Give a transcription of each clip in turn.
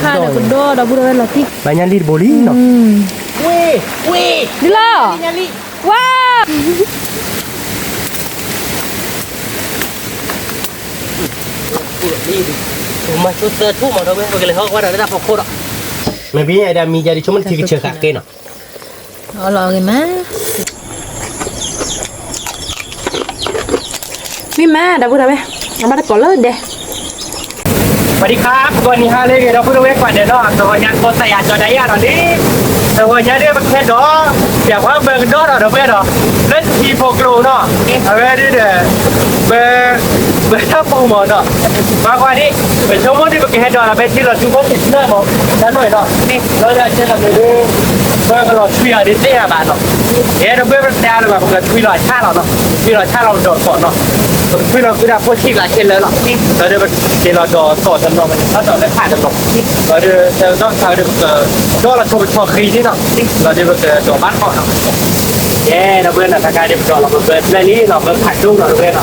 ခါဒီးကဒီဒီပုၢ်ဒီဝဲၢ်လီၤတံၢ်, ဘၣ်ညါလံတဘိလံနီၤ, ဝ့ၢ်, ဝ့ၢ်, ဒ်လီၤ, ဝါ, မၤဆိသၢထူၣ်မး ဒီပုၢ်ဝဲၢ် ပကလဲၤဟီၣ်ကွၢ်ဒီးလၢတၢ်ဖီခိၣ်ဒီး, မ့ၢ်ဘၣ်ယၤဒၣ်မံၤယၤဒ်ဆိကမိၣ်ထံကဆၢဃာ်ဃ့နီၤ, အလီၤဂ့ၤမး မ့ၢ်မး ဒီပုၢ်ဒီဝဲၢ်, အဘၣ်တကိးလၢဒဲး, สวัสดีครับ ဂီၤနံၤဟါလၢအဂ့ၤ ဒီပုၢ်ဒီဝဲၢ်ကိးဂၤဒဲးနီၤ, တဂီၤညါကိးသးယၤကၠီဒၣ်ယၤဒီးလံ, တဂီၤညါဒ်ပကဟဲဒီး, ပျဲဝဲဘၢကဒီဒီးဒီပုၢ်ဝဲၢ်ဒီး, လၢထံဖိကျိနီၤ, အဝဲဒ်ဒီး, ဘၢ, ဘၢတၢ်ပူၤမးနီၤ, ကွၢ်ကွၢ်ဒ်, ပဆိကမိၣ်ဒ်ပကဟဲဒီးလီၤ ဖဲထံလီၤဆူဖိသ့ၣ်တဖၣ်မး, တၢ်နီၢ်အံၤနီၤ, လီၤဒၣ်ဆဲးလီၤမ့ၢ်ဒ်, ပကလီၤထွံအီၤဒ်သ့ၣ်ညါဘၣ်နီၤ, ယဲဒီပုၢ်ဝဲၢ်ပတဲအါလၢၤဘၣ် ပကထွံလီၤဆၣ်လီၤနီၤ, ထွံလီၤဆၣ်လီၤဒီးသီၣ်နီၤ, ပကထွံလီၤဃုဒၣ်ဖိဆံးကျါဆဲးလၢာ်လီၤ, ဒီးဒီးပက့ၤလီၤဒီးသီၣ်တနီၤ ပကထီၣ်ဒီးလၢထးတနီၤ, ဒီးဒီးတနီၤဆါဒီးပက, ဒီးလီၤဆိပဆီဃံန့ၣ်နီၤ, ဒီးဒီးပကဒီးဘၣ်ထီၣ်နီၤ ယဲ ဒီပုၢ်ဝဲၢ်နီၤ တခါခါဒ်ပဒီးလီၤ ပဘၢဖျၢၣ်လံနီၤ ဘၢဖးဒိၣ်နီၤ ဒီပုၢ်ဝဲၢ်နီၤ,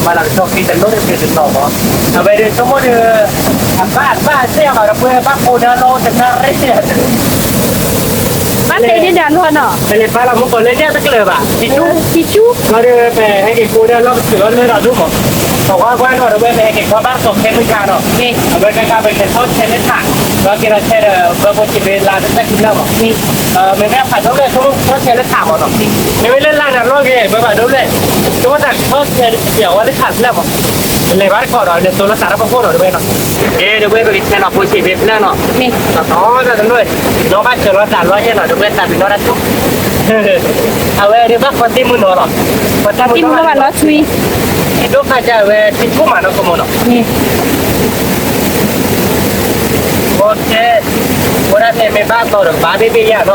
မၤလီၤကဆီဃံတနီၤဒီးဖဲတနီၤမး, အဝဲဒ်ဆိကမိၣ်ဒီး, အဘၣ်အဘၣ်စ့ၢ်ကီး ဒီပုၢ်ဝဲၢ် ဘၣ်ဖိဒၢလီၤတနၣ်ရံၣ်, ဘၣ်သ့ဒ်ဒီးလီၤနီၤ, ပလဲၤပာ်လီၤမူကီၢ်လၢဒၣ်တကျၢၤဘၣ် ထံဆူ, ထံဆူ, ဒီးဒီးပဟဲက့ၤကိးဒၣ်လီၢ်ပစုာ်လီၤလၢဒီးဒိၣ်မး, ပကွၢ်ကွၢ်နီၤ ဒီပုၢ်ဝဲၢ် ပဟဲက့ၤခီဘၣ်ကီၢ်ခဲမုၢ်ဆါနီၤ, အဝဲကကါပကထီၣ်ဆဲးလၢထး, ဒီးက့ၤလီၤဆဲးဒီး ဘၢဖိဆံးဘ့လါတဖျၢၣ်ခံဖျၢၣ်မး မ့မ့ၢ်ဖးဒိၣ်ဖျၢၣ်ဆိကမိၣ်ထီၣ်ဆဲးလၢထးမးနီၤ, မ့မ့ၢ်လၢလါန့ၣ်လီၢ်ဂ့ၤ ဘၢဖးဒိၣ်ဖျၢၣ်, ဆိကမိၣ်သးကထီၣ်ဆဲးပျဲဝဲလၢထးဖျၢၣ်မး, ပလဲၤဘၣ်တခီဒီး လဲၤသိလီၤသးတၢ်ဖီခိၣ်နီၤ ဒီပုၢ်ဝဲၢ်နီၤ, အ့ ဒီပုၢ်ဝဲၢ် ပကဆဲးလီၤဖိဆံးဘ့ဖျၢၣ်နီၤ, တနီၤတနီၤ, နီၢ်ဘၣ်ဆဲးလီၤသးလီၤယဲၢ်နီၤ ဒီပုၢ်ဝဲၢ် သးပ့ၤနီၣ်တၢ်ဆိ အဝဲဒ်ဘၣ်ဃီသ့ၣ်မုၢ်နီၤလီၤ, ဃီသ့ၣ်မုၢ်နီၤဘၣ်လီၤဆှံ, ထံဒိၣ်ခါကၢ်ဝဲ ထံဆိမးနီၤ ကမိၣ်နီၤ, အိၣ်ဒၣ်ဖဲမ့ၢ်ဘၣ်သီဒီးဘၣ်ဘ့ၣ်ဘ့ၣ်ယၤနီၤ, ကဲ ပကက့ၤ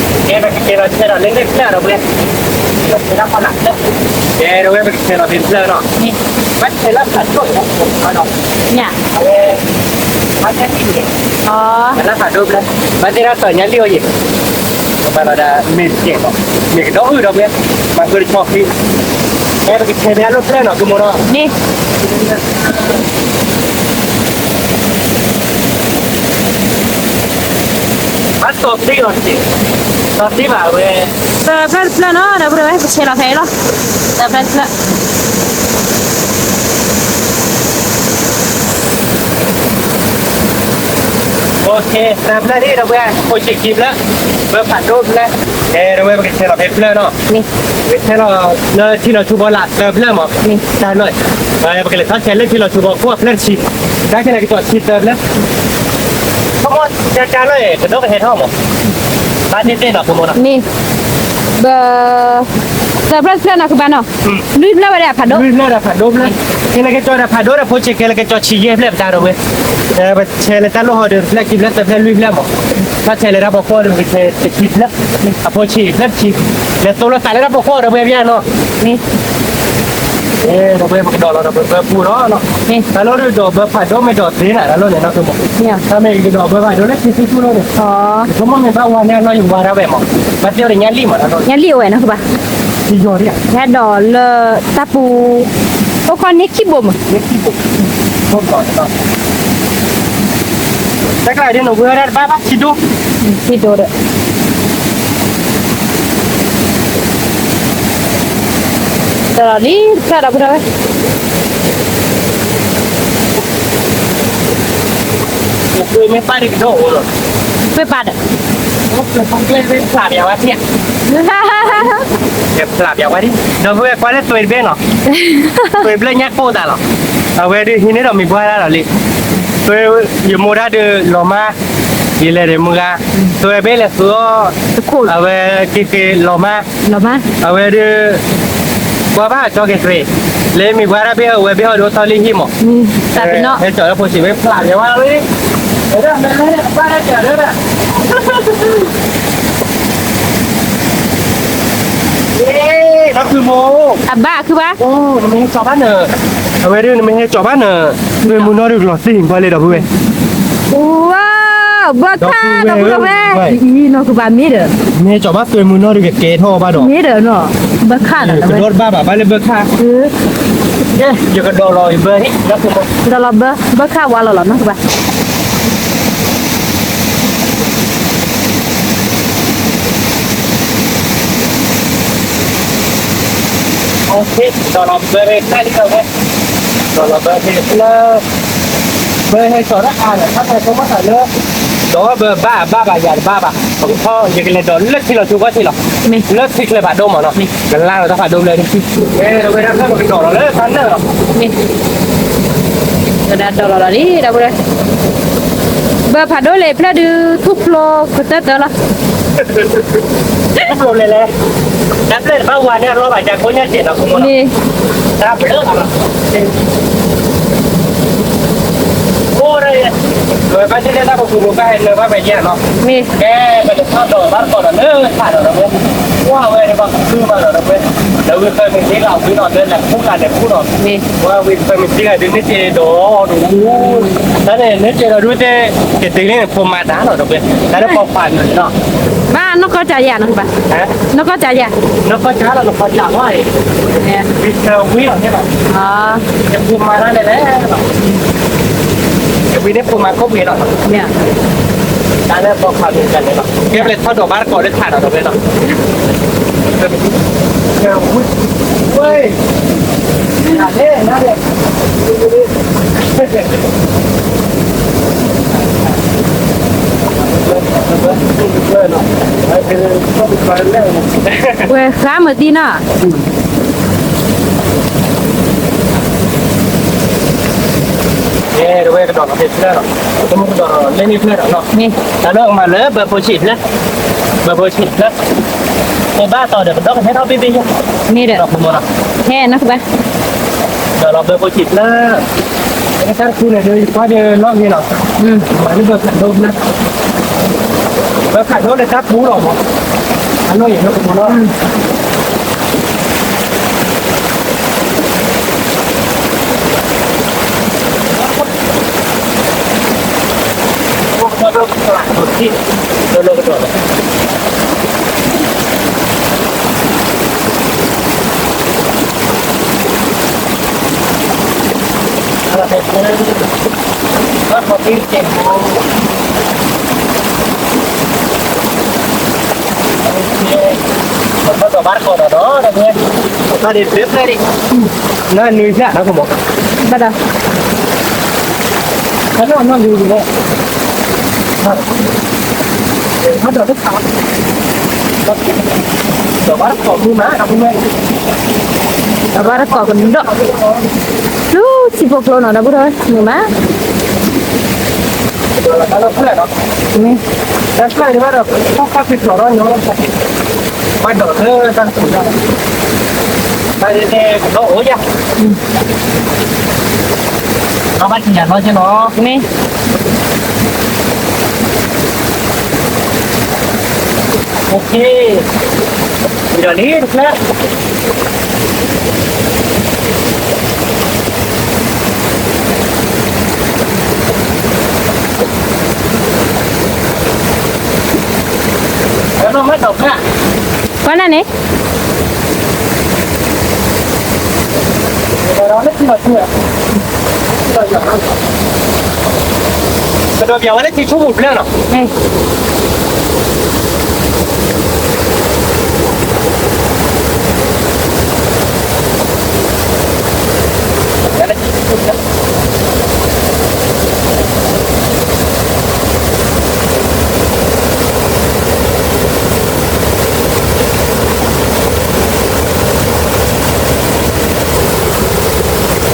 လီၤဆဲးဒီးလၢလ့ၣ်ဖျၢၣ်ဒီပုၢ်ဝဲၢ်, ကဲ ဒီပုၢ်ဝဲၢ် ပကဆဲးလီၤဖဲဖျၢၣ်နီၤ, ဘၣ်ဆဲးလၢဖးဒိၣ်, အဝဲ, ဘၣ်ဆဲးလၢဖးဒိၣ်ဖျၢၣ်, ဘၣ်သ့ၣ်ဒၣ်တီၤညါလံအီၤယံၤ ဘၣ်လီၤဒၣ်မ့ၢ်ကဲးလီၤ, မ့ၢ်ကဒီအုၣ်ဒီပုၢ်ဝဲၢ်, မၤဃုတဆီဃံ, ကဲ ပကဆဲးဖဲအလ့ၣ်ဖျၢၣ်နီၤ ကမိၣ်နီၤ, ဘၣ်တီၤသ့လီၤတံၢ်, တီၤသ့ဘၣ်ဝဲ, သၢဖျၢၣ်တဖျၢၣ်နီၤ ဒီပုၢ်ဝဲၢ် ပဆဲးလီၤဖဲအံၤလီၤ, သၢဖျၢၣ်တဖျၢၣ် သၢဖျၢၣ်န့ၣ် ဒီပုၢ်ဝဲၢ် ဖိဆံးခံဖျၢၣ်, ဘၢဖးဒိၣ်ဖျၢၣ်, ဒီပုၢ်ဝဲၢ် ပကဆဲးလီၤဖဲဖျၢၣ်နီၤ, ပကဆဲးလီၤလၢထံလီၤဆူဘီလၢသၢဖျၢၣ်မး, တၢ်လီၢ်, ပကလဲၤထီၣ်ဆဲးလၢထံလီၤဆူဘီခိၣ်အဖျၢၣ်တဆံ, တၢ်ခဲလၢာ်ကစီၣ်ဆံသၢဖျၢၣ်, ခီမီ တၢ်လီၢ် ကဒီးကဟဲထီၣ်မး, ဘၣ်သ့ၣ်သ့ၣ်နီၤ ကမိၣ်နီၤ, ဘၢ သၢဖျၢၣ်တဖျၢၣ်နီၤ ကဘၣ်နီၤ, လွံၢ်ဖျၢၣ်ဝဲဒၣ်ဖးဒိၣ်, လွံၢ်ဖျၢၣ်ဒီးဖးဒိၣ်ဖျၢၣ်, ခဲလၢာ်ကစီၣ်ဒီးဖးဒိၣ်ဒီး ဖိဆံးခဲလၢာ်ကစီၣ်ဆံယဲၢ်ဖျၢၣ်ပတၢ်ဒီပုၢ်ဝဲၢ်, ပဆဲးလၢတၢ်လီၢ်ဟီဒီး တဖျၢၣ်ခံဖျၢၣ်သၢဖျၢၣ်လွံၢ်ဖျၢၣ်မး, တၢ်ဆဲးလၢတၢ်ဖီခိၣ်ဒီး ပကဆဲးတဆံဖျၢၣ်, အဖိဆံးဖျၢၣ်တဆံ, လဲၤသိလီၤသးလၢတၢ်ဖီခိၣ်ဒီပုၢ်ဝဲၢ်နီၤ, ဒီပုၢ်ဝဲၢ် ပကဒီးလီၤဒီး ပဘၢပူၤလီၤနီၤ, တၢ်လီၢ်ဒ်ဒီးဘၢဖးဒိၣ်မ့ၢ်ဒီးသ့နီၤ တၢ်လီၢ်န့ၣ်နီၤ ကမိၣ်, တၢ်မ့ၢ်ကဒီးဘၢဖးဒိၣ်လၢထံဆူၣ်ဆူၣ်လီၤန့ၣ်, ဆိကမိၣ်မ့ၢ်ဘၣ်ဝါန့ၣ် အလီၢ်ယဝါဒၣ်ဝဲမး, ဘၣ်သ့ၣ်အီၤဒီးညၣ်လံၣ်မး, ညၣ်လံၣ်အိၣ်ဝဲနီၤ ကဘၣ်, ယဟဲဒီးလၢတၢ်ပူၤ, အိၣ်ခီၣ်န့ၢ်ခံဘိမး, တၢ်ကျါဒ်နဝဲဒၣ်တဘၣ်ဘၣ်ထံဒိၣ်, ထံဒိၣ်ဒီး ဒီးလံတဖျၢၣ်ဒီပုၢ်ဝဲၢ်, မ့ၢ်ပၢ်ဒီးကဒီးအိၣ်လီၤ, မ့ၢ်ပၢ်ဒီး, ဖျါပျးဝဲဒၣ်, ဒီပုၢ်ဝဲၢ်ကွၢ်လၢသွဲတဘ့ၣ်နီၤ, သွဲဘျၢညါကိၢ်သးလီၤ, အဝဲဒၣ်ဟံးန့ၢ်ဒီးမံၤပှၢ်ဒၣ်လီၤလံ, သွဲ, ယမိၢ်ဒၣ်ဒီးလီၤမၢ်, ယလဲၤဒီးမုၢ်ဂၤ, သွဲဘ့ၣ်လဲၤသွဲအီၤ, အဝဲက့ၤက့ၤလီၤမၢ်, အဝဲဒၣ် ကွၢ်ဘၣ်ကၠီက့ၤသွဲ, လၢမံၤပှၢ်တၢ်ဘ့ၣ်အဝဲဘ့ၣ်အီၤဒီးအိၣ်ထီၣ်လံဟံၣ်မး, ဟဲကၠီလၢဖိဆံးဝဲဖျါယဝဲလီၤ, ဒီးမ့ၢ်လၢပၢ်တၢ်ကၢၤဒီး, ဒီးခုမိၢ်, အဘၣ်ခုဘၣ်, နမ့ၢ်ဟဲကၠီဘၣ်နၤ, အဝဲဒၣ်နမ့ၢ်ဟဲကၠီဘၣ်နၤ, သွဲမုၢ်နီၢ်ဒုးကလီၤသ့ၣ်ပှၤလၢဒီပုၢ်ဝဲၢ် ဝါ, ဘၢခၣ်ဒီပုၢ်ဝဲၢ်, အံၤနီၢ်ကဘၣ်မ့ၢ်ဒီး, မ့ၢ်ဟဲကၠီဘၣ်သွဲမုၢ်နီၢ်ဒုးကကဲထီၣ်ဘၣ်ဒီး, မ့ၢ်ဒီးနီၢ်, ဘၢခၣ်ဒီး, ကဒီးတဘၣ်ဘၣ် ဘၣ်လၢဘၢခၣ်, ယကဒီးလီၤဘၢ, ဒီးလီၤဘၢ, ဘၢခၣ်ဝါလီၤလီၤနီၢ်ကဘၣ်, ဒီးလီၤဘၢဟ့ၣ်တၢ်လံဒီးဝဲ, ဒီးလီၤဘၢဟ့ၣ်လၢ ဘၢဟဲစီၤတၢ်အါန့ၣ် တၢ်ဖဲကမီၤတၢ်လၢ ဒီးဘၢဘၣ်ဘၣ်ဘၣ်ယၤတဘၣ်ဘၣ်, ပကထီၣ်ယကလဲၤဒီးလၢထံလီၤထူကီၢ်ထံလီၤ, လၢထံချၢဖးဒိၣ်မးနီၤ, ကလါလီၤတၢ်ဖးဒိၣ်လၢ, ဝဲဒၣ်ဖဲပကဒီးလီၤလၢတၢ်နၢၣ်လီၤ, ဝဲဒၣ်ဒီးလီၤလီၤလံ ဒီပုၢ်ဒီဝဲၢ်, ဘၢဖးဒိၣ်လံဖျၢၣ်ဒုးထူၣ်ဖျိကတၢၢ်တၢၢ်လီၤ. တဖျိလဲၤလဲၤ, တၢ်ဖျၢၣ်တဘၣ်ဝါန့ၣ် အလီၢ်ဘၣ်ယၤကိးညါစဲးနီၤ ကမိၢ်နီၤ, တၢ်ဘျၢလီၤ, အိၣ်ဒီး, ဝဲဘၣ်န့ၣ်လၢတၢ်ပူၤပူၤဘၣ်ဟဲလၢဘၣ်ဝဲယဲၢ်နီၤ, ကဲပတထီၣ်ဒီးဘၣ်တကိးဒီးလၢထးဒီးဒီးဝဲ, ကွၢ်ဝဲဒၣ်ဘၣ်ကသူဘၣ်ဒီးဒီးဝဲ, ဒီးဝံၤဖၢမုၢ်သ့လီၤဝံၤနီၤ လၢလဲၤခူၣ်လၢ်လဲၤခူၣ်နီၤ, ဝဲဝံၤဖၢမုၢ်သ့ဂၤဒုးန့ၣ်က့ၤဒီးဒိၣ် တၢ်န့ၣ် နကဲဒီးဒုးတဲ, ကတုၤလံန့ၣ် ဖိမၤတၢ်လီၤဒီးဝဲ, တၢ်လၢပိာ်ခွါန့ၣ်လီၤ, ဘၣ်နီၢ်ကီၢ်ကၢ်ယၤနီၤဘၣ်, နီၢ်ကီၢ်ကၢ်ယၤ, နီၢ်ကီၢ်ကၢ်လီၤ နီၢ်ကီၢ်ကၢ်ဝဲအံၤ, ဝံၤဝံၤလီၤန့ၣ်လီၤ, ယဖိမၤတၢ်န့ၣ်လဲၣ်လီၤ, ယဝံၤန့ၣ်ဖိမၤခိၣ်ပှ့ၤလီၤ, တၢ်လၢပိာ်ခွါန့ၣ်တၢ်န့ၣ်လီၤ, ကဲပလဲၤထီၣ်ဒီးဘၣ်တကိးလၢထးဒီးဒီးဝဲလီၤ. ဝဲ, ဝဲ, ဝဲဃါမုၢ်သံနီၤ, တဝဲကဒီးလီၤဖဲဖျၢၣ်လီၤ, တမ့ၢ်ကဒီးလၢန့ၣ်ဖျၢၣ်ဒီးနီၤ, တၢ်လၢအမၤလၢဘၢဖိဆံးဖျၢၣ်, ဘၢဖိဆံးဖျၢၣ်, ပဘၣ်တီၤဒီးကဒီးကဟဲထီၣ်ဘ့ၣ်ဘ့ၣ်ယဲၢ်, မ့ၢ်ဒီး, ဟဲနီၤကဘၣ်, ဒီးလီၤဘၢဖိဆံးဖျၢၣ်, တၢ်တခူန့ၣ်ဒီးယကွၢ်ဒီးလီၢ်ဂ့ၤလီၤ, မၤလၢဘၢဖးဒိၣ်ဖျၢၣ်, ဘၢဖးဒိၣ်လၢတၢ်ပူၤလီၤမး, အနီၢ်ယဲၢ်နီၤကဘၣ်နီၤ နနုၤဖျၢၣ်နီၤကမိၢ်, ဘၣ်ဒီး, ဘၣ်ဒီး, ဘၣ်ဒီးတကိးမး, ဘၣ်ဒီးတကိးကဒီး, လူၤဆံးဖိကျိနီၤ ဒီပုၢ်ဒီဝဲၢ်, မုာ်မး မ့ၢ်, တၢ်ဖျၢၣ်န့ၣ်ဘၣ်ဒီး ထီၣ်ခီၣ်ဖံးထီၣ်ဒီးညီလီၤ, ဘၣ်ဒီးလၢတၢ်တပူၤလီၤ, တၢ်န့ၣ်ကဒီးအိၣ်ယၤ, ဒီးဘၣ်ထံၣ်ယၤလီၤက့နီၤ, မ့ၢ်, အိၣ်ခ့, ဒီးလံတ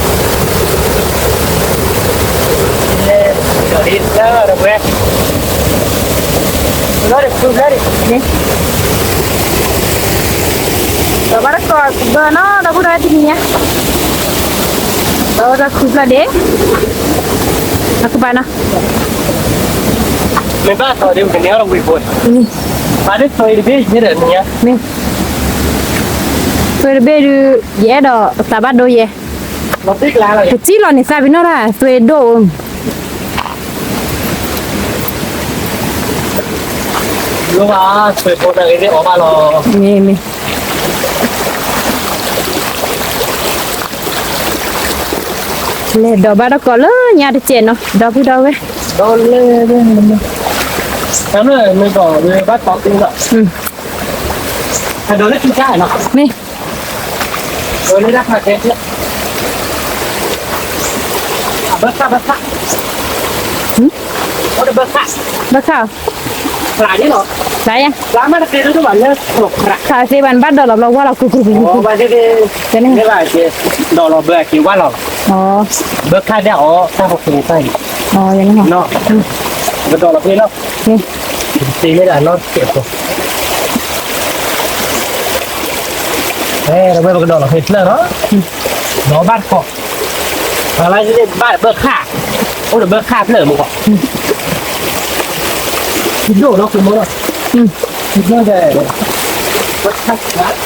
ဖျၢၣ် ပှၤနၢ်န့ၣ်, ကဒီးပၠးဝဲလၢထံဆူၣ်ပူၤဖျၢၣ်နီၤ, ဒီးဘၣ်တကိးဘၢနီၤ ဒီပုၢ်ဒီဝဲၢ်တနံၤညါ, ဘၣ်ဝဲဒၣ်ခူဖျၢၣ်ဒ့ၣ်, အကပၤနီၤ, မ့ၢ်ဘၣ်တီၤဒ့ၣ် ပကန့ၢ်အီၤဝံၤဖိ, ဘၣ်ဒ့ၣ်တီၤအံၤတဘ့ၣ်ယဲၢ်ဒီးနံၤညါ, မ့ၢ်, တီၤတဘ့ၣ်ဒုး ယအဲၣ်ဒိးသးဘၣ်ဒိယဲၢ်, ကစံၣ်လီၤန့ၣ်သးပ့ၤနီၣ်တၢ် သွ့ဒိၣ်ဧိၤ, မ့ၢ်, မ့ၢ်, လဲၤဒီးဘၣ်တကိးလၢညါတစဲးနီၤ ဒီပုၢ်ဒီဝဲၢ်, ဒီးလၢ, မ့ၢ်, မ့ၢ်, ဒီးလၢထံဆါနီၤ, မ့ၢ်, ဘၣ်ခၣ်, ဘၣ်ခၣ်, ဖျါယၤ, ဖျါသ့ဘၣ်န့ၣ် ဘၣ်ဒိးလီၤဘျီဝါလီၤ ကူကူကူကူ, ဒိးလီၤဘၢအက့ၤဝါလီၤ, ဘၢခၣ်ဒၣ်အီၤတၢ်ပူၤန့ၣ်တၢ်အံၤ, ကဒီးလီၤဖဲလီၤ, တ့လၢဒၣ်နီၢ်တကဲးဖိ, ဝဲပကဒီးလီၤဖဲဖျၢၣ်လီၤ, ဒီးဘၣ်တကိး, ဘၣ်ဘၢခၣ်, အိၣ်ဒီးဘၢခၣ်ဖျၢၣ်မူကီး, ဒိၣ်ဒီးဃုာ်မီလီၤ, ဒိၣ်ဒီး, ဘၢခၣ် ဟဲတ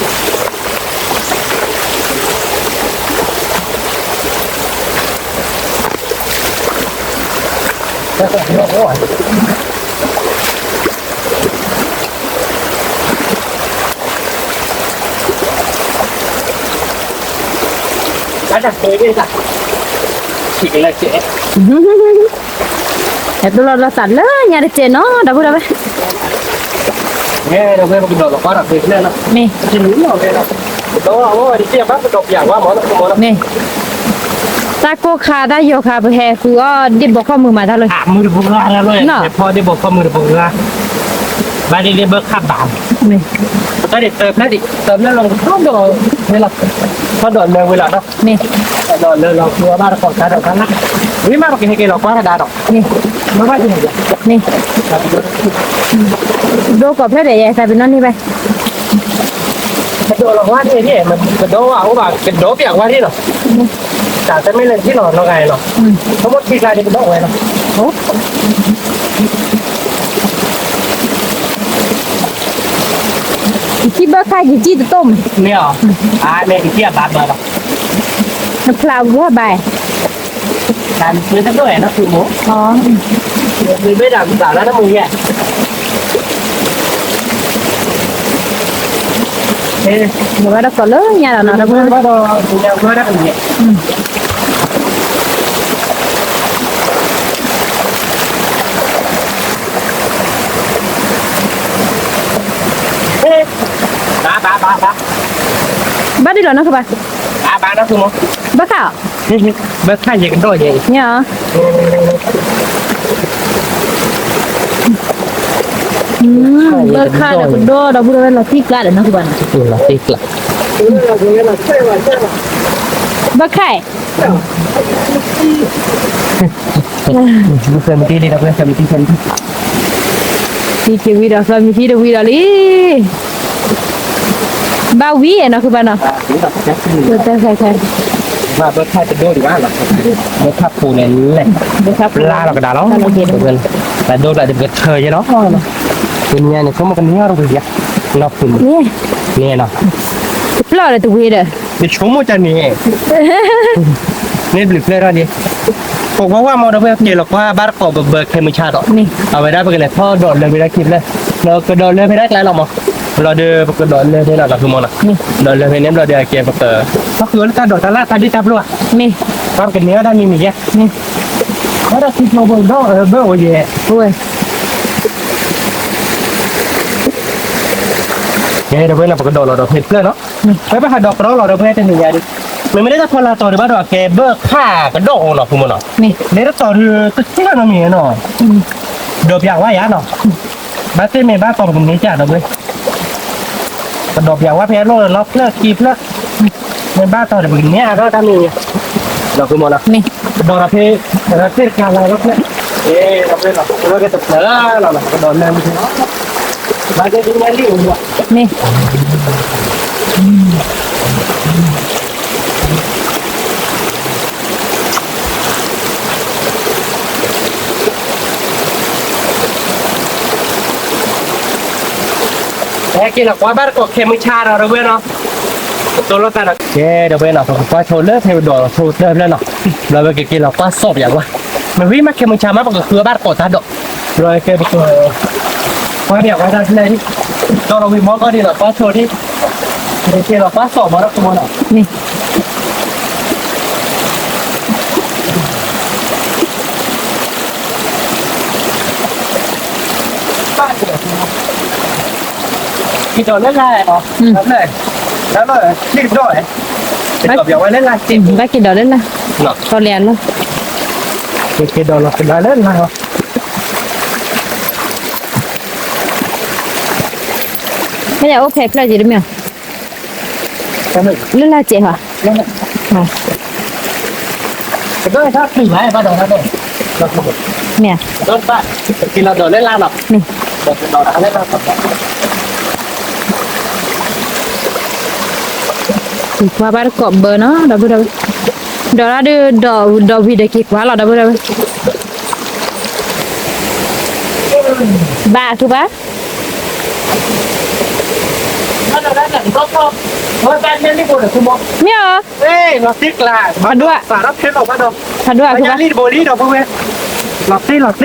ူၢ်လီၤလီၤသးလၢညါတစဲးနီၤ ဒီပုၢ်ဒီဝဲၢ်, မ့ၢ် တၢ်ကိၢ်ခါတၢ်ယီၤခါ ပဟဲဃုအီၣ်ဒ့ၣ်ဘီခီၣ်မုၢ်မးတၢ်လီၤ, မုၢ်တပူၤဂၤတၢ်လီၤ, ဖီဒ့ၣ်ဘီခီၣ်မုၢ်တပူၤဂၤ, ဘၣ်ဒ့ဒ့ဘၢခၣ်ဘၣ်, ပတၢ်ဒ့ၣ်တၢ်ဖျၢၣ်ဒံး တၢ်ဖျၢၣ်လီၤထီၣ်ဒီး, ဖဲလီၤ, ထီၣ်ဒီးလၢဝဲလီၤဒီး, ဒီးလၢလီၤဃုအီၣ်ဘၣ်တကိးခါဒီးခါလၢ်, ဝံၤမးပကဟဲက့ၤလီၤကွၢ်တၢ်ဒီး, ဘၣ်ဘၣ်ယဲၢ်, ဒိကီၢ်ဖျၢၣ်ဒီးယဲၢ်သးပ့ၤနီၣ်န့ၢ်ဘၣ် ကဒီးလီၤဝါဒ့ၣ်, ကဒီးဝဲအိၣ်ဘၣ် ကဒီးပျးဝါဒ့ၣ်လီၤ, တၢ်တမ့ၢ်လၢထံၣ်လီၤနီၢ်ဂၤအံၤလီၤ, ထမ့ၢ်ထံကျါဒ့ၣ်ကဒီးဝဲလီၤ, ယထံၣ်ဘၢခၣ်ယထံၣ်တတိၢ်မး, မ့ၢ်အီၤ, မ့ၢ်ယထံၣ်အဘၣ်ဘၣ်လီၤ, နဖျါဝဲဘၣ် တၢ်မ့ၢ်တဒိၣ်ဝဲနီၢ်သူမိၢ်, မ့ၢ်ဘၣ်တၢ်မ့ၢ်တၢ်လၢနမုၢ်ယဲၢ်, နဘၣ်ဒီးကီးလၢညါလီၤနီၤ, ဘၣ်ဒီး, ဘၣ်ဒ်လီၤနီၢ်, ဘၣ်ခၣ်, ဘၣ်ခၣ်ယဲၢ်ကဒီးယဲၢ်, ဘၣ်ခၣ်ဒီးကဒီး ဒီပုၢ်ဒီဝဲၢ်လီၤတံၢ်ကျါဒီးနီၢ်ကဘၣ်နီၤ, လီၤတံၢ်ကျါ, ဘၣ်ခၣ်, သၢမံၤထံလံဒီး သၢမံၤထံ, သၢမံၤထံ, သၢမံၤထံတဝံၤဒီးလံ, ဘၣ်ဝံၤနီၢ်ကဘၣ်နီၤ, ဘၣ်ဘၣ်ခၣ်တဒိၣ်ဒံးဘၣ်, ဘၣ်ခၣ်ဖိန့ၣ်လဲၣ်, ဘၣ်ခၣ်ဖိလါလီၤကဒါလီၤ, တၢ်ဒိၣ်ကျါဒ်ပကထၢယဲလီၤ, တနံၤညါန့ၣ် ဆိကမိၣ်ကန့ၢ်အီၤတဝံၤယါ, နီၢ်ဖုမုၢ်, န့ၣ်နီၤ, တပျီၢ်ဒီးတဝံၤဒီး, ယဆိကမိၣ်တၢ်န့ၣ် န့ၣ်ဘျုးဖျၢၣ်ထီၣ်လံ, ပကွၢ်ကွၢ်မီဒီး ပက့ၤလီၤကွၢ်ဘၣ်တကိး ပဘၢခဲမုၢ်ဆါဒီး, အဝဲဒၣ်ပကလဲၤထီၣ်ဒိးလၢဖဲဒၣ်ခံဖျၢၣ်, ဒီးကဒိးလၢဖဲဒၣ်ကျါလီၤမး, ဘျီဒီးပကဒိးလၢဖဲလီၤလီၤဖုမီၤနီၤ, ဒိးလၢဖဲန့ၣ်ဘျီဒီးအကဲပက, ပဃုအီၤလၢတၢ်ဒိးတၢ်လၢ်တၢ်ဒ့ၣ်တၢ်ပျီၢ်, ပှၤပကန့ၢ်အီၤတၢ်မံၤမံၤယဲၢ်, ဘၣ်ဒီးခံဖျိဘိဒီးဘၢအိၣ်ယဲၢ်, ကဲဒီးဖဲန့ၣ် ပကဒိးလီၤဒီးဖဲတဖျၢၣ်နီၤ, ဖဲပဟးဒိးကြီလီၤဒီးဖဲတနံၤညါဒီး, မ့မ့ၢ်လၢတၢ်ဖီလာ်တီၤဒံးဘၣ်ဒီး အကဲဘၢခၣ်ကဒီးအိၣ်နီၤဖုမီၤနီၤ, လၢတတီၤဒီးတထံၣ်လီၤနီတမံၤနီၤ, ဒိးပျးဝါယါနီၤ, ဘၣ်သ့ၣ်မ့ၢ်ဘၣ်တီၤပကန့ၢ်ကဒီးဖဲ, ပဒိးပျးဝါဖဲအလိၣ်လီၤဖျၢၣ်ခံဖျၢၣ်, မ့ၢ်ဘၣ်တီၤဒီးပကန့ၢ်အါထီၣ်တၢ်မံၤ, ဒီးဖုမီၤနီၤ, ပဒိးဒီးဖဲ, သ့ၣ်တခါလၢဖျၢၣ်, ဒီးဖဲလီၤ ပဝဲကတဖျၢၣ်လီၤနီၤ ပဒိးလၢမ့ၢ်, ဘၣ်သ့ၣ်သ့ၣ်ညါလံအိၣ်ဘၣ်, မ့ၢ် ဟဲက့ၤလီၤကွၢ်ဘၣ်တကိးခဲမုၢ်ဆါဒီး ဒီပုၢ်ဝဲၢ်နီၤ, တိၢ်လိာ်သးဒီး ကဲ ဒီပုၢ်ဝဲၢ်နီၤ ပကကွၢ်ဆိလၢဖဲပဒိးဆိတဖျၢၣ်နီၤ, ဘျီဝဲကက့ၤလီၤကွၢ်စိးပၠးကွၢ်, မ့ၢ်ဝံၤမးခဲမုၢ်ဆါမး ပကဃုဘၣ်တကိးတၢ်ဒိး, ဘျီဝဲကဲပက ကွၢ်ပၠးကွၢ်တၢ်ဖျၢၣ်ဒံး, ဒီးလီၤဝံၤမီၢ်ကီၢ်ဒံးလီၤ ကွၢ်ဆိဒံး, ကက့ၤလီၤကွၢ်စိးမးဒီး ကမီၤနီၤ, က့ၤဒီးလၢလၢ်နီၤ, လၢလၢ်, လၢလၢ်, လံၣ်ကဒီး, ဘၣ်က့ၤဒိးလၢလၢ်, ကီၢ်လၢအလီၢ်, က့ၤဒိးလီၤကဒါလၢလၢ်လီၤ. မ့ၢ်ယအိၣ်ဖဲဖျၢၣ်က့ၤတမ့ၢ်, လၢလၢ်စဲးဟီ, မ့ၢ်, က့ၤကွၢ်ဘၣ်တကိးဘၢနီၤ ဒီပုၢ်ဒီဝဲၢ်, ဒီးဒၣ်ဒီး ဒီးဝံၤဒီးက့ၤကွၢ်လီၤ ဒီပုၢ်ဒီဝဲၢ်, ဘၣ်အထူဘၣ် မ့ၢ်အီၤ, ဖးဒိၣ်, ဖးဒိၣ်အထူဘၣ်, လီၤတံၢ်လီၤတံၢ်, ကွၢ်တံၢ်ကွၢ်တံၢ်, ဘၣ်ညၣ်လံၢ်တဘိလံ, ဖးဒိၣ်ညါ, ဝါ, လီၤတံၢ်လါလီၤ ဒီပုၢ်ဝဲၢ်,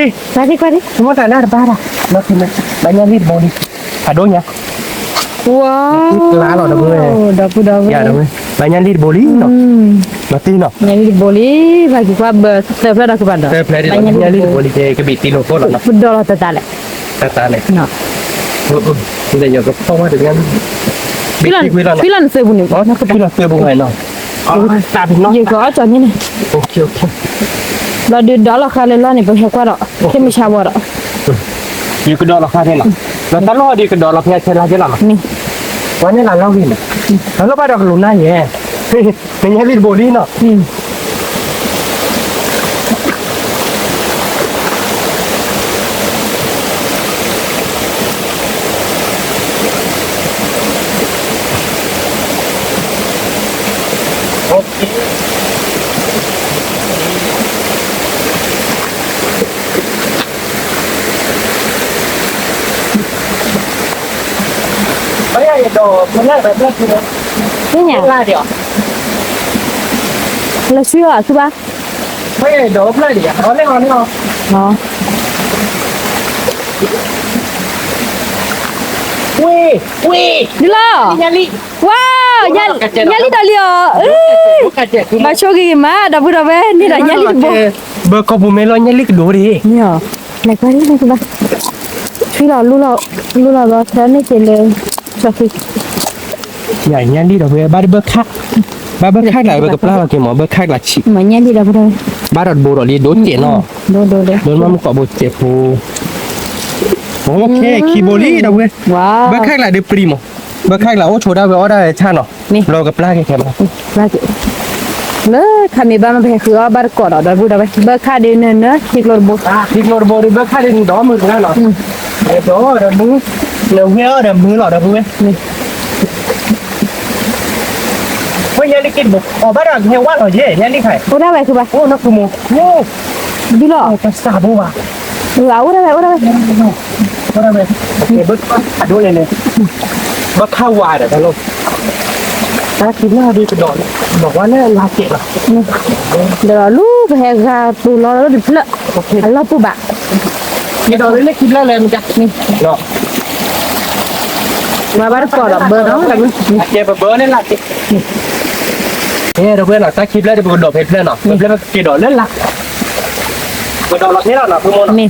ဒီပုၢ်ဒီဝဲၢ်, ဘၣ်ညၣ်လံၢ်တဘိလံနီၤ, လီၤတံၢ်နီၤ, ညၣ်လံၢ်တဘိလံ, ဘၣ်က့ၤကွၢ်ဘၢသၢဖျၢၣ်ဒီးကဘၣ်ဒီး, ဘၣ်ညၣ်လံၢ်တဘိလံ, ကဘ့ၣ်တံၢ်လိာ်ခိၣ်လီၤနီၤ, ပဒီလီၤတၢ်တၢ်လဲၣ်, တၢ်တၢ်လဲၣ်, ယကဖီၣ်ဝဲတညါ, ဖံလီၤနသုးပူၤန့ၣ်, ဖံလီၤသုးပူၤနီၤ, ယကအီၣ်ကၠီၤန့ၣ်န့ၣ်, လီၤဒုးဒီးလီၤဃာ်လၢလီၢ်န့ၣ် ပဟဲကွၢ်ဒီး, ခဲမုၢ်ဆါဝီဒီး, ယကဒီးလီၤဃာ်န့ၣ်နီၤ, လီၤတၢ်လီၢ်ဒီးကဒီးလီၤဖဲဆဲလါက့လီၤနီၤ, ဝါန့ၣ်လၢလီၢ်ဂ့ၤန့ၣ်, လီၤလီၢ်ဘၣ်ဒီးကလူၤနၢ်ယဲၢ်, ညၣ်လံၢ်တဘိလံနီၤ.လၢဆှံအီၤအသူဘၣ်, ဒ်လီၤ, ဝါ, ညၣ်လံၢ်ဒီးလံအီၤ, ဘၣ်ဆိဂ့ၤဂ့ၤမး ဒီပုၢ်ဒီဝဲၢ် န့ၢ်ဒီးညၣ်လံၢ်တဘိ, ဘၢကီၢ်ပူၤမ့ၢ်လီၤညၣ်လံၢ်ကဒိၣ်ဒံး, လဲၤကွၢ်လံ ဘၣ်, ထွံလီၤ လူလီၤ, လူလီၤဘီ သၢန့ၢ်က့ၤလၢ, ညၣ်လံၢ်ဒီးဝဲ ဘၣ်တဘၢခၣ်, ဘၣ်ဘၢခၣ်ကျါ ပကပျၢ်လီၤက့ၤမး ဘၢခၣ်ကျါဆံး, ဘၣ်ဒီးတဘိဒီးလံ ဒိၣ်စဲးနီၤ, ဒိၣ်ဒိၣ်ဒိၣ်, ဒိၣ်မးမုၢ်ကီးဘိစဲးဖိ, အိၣ်ခဲခံဘိလံဒီပုၢ်ဝဲၢ်, ဘၢခၣ်ကျါဒုးပျံၤမး, ဘၢခၣ်ကျါအိၣ်ဆိးဒၣ်ဝဲအီၣ်ဒၣ်ဝဲဆၣ်နီၤ, လီၤကပျၢ်က့ၤခဲမး လၢခါမ့ၢ်ဘၣ်မ့ၢ်ပဟဲဃုအီၣ်ဘၣ်တကိးဒီး ဒီပုၢ်ဒီဝဲၢ် ဘၢခၣ်ဒုးနၢနၢ ခံကျိတဘိ, ခံကျိတဘိဒုး ဘၢခၣ်ဒုးနဒီမုၢ်ကနၣ်နီၤ, ဒီးဒီးမုၢ်, နဝဲအီၣ်ဒီးမုၢ်လီၤ ဒီပုၢ်ဝဲၢ်, ဝဲညၣ်လံၢ်က့တဘိ အီၣ်ဘၣ်ဒီးကဟဲဝါလီၤယဲၢ် ညၣ်လံၢ်ခါ, အိၣ်ဒၣ်ဝဲခုဘၣ်, အိၣ်နၢ်ခုမိၢ်, ဒုးလီၤ, တစးဘိဘၣ်, အိၣ်ဒၣ်ဝဲ အိၣ်ဒၣ်ဝဲ အိၣ်ဒၣ်ဝဲ, ဘၣ်ခၣ်ဝါဒီး တၢ်ခံဘျၢၣ်ဒုးကဒီး, ဒီးဝဲလၢလါကဲးလီၤ, ဒီးလူၤပဟဲဂၤတူၤလီၤလၢတဖျၢၣ်, အလီၢ်ပူၤဘၣ်, ကဒီးလၢလၢခံဘျၢၣ်လဲၣ်မတၤ, မၤဘၣ်တကိးဒီးဘၢနီၤ, ကဲပဘၢန့ၣ်လါကဲး, ကဲဒီပုၢ်ဝဲၢ်နီၤ တၢ်ခံဘျၢၣ်ဒုး ပကဒီးဖဲတဖျၢၣ်နီၤ, တဖျၢၣ်ပကက့ၤဒီးလၢလါ, ပကဒီးလီၤဖဲလီၤနီၤ ဖိမိၢ်နီၤ,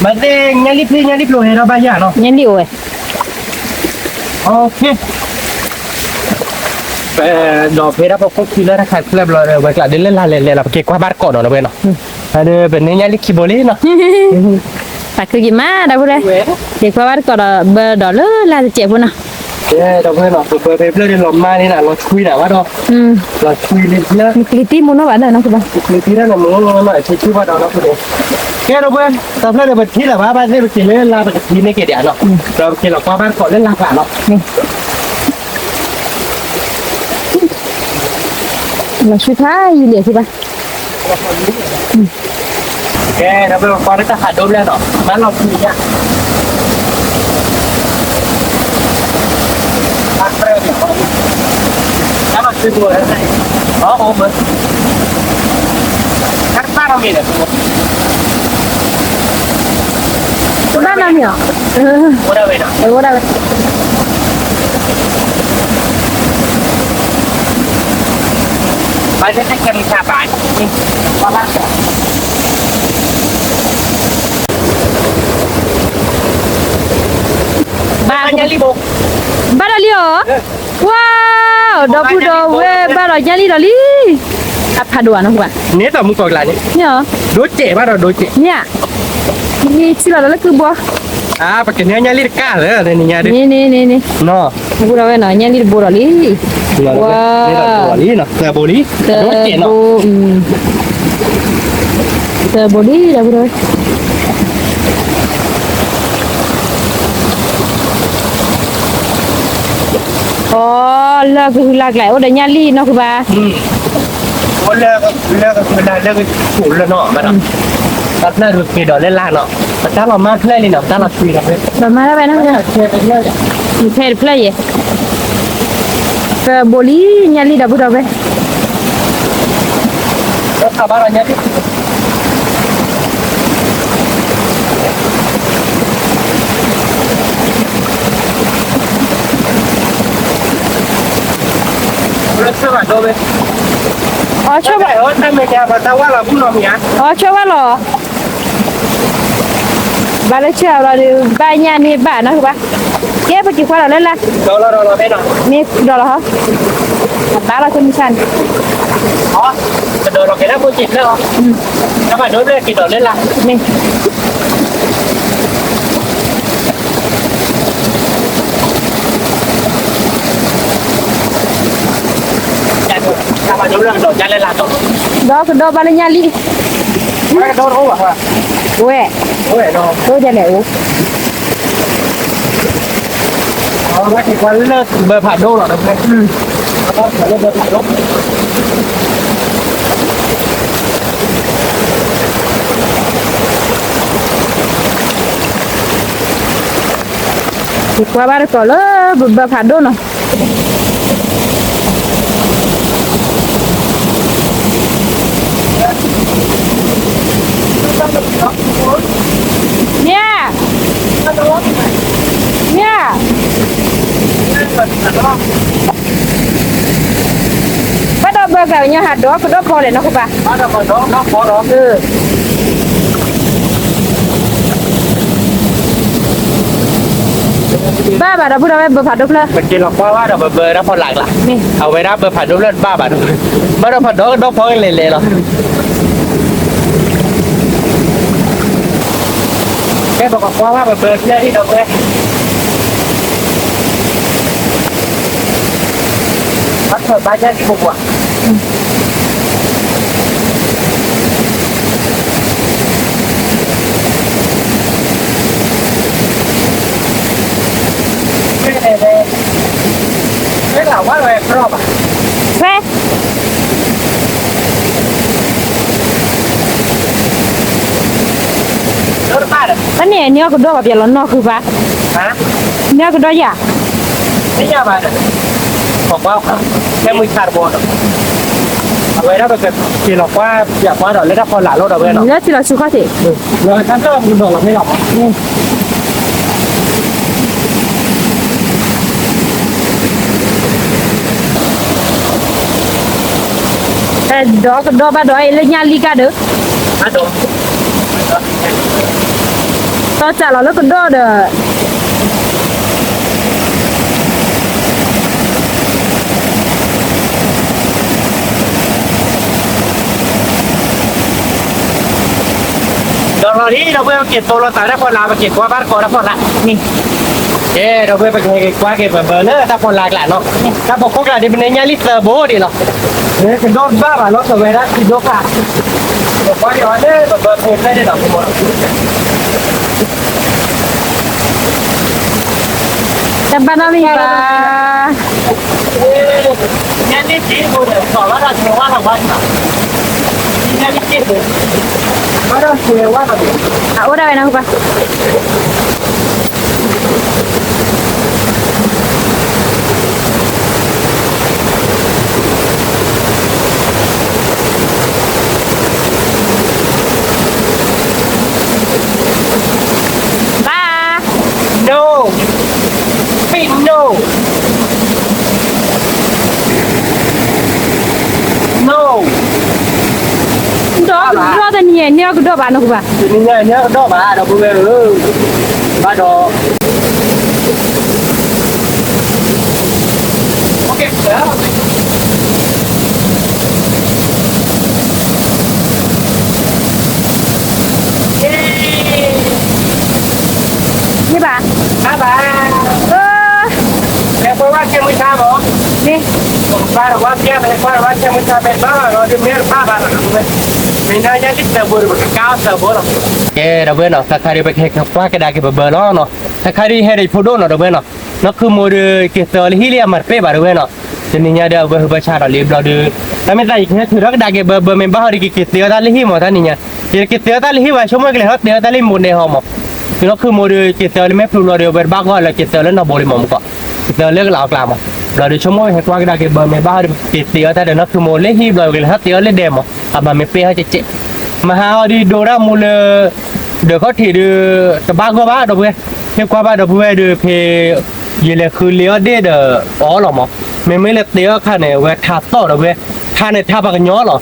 မ့ၢ်သ့ၣ်ညၣ်လံၢ်ဖျ့ညၣ်လံၢ်ဖျိဟဲထီၣ်ဘၣ်ယၤနီၤ, ညၣ်လံၢ်အိၣ်ဝဲ ဒီးဖဲဒၣ်ပခိၣ်ခံလၢတၢ်ခးဖျၢၣ်ဘျီဒီး ဝဲကျးဒုးလၢလါလဲၤလဲၤလီၤ ပက့ၤကွၢ်ဘၣ်တကိးနီၤ ဒီပုၢ်ဝဲၢ်နီၤ, ဒီးပန့ၢ်ညၣ်လံၢ်ခံဘိလံနီၤ, သးခုက့ၤမး ဒီပုၢ်ဝဲၢ်, က့ၤကွၢ်ဘၣ်တကိးဒီး ဘၢဒီးလၢလါတစဲးဖိနီၤ, ဒီပုၢ်ဝဲၢ်နီၤ ပဘၢဖဲတဖျၢၣ်ဒုးလီၤမၢ်န့ၣ်နီၤ လီၤဆွံနၤဘၣ်ဒီး, လီၤဆွံလံဖျၢၣ်, နကျံၤတံၢ်မူနီၢ်ဘၣ်နီၤ နကျံၤတံၢ်နီၤ မူနီၢ်နီၤ ဆံဆူဘၣ်ဒီးနီၤ ကဲဒီပုၢ်ဝဲၢ် တဖျၢၣ်ဒီးပထံၣ်လၢၤဘၣ် ဘၣ်သ့ၣ်ပက့ၤလၢလါပကထံၣ်န့ၢ်က့ၤဒံးနီၤ, ဒီးပက့ၤလီၤကွၢ်ဘၣ်တကိးလၢလါကျးလီၤ, လီၤဆူဖးယံာ်လံၤဘၣ်, ကဲဒီပုၢ်ဝဲၢ် ကွၢ်လၢတၢ်ဟးဒိဘျဲၣ်နီၤ မၤလီၤဆူညါ တဘၣ်နီတမံၤလီၤ, အိၣ်ဒၣ်ဝဲ, ဘၣ်ဒီးလံဧါ, ဝါ ဒီပုၢ်ဒီဝဲၢ်ဘၣ်ဒီးညၣ်လံၣ်ဒီးလံ, အဖးဒိၣ်ဧါနီၢ်ဃုဘၣ်, န့ၣ်သးမူကိးကလးန့ၣ်, မ့ၢ်ဧါ, ဒိကဲးဘၣ်ဒီးဒိကဲး, မ့ၢ်ဧါ, မ့ၢ်ဆံလီၤဒီးလၢကုၢ်ဘီ, ပကနဲညၣ်လံၣ်တကၢ်လၢန့ၣ်ညါဒ်, န့ၣ်န့ၣ်န့ၣ်န့ၣ်, ဒီပုၢ်ဒီဝဲၢ်နီၤ ညၣ်လံၣ်တဘိဒီးလံ, ဝါ, သၢဘိလံ, သၢဘိ, သၢဘိလံ ဒီပုၢ်ဒီဝဲၢ် အီ, လၢကဟုလၢကျဲ အိၣ်ဒီးညၣ်လံၣ်နီၢ်ဃုဘၣ်, အိၣ်လၢကဟုလၢကဟုလၢလၢကဆူၣ်လၢနီၤ, တၢ်ဖျၢၣ်ရူးက့ၤဒီးလၢလၢ်နီၤ, ပတၢ်လီၤမၢ်ဖျၢၣ်လံနီၤ, ပတၢ်လီၤထွံလီၤဖဲ, လီၤမၢ်ဒၣ်ဝဲနီၤ, ဖဲတဖျၢၣ်ယဲ, သၢဘိလံ ညၣ်လံၣ်ဒီပုၢ်ဒီဝဲၢ် အီ, အီဆိၣ်ဘၣ်လီၤ, ဘၣ်လၢဆၢလီၤဒီး ဘၣ်ညၣ်န့ၢ်ဘၣ်နီၢ်ဃုဘၣ်, ကဲပက့ၤကွၢ်ဒီးလၢလၢ်, မ့ၢ်ဒီးလီၤဟီ, ဘၣ်လီၤကမုၢ်ဆါန့ၣ်, မ့ၢ် ဒီကဒီးဘၣ်လၢညၣ်လံၣ်, ဝဲ, ဝဲ, ဒ်လဲၣ်အိၣ်, ဝဲက့ၤကွၢ်လၢဘၢဖးဒိၣ်လီၤ, လၢဘၢဖးဒိၣ် ယကွၢ်ဘၣ်တကိးလၢဘၢဘၢဖးဒိၣ်နီၤ, မ့ၢ်, မ့ၢ် ဘၣ်ဒီးဘၢကလၢ်ညါဟးဒီးကဒီးဖီလဲၣ်နီၢ်ဃုဘၣ်, ဘၣ်ဘၣ်ဒီပုၢ်ဒီဝဲၢ်ဘၢဖးဒိၣ်ဖျၢၣ်, ပက့ၤလီၤကွၢ်ဘၣ်ဒီးဘၢဘၢတၢ်ဖီလာ်ကျါ, အဝဲဒၣ်ဘၢဖးဒိၣ်ဖျၢၣ်တဘၣ်ဘၣ်ဒီး, ဘၣ်ဒီးဖးဒီးကဒီးဖီလဲၣ်လဲၣ်လီၤ, ကဲပကကွၢ်ဘၣ်ဘၢဘၢဖျၢၣ်အံၤဒီးဝဲ ဘၣ်ဘၣ်ညၣ်လံၣ်ပပှၢ်, ဖဲ တၢ်န့ၣ် န့ၢ်အီၣ်ကဒီးဘၣ် ပျဲလီၤနီၢ်ဃုဘၣ်, န့ၢ်အီၣ်ကဒီးယၤ, မ့ၢ်ယၤဘၣ်, ပကွၢ်, ဖဲမုၢ်ဆါတဘီဒီး, အဝဲဒၣ်ပကက့ၤလီၤကွၢ် ပၠးကွၢ်ဒီးလၢတၢ်ဖီလာ်လီၤဒီးဝဲလီၤ, လၢထံလီၤဆူခီၣ်ထံး, လီၤတၢ်ဖျၢၣ်မုၢ်ဒီးလီၤဖဲလီၤမး ဒီးကဒီးဘၣ်ဒီးအံၤလၢညၣ်လံၣ်ကါဒီး, တီစၢ်လီၤလၢကဒီးဒီး ဒီးလီၤလံ ဒီပုၢ်ဝဲၢ် ပက့ၤသိလီၤသးတၢ်ဖီလာ် ပက့ၤကွၢ်ဘၣ်တကိးတၢ်ဖီလာ်န့ၣ်, ကဲ ဒီပုၢ်ဝဲၢ် ပကဟဲက့ၤကွၢ်က့ၤပဘၢလၢတၢ်ဖီလာ်ကျါနီၤ, တၢ်ပိာ်ခိၣ်ကျါဒ်ပန့ၢ်ညၣ်လံၣ်သၢဘိဒံးလီၤ, ကဒီးဘၣ်ဘၣ်လီၤ ကဝဲဒၣ်ထံဒိၣ်ဃာ်, ပကွၢ်က့ၤအီၤလၢပဘၢဖိဖျဲၣ်ဒံးဒီး တဘၣ်နီတမံၤဘၣ်. အအိၣ်ဒၣ်ဝဲနီၤ ပှၤ ဘၣ်, no, big no, no, ဒီးကဒီးတနံၤညါန့ၢ်အီၣ်ကဒီးဘၣ်နီၤ ပှၤ တနံၤညါန့ၢ်အီၣ်ကဒီးဘၣ် ဒီပုၢ်ဝဲၢ်ဧၢ, ဘၣ်ဒီး okay န့ၣ်ဘၣ်, ဘၣ်ဘၣ်, လဲၤကွၢ်ဝဲကဲမုၢ်ဆါမး, န့ၣ်, ကွၢ်ဝဲကဲမုၢ်ဆါမ့ၢ်ဘၣ်လီၤဒီးမ့ၢ်ဘၣ်ဘၣ်လီၤ, မ့ၢ်နညါကစၢၢ်ဘိဒီးပကကါအီၣ်စၢၢ်ဘိလီၤ. ကဲ ဒီပုၢ်ဝဲၢ်နီၤ, တခါဒီးပကဟဲကွၢ်ကဒါက့ၤပဘၢလီၤနီၤ, တခါဒီးဟဲဒီးဖိဒိၣ်နီၤ ဒီပုၢ်ဝဲၢ်နီၤ, နီၢ်ခုၣ်မိၢ်ဒီးက့ၤသၢအီၤလၢဟံၣ်လံ အမၤတပ့ၢ်ဘၣ်ဒီပုၢ်ဝဲၢ်နီၤ, တနံၤညါဒီးအဝဲဟုဘၢဆါဒီးလံဘျီဒီး, တၢ်မ့ၢ်သးယကဟဲထုးထီၣ်ကဒါက့ၤဘၢ ဘၢမ့ၢ်ဘၣ်ဟီဒီးကက့ၤသ့အီၣ်တၢ်လၢဟံၣ်မး တၢ်နံၤညါ, ယက့ၤသ့အီၣ်တၢ်လၢဟံၣ်ဝဲ ဆိကမိၣ်ကလဲၤထီၣ်သ့အီၣ်တၢ်လၢမိၢ်ဒဲးဟီမး, ဒီးနီၢ်ခုၣ်မိၢ်ဒီးက့ၤသၢလၢမဲာ်ဖျိဘျီဒီး အဝဲတဘၣ်ဂီၢ်လၢက့ၤသၢလၢနီၢ်ဘိလံမးမ့ၢ်ကီး, က့ၤသၢလၢကလးအီၣ်ကျါမး, ဘျီဒီးဆိကမိၣ်ဟဲကွၢ်ကဒါက့ၤဘၢမ့ၢ်ဘၣ်ဟီဒီးက့ၤသ့အီၣ်တၢ်ဒီးနီၢ်ခုၣ်မိၢ်လၢဟံၣ်ဘျီကလဲၤထီၣ်သ့အီၣ်လၢဒဲးမး, အဘၣ်မ့ၢ်ပ့ၢ်ဟီကဲးကဲး, မဟါအီၤဒီးဒိတၢ်မူလၢ ဒၢးခီၣ်ထံးဒီး တဘၣ်ဂီၢ်ဘၣ်ဒီပုၢ်ဝဲၢ်, ဟဲကွၢ်ဘၣ်ဒီပုၢ်ဝဲၢ်ဒီးဖဲ ယလဲၤဃုလ့အီၣ်ဒ့ၣ်ဒီးအီၤလီၤမး, မ့မ့ၢ်လဲၤသ့အီၣ်ခါန့ၣ် အဝဲထါသီၣ်ဒီပုၢ်ဝဲၢ်, ထါန့ၣ်ထါပှၤကညီလီၤ,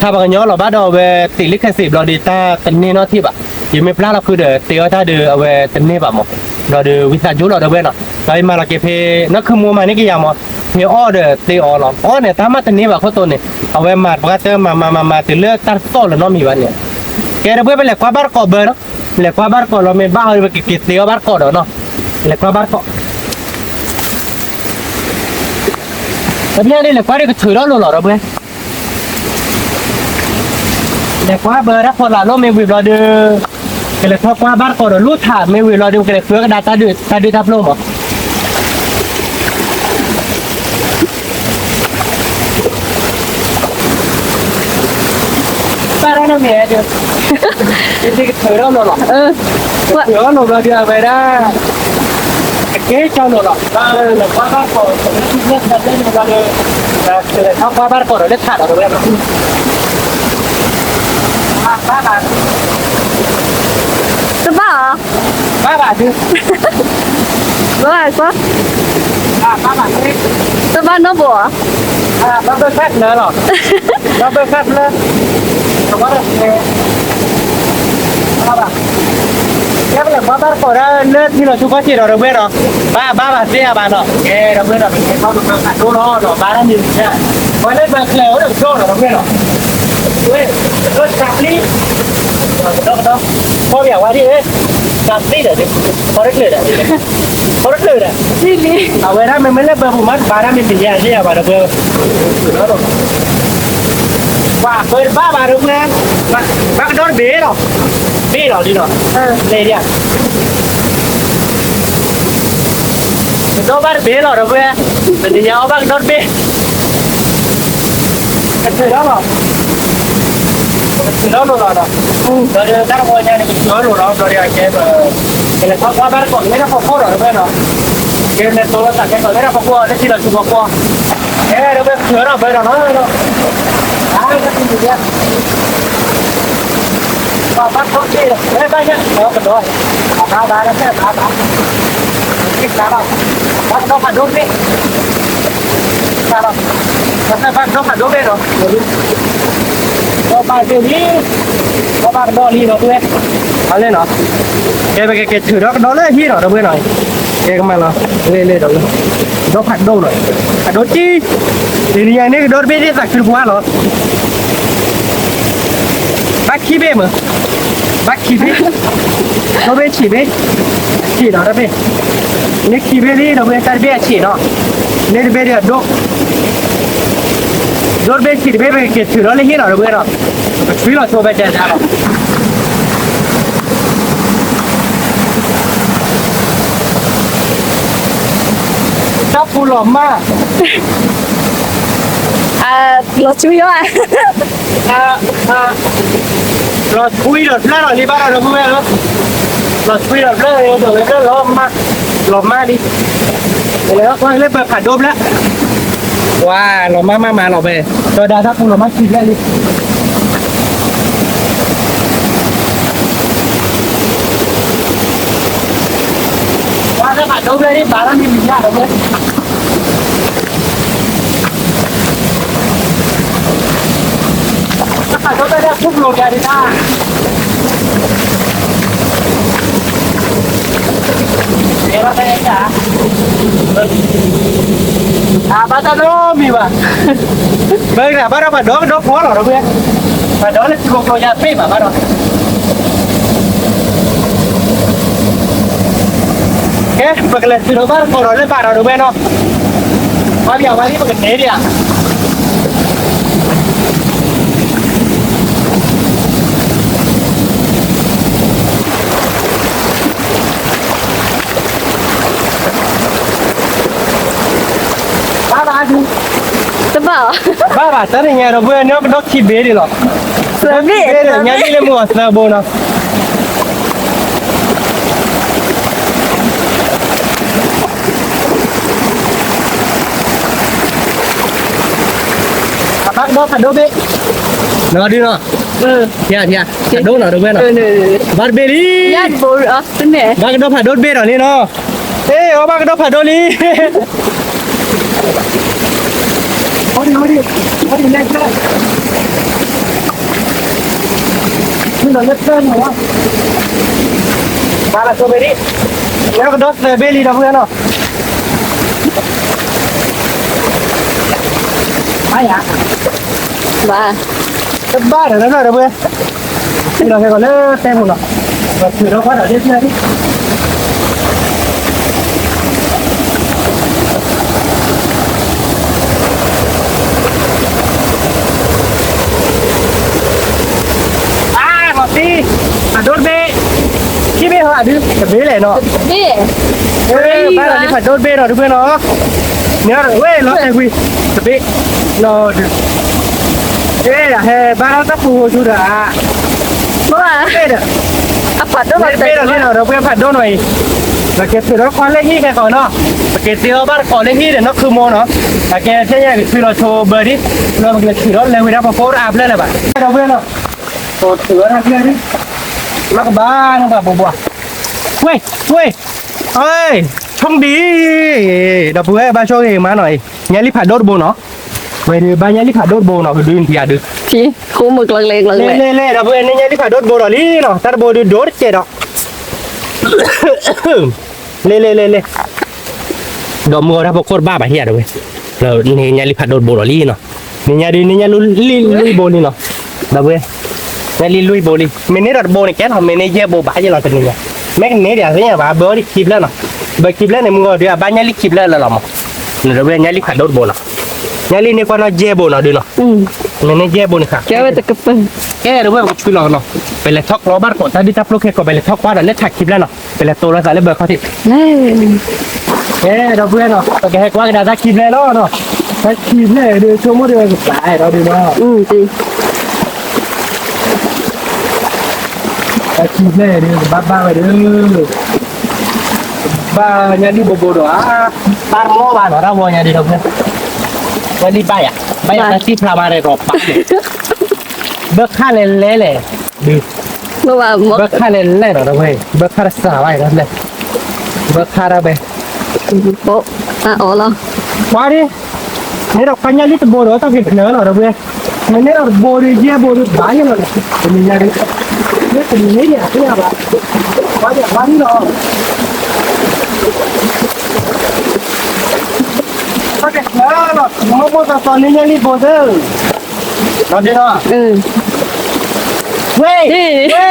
ထါပှၤကညီလီၤဘၣ်ဒီးအဝဲသ့ၣ်လၢခဲစ့းဘျီဒီးတၢ်တန့ၢ်နီတထံၣ်ဘၣ်, ယမ့ၢ်ပျၢ်လီၤဃုဒီးသ့အီၣ်တၢ်ဒီး အဝဲတန့ၢ်ဘၣ်မး, ဘျီဒီးဝံသးစူၤလီၤဒီပုၢ်ဝဲၢ်နီၤ, ဒီးယမၤလီၤက့ၤဖဲ နီၢ်ခုၣ်မိၢ်မၤန့ၢ်က့ၤယၤမး, ဖဲအီၣ်ဒီးသ့အီၤလီၤ, အီၣ်န့ၣ်တၢ်မၤတန့ၢ်ဘၣ်ခိၣ်တိန့ၣ်, အဝဲမၤပှၤတၢ်မၤမၤမၤမၤတုၤလၢတၢ်သီၣ်လၢၤနီတမံၤဘၣ်န့ၣ်, ကဲဒီပုၢ်ဝဲၢ် ပလဲၤကွၢ်ဘၣ်တကိးဘၢနီၤ, လဲၤကွၢ်ဘၣ်တကိးလီၤ မ့ၢ်ဘၣ်ဟီဒီးပကက့ၤသ့အီၣ်ဘၣ်တကိးဒီးနီၤ, လဲၤကွၢ်ဘၣ်တကိး တမ့ၢ်န့ၣ် လဲၤကွၢ်ဒီးကထုးထီၣ်လိာ်လီၤဒီပုၢ်ဝဲၢ်, လဲၤကွၢ်ဘၢတၢ်ဖီလာ်လိၣ်မ့ၢ်ဝံၤဘျီဒီး, ကလဲၤထီၣ်ကွၢ်ဘၣ်တကိးဒီးလိၣ်ထးမ့ၢ်ဝံၤဘျီဒီး ကလဲၤဃုကဒါတၢ်ဒုးတၢ်ဖျိမး ဘၣ်တၢ်နီတမံၤဒီး, ယကထုးထီၣ်လိာ်လီၤ, ကထုးထီၣ်လိာ်ဘျီဒီးအဝဲဒၣ်, ကကဲကၠီလိာ်လီၤ, ဘၣ်လၢကွၢ်ဘၣ်ကိး, လၢထးဘျီဒီး, ကလဲၤထီၣ်ကွၢ်ဘၣ်တကိးဒီးလၢထးဒီးဝဲလီၤ, ဘၣ်ဘၣ်, တဘၣ်အီၤ, ဘၣ်ဘၣ်ဒုး, ဘၣ်ဘၣ်, တဘၣ်နီတဘိအီၤ ဘၣ်ဘၢခၣ်ဖျၢၣ်လီၤ, ဘၣ်ဘၢခၣ်ဖျၢၣ်, ဘၣ်ဘၢခၣ်ဖျၢၣ်, ဘၣ်ဘၣ်, ကဲပလဲၤကွၢ်ဘၣ်တကိးဒၣ်လၢထံလီၤဆူခီၣ်ထံးဒီးဒီပုၢ်ဝဲၢ်ဒီး, ဘၣ်ဘၣ်ဘၣ်သ့အဘၣ်နီၤ, ကဲဒီပုၢ်ဝဲၢ်ဒီး ကဲခီၣ်ဒိၣ်ခၣ်ဒိၣ်လီၤဒီး ဘၣ်တၢ်မံၤမံၤ, ပှၤလၢဘၢချၢအိၣ်ဒီးကဒီၣ်ဒီးဒီပုၢ်ဝဲၢ်နီၤ, ဝဲ, ကဒီၣ်တၢ်ပျံၤ, ကဒီၣ်ကဒီၣ်, ကီၢ်ပယီၤဝါဒ်, တၢ်ပျံၤဒီး, ကီၢ်တကျၢၤဒီး ကီၢ်တကျၢၤဒီး, အဝဲဒၣ်မ့မ့ၢ်လၢဘၢပူၤမး တဘၣ်တၢ်မံၤမံၤယၤသ့ယၤဘၣ်ဒီပုၢ်ဝဲၢ်, ပှၤပၢတဘၣ်ဘၣ်ဒီပုၢ်ဝဲၢ်, ဘၣ်ကဒီၣ်တဘ့ၣ်လီၤ, ဘ့ၣ်လီၤဒ်လီၤ, လဲၤဒ်, ကဒီၣ်ဘၣ်တဘ့ၣ်လီၤဒီပုၢ်ဝဲၢ်, ပတယၤအီၣ်ဘၣ်ကဒီၣ်တဘ့ၣ် ကထုးထီၣ်လီၤ, ကထုးထီၣ်လိာ်လီၤဒီး, ဒီးတၢ်တဝီညါန့ၣ် ကထုးထီၣ်လိာ်လီၤ ဘျီဒီးကဲ, ကလဲၤကွၢ်ကွၢ်ဘၣ်တကိးလၢတၢ်ဖီခိၣ်ဒီး ဒီပုၢ်ဝဲၢ်နီၤ, ကလဲၤသိးလိာ်သးကဲသိးလၢတၢ်ဖီခိၣ် လၢထံလီၤဆူဖီခိၣ်, ကဲဒီပုၢ်ဝဲၢ် ကထုးထီၣ်ဘၢဒီးနီၤ, အါ, ဘၣ်ဘၣ်ထီၣ်က့ၤ, ဘၣ်ညါ ကဒီး, ဘၣ်ဘၣ်လၢဖဲဘၣ်ဘၣ်, ဘၣ်ကဒီးဖးဒိၣ်ဘ့ၣ်, ဘၣ်ကဒီးဖးဒိၣ်ဘ့ၣ်နီၤ, ဒီးဘၣ်ကဒီးလံ, ဒီးဘၣ်ကဒီးလံဒီပုၢ်ဝဲၢ်, အလဲၣ်နီၤ, ကဲပကက့ၤထုးထီၣ်ကဒီးလၢဟံၣ်နီၤ ဒီပုၢ်ဝဲၢ်နီၤ, ကဲကမၤလီၤ, လ့ၣ်လ့ၣ်ဒီး, ကဒီးဖးဒိၣ်နီၤ, ဖးဒိၣ်ကံ, တနံၤညါန့ၣ်ကဒီးတဘ့ၣ်သ့ၣ်သးခုတပှၢ်လီၤ ဘၣ်ခံဘ့ၣ်မး, ဘၣ်ခံဘ့ၣ်, ဒီဘ့ၣ်ဆံးဘ့ၣ်, ဆံးဒီးတဘ့ၣ်, န့ၣ်ခံဘ့ၣ်လံဒီပုၢ်ဝဲၢ် တၢ်တဘ့ၣ်အဆံးနီၤ, န့ၣ်တဘ့ၣ်ဒီးအဒိၣ်, ဒီတဘ့ၣ်ဆံးတဘ့ၣ် ပကက့ၤထုးထီၣ်လၢဟံၣ်လီၤဒီပုၢ်ဝဲၢ်နီၤ, ပကထုးလီၤဆိဘဲတဲဒၣ်လီၤ တၢ်ပူၤလီၤမၢ်, လီၤဆူယီၤ, လီၤဆူဒီးဖျၢၣ်လီၤလံဘၣ်ဒီပုၢ်ဝဲၢ်ဧၢ, လီၤဆူဒီးဖျၢၣ်ဒီးဝဲလၢလီၤမၢ်, လီၤမၢ်လံ, လဲၤကွၢ်လၢပဖးဒိၣ်ဖျၢၣ်, ဝါ လီၤမၢ်မၢ်မးလီၤဘဲ, ဒီးဒၣ်တၢ်ပူၤလီၤမၢ်ဆံးဖျၢၣ်လံ ဝါ တၢ်ဖးဒိၣ်ဖျၢၣ်န့ၣ် ဘၣ်လၢမံၤမံၤညါဒီးဝဲ, တၢ်ဖးဒိၣ်ဖျၢၣ်ဒၣ်ထူၣ်ဖျိးဒၣ်ဒၣ်, အဲၣ်ဘၣ်ဖဲဒၣ် အဘၣ်တၢ်နီတမံၤဘၣ်. ဘၣ်ဒီး ဘၣ်ဒီးဖးဒိၣ်ကဒီးဖီလီၤဒီပုၢ်ဝဲၢ်, ဖးဒိၣ်လၢထံဖိကျိယါသ့ၣ်ဘၣ်ဘၣ်ဒီး, ကဲ ပကလဲၤထုးဒီးဘၣ်တကိးဒီးလၢဘၣ်ဒီးဒီပုၢ်ဝဲၢ်နီၤ, ဝါဒံးဝါဒံး ပကန့ၢ်ဒံးဧါ. ဘၣ်ဘၣ်, တဘၣ်, ဘၣ်ဘၣ် တၢ်တညါဒီပုၢ်ဝဲၢ်န့ၣ် ကဒီးခံဘ့ၣ်ဒံးလီၤ. သၢဘ့ၣ်, သၢဘ့ၣ်ဒီး ညါဒ်လၢမုၢ်အီၤသၢဘိနီၤ. အဘၣ်ကဒီးဖးဒိၣ်ဘ့ၣ်, နီၤဒုနီၤ, ဖးဒိၣ်နီၤဒီပုၢ်ဝဲၢ်နီၤ, ဘၣ်တဘ့ၣ်လံ, ဘၣ်ကဒီးဖးဒိၣ်တဘ့ၣ်ဒီးလံနီၤ, အ့ အီၣ်ဘၣ်ကဒီးဖးဒိၣ်လံ. ကဒီးသၢဘ့ၣ်လံဒီပုၢ်ဝဲၢ်နီၤ. ဘၣ်ယၤ, ဘၣ်, တဘၣ်ဒီးဒီပုၢ်ဝဲၢ်, လီၤက့ၤကီးလၢတဲပူၤနီၤ, ထုးဒီးကွၢ်ဒီးလၢဖျၢၣ်လံ. အါ မီၤသံ, ဖးဒိၣ်တဘ့ၣ်, ခံဘ့ၣ်ဟီဒု တဘ့ၣ်လဲၣ်နီၤ, ဘၣ်လီၤလံဖးဒိၣ်တဘ့ၣ်နီၤ ဒီပုၢ်ဝဲၢ်နီၤ, န့ၣ်ဝဲလီၤတဲာ်ကွံာ်, တဘ့ၣ်, နီၤဒု, ဟဲဘၣ်လီၤတၢ်ပူၤဟိဆူဒီး အါ ဘၣ်, အဖးဒိၣ်ဘၣ်တဲာ်ကွံာ်နီၤ ဒီပုၢ်ဝဲၢ်ဖးဒိၣ်နီၤအံၤ, ပက့ၤထုးဒီးခွါလၢဟံၣ်ခဲကီးနီၤ, ပက့ၤသ့အီၣ်ဘၣ်တကိးလၢဟံၣ်ဒီးနီၢ်ခုမိၢ်နီၤ, အကဲထဲညါကထုးလီၤဆိဘၢဒံး, လၢပကလဲၤထုးဒီးလဲၤဝံၤဒၣ်ပဖိတအါဖျၢၣ်လၢၤဘၣ်, ဒီပုၢ်ဝဲၢ်နီၤ, ထုးဒီးတၢ်ဖျၢၣ်ဒံး, မ့ၢ်ကဘၣ်နီၢ်ဘၣ်ဘိဘှါ, ဝ့ၢ်, ဝ့ၢ်, ဆိကဒံ, ဒီပုၢ်ဝဲၢ်ဘၣ်ဆိၣ်ဂ့ၤမးနီၤအံၤ, ညါလံဖးဒိၣ်တဘိနီၤ, ဝဲဒုးဘၣ်ညါလံဖးဒိၣ်တဘိနီၤ ပဒုးနထံၣ်အဒုး, လဲၤလဲၤလဲၤ ဒီပုၢ်ဝဲၢ်န့ၣ်ညါလံဖးဒိၣ်တဘိဒီးလံနီၤ တၢ်တဘိဒုးဒိၣ်တကဲးဒီး လဲၤလဲၤလဲၤလဲၤ, ဒီးမုၢ်ဂီၤတၢ်ဖိခိၣ်တဘၣ်ဘၣ်ဟံၣ်အဒုးဝဲ, န့ၢ်ညါလံဖးဒိၣ်တဘိဒီးလံနီၤ, န့ၢ်ညါဒုးန့ၢ်ညါလံလွံၢ်ဘိလံနီၤ, ဒီပုၢ်ဝဲၢ်, ညါလံလွံၢ်ဘိလံ မ့ၢ်န့ၢ်ဒီးတဘိန့ၣ်ကဲလီၤ မ့ၢ်န့ၢ်ယဲၢ်ဘိဘၣ်ယဲၢ်လီၤတနံၤညါ, မ့ၢ်ကန့ၢ်ဒံးသ့ၣ်ညါဘၣ် ဘၢအီၤဒံးခံဖျၢၣ်နီၤ, ဘၢခံဖျၢၣ်န့ၣ် မုၢ်ဂီၤဒုးအဘၣ်ညါလံခံဖျၢၣ်လၢာ်လီၤမး, ဒီပုၢ်ဝဲၢ်ညါလံဖးဒိၣ်တဘိနီၤ, ညါလံန့ၢ်ကွၢ်နီၢ်ယဲၢ်ဘိနီၤဒုးနီၤ, မ့ၢ်န့ၢ်ယဲၢ်ဘိန့ၣ်ဃး ကဲဒီပုၢ်ဝဲၢ်ပကဖုလီၤနီၤ, ပလဲၤထီၣ်ကျီဘၣ်တကိးတၢ်ဒုၣ်တၢ်ပျိၢ်ခဲကီး ပလဲၤထီၣ်ကွၢ်ဒီးလၢထးခံဖျၢၣ်နီၤ, ပလဲၤတိလိာ်သးလၢဘၢခီၣ်ထံး, ကဲဒီပုၢ်ဝဲၢ်နီၤ ပကဟဲကွၢ်ကဒါတၢ်ခံဖျၢၣ်လီၤနီၤ, တၢ်ခံဖျၢၣ်ဒုးဆိကမိၣ်ဒုးကပာ်ဒီးဒုးနီၤ တၢ်ခံဖျၢၣ်ဒုး ကဘၣ်ဘၣ်ဝဲဒုး, ဘၣ်ညါလံဘိဘိဒီးဧါ, ပၢ်တမီၢ်ဘၣ်နီၤ တၢ်ဝီညါဒုးဒီပုၢ်ဝဲၢ်, ညါလံဘၣ်ယၤ, ဘၣ်ယၤတၢ်စံၣ်ဖျါမးဒီးပၢ်, ဘၢခၣ်လဲၤလဲၤလဲၣ်, ဒုး, ဘၢခၣ်လဲၤလဲၤနီၤဒီပုၢ်ဝဲၢ်, ဘၢခၣ်တစှၤဘၣ်အံၤဒီးလဲၣ်, ဘၢခၣ်တၢ်ဘဲ ပှၤဒ်, န့ၣ်ဒီးခွါညါလံတဘိဒီးတၢ်က့ၤဖျၢၣ်လီၤဒီပုၢ်ဝဲၢ်, မ့ၢ်န့ၢ်ဒီးတဘိဒုးယဲၢ်ဘိဒုးဘၣ်ယဲၢ်လီၤဒီး, တနံၤညါဒုး, မ့ၢ်တနံၤန့ၣ်အသ့ၣ်ညါဘၣ်, ပှၤဒ်အဝါဒ်လီၤ, တၢ်က့ၤဖျၢၣ်လီၤ မိၢ်မိၢ်သီသီန့ၢ်ညါလံဘိသၢ, ဒီးဒ်လီၤ, ဝ့ၢ်, ဝ့ၢ်,